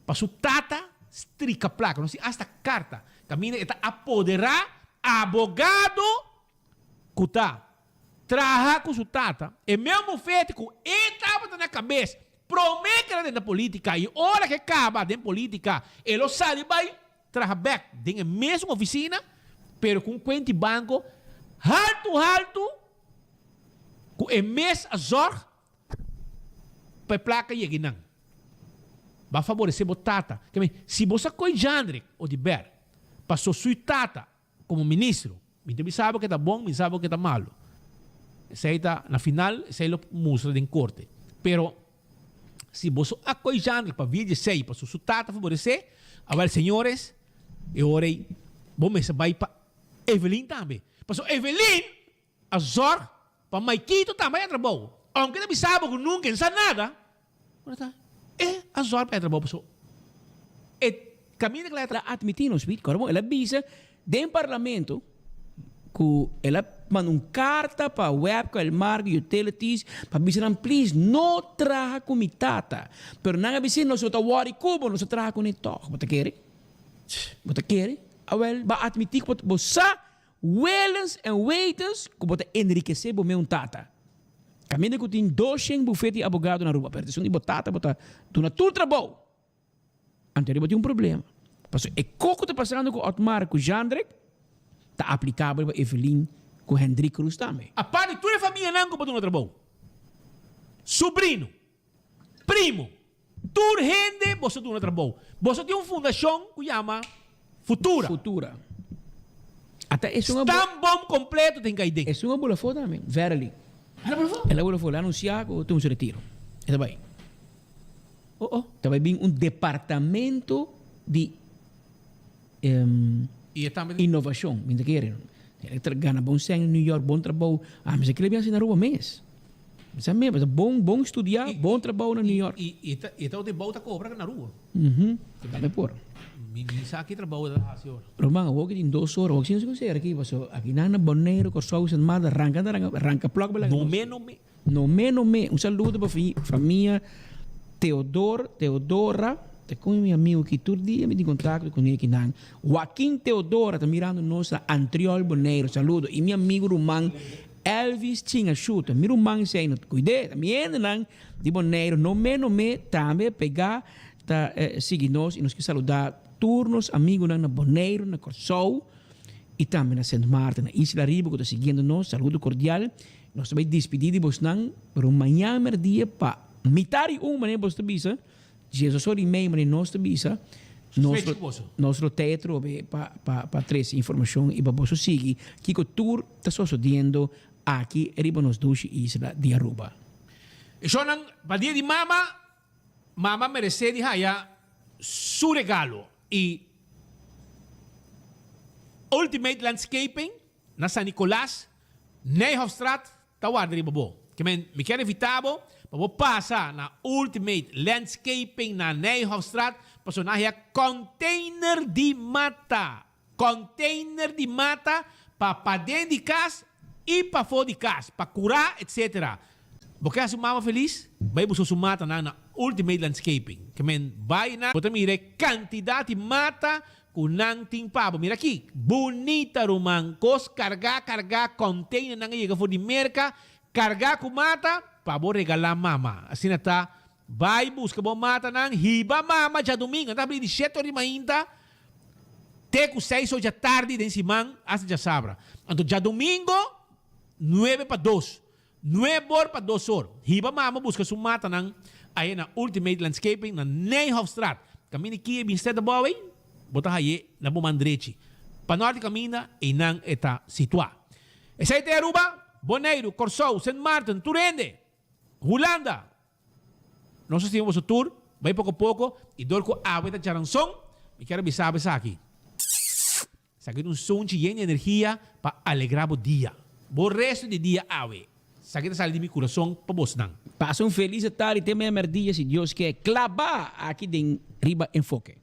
pa su tata strika plaka. Nos tin asta karta kaminda e ta apoderá abogado ku ta traha ku su tata, e meu bufete ku e tabata na kabes prome ku el a drenta politika i ora ku e kaba den politika e lo sali bai traha bek den e mesun ofisina pero ku un kuenti banko haltu haltu ku e mes a zorg pa e plaka yega einan. Ba faboresé bo tata. Si bo sa koe Jandrick Oduber paso su tata Como ministro, mi ta bisa bo ke ta bon, mi sa bo ke ta malo. Esei ta, na final, esei lo mustra den corte. Pero, si boso a coy Jandre pa via di esei, pasobra su tata faborecé, awel señores, e ora ei bo mester bay pa Evelyn tambe. Pasobra Evelyn a zorg pa Maikito tambe haya trabou. Aunke ta bisa bo cu nunca e no sa nada, pero ta e a zorg pa haya trabou pasobra e caminda cu el a El a admiti nos wit kòrda bon el a bisa den parlamento ku el a manda un karta pa Webco Elmar Utilities pa bisa nan please no traha ku mi tata pero nan a bisa nos no ta wòri ku bo nos ta traha kuné tòg bo ta kere bo ta kere awèl bo a admiti ku bo sa Willens en wetens ku bo ta enrikesé bo meun tata. Kaminda ku tin doshen bufet di abogado na Aruba, pero esun di bo tata bo ta duna tur trabou. Anto riba tin un problema. Pasobra e kos ku ta pasando ku Otmar ku Jandrick ta aplikabel pa Evelyn ku Hendrik Croes tambe. Apart di tur e famianan ku bo duna trabou, subrino, primo, Tur hende boso duna trabou. Boso tin un fundashon ku yama Futura. Futura. Ata esun a. Stamboom kompleto tin kai den. Esun a bula afó tambe. Verily. El a bula afó? El a bula afó. El a anunsiá ku tuma su retiro. E ta bai. Oh oh. Ta bai bin un departamento di inovashon. Mi ta kere. El ta gana bon sèn na New York, bon trabou. Ami sa kere bin hasi na Aruba mes. Mi sa mes, pasobra bon bon studiá, bon trabou na New York. I e ta e ta ota bou ta kobra na Aruba. Mhm, tambe por. Mi mi sa ki trabou e ta hasi ora. Ruman, awor ki tin dos ora, awor ki si nos a konsera aki, pasobra aki nan na Boneiru, Kòrsou, Sint Maarten, ranka ta ranka, ranka plòk pa laga No nos. me no me. No me no me. Un saludo pa famia Theodor, Theodora, ta kon mi amigo aki tur dia mi tin kontakto kuné aki nan. Joaquin Theodora ta mirando nos na Antriol, Boneiru. Saludo. I mi amigo ruman Elvis Chinga Shuta, mi ruman esei no kuid'é, ta mi hendenan di Boneiru no me no me tambe pegá ta sigui nos i nos ke saludá tur nos amigunan na Boneiru, na Kòrsou i tambe na Sint Maarten, na Isla Riba ku ta siguiendo nos, saludo kordial. Nos ta bai dispidí di bosnan, pero mañan merdia pa mitar i un manera bos ta bisa, Diesdos ora i mei manera nos ta bisa, nos lo nos lo tei atrobe pa pa pa trese informashon i pa boso sigui kiko tur ta sosodiendo aki riba nos dushi isla di Aruba. E shownan pa dia di mama, mama meresé di haya su regalo i Ultimate Landscaping na San Nicolas, Nijhofstraat ta warda riba bo. Ke men, mi kier invita bo pa bo pasa na Ultimate Landscaping na Nijhofstraat pasobra nan haya container di mata. Container di mata pa paden di cas y pafo di cas, pa cura etc. Bo ke haci mama felis? Bay busca su matanan na. Ultimate Landscaping. Ke men bai na bo ta mira e kantidat di mata ku nan tin pa bo. Mira aki, bunita ruman, kos kargá kargá, kònteinernan a yega for di Merka, kargá ku mata pa bo regalá mama. Asina ta, bai buska bo matanan, hiba mama djadumingu, nan ta habri di shete or di mainta te ku seis or djatardi den siman hasta djasabra. Anto djadumingu nuebe pa dos. Nuebe or pa dos or, hiba mama buska su matanan aya na Ultimate Landscaping na Nijhofstraat. Kaminda ki e bin steta bou ei, bo ta haye na bo man drechi. Pa nort di kaminda, einan e ta situá. Esei ta e Aruba, Boneiru, Kòrsou, Sint Maarten, tur hende, Hulanda. Nos a stima boso tur, bai poko poko, i dor ku awe ta djaranson, mi kier a bisa bo esaki. Esaki ta un sunchi yen di energia pa alegrá bo dia, bo resto di dia awe. Esaki ta sali di mi kurason pa bosnan. Pasa un felis tardi te mea merdia si Dios ke. Klabá aki den riba Enfoke.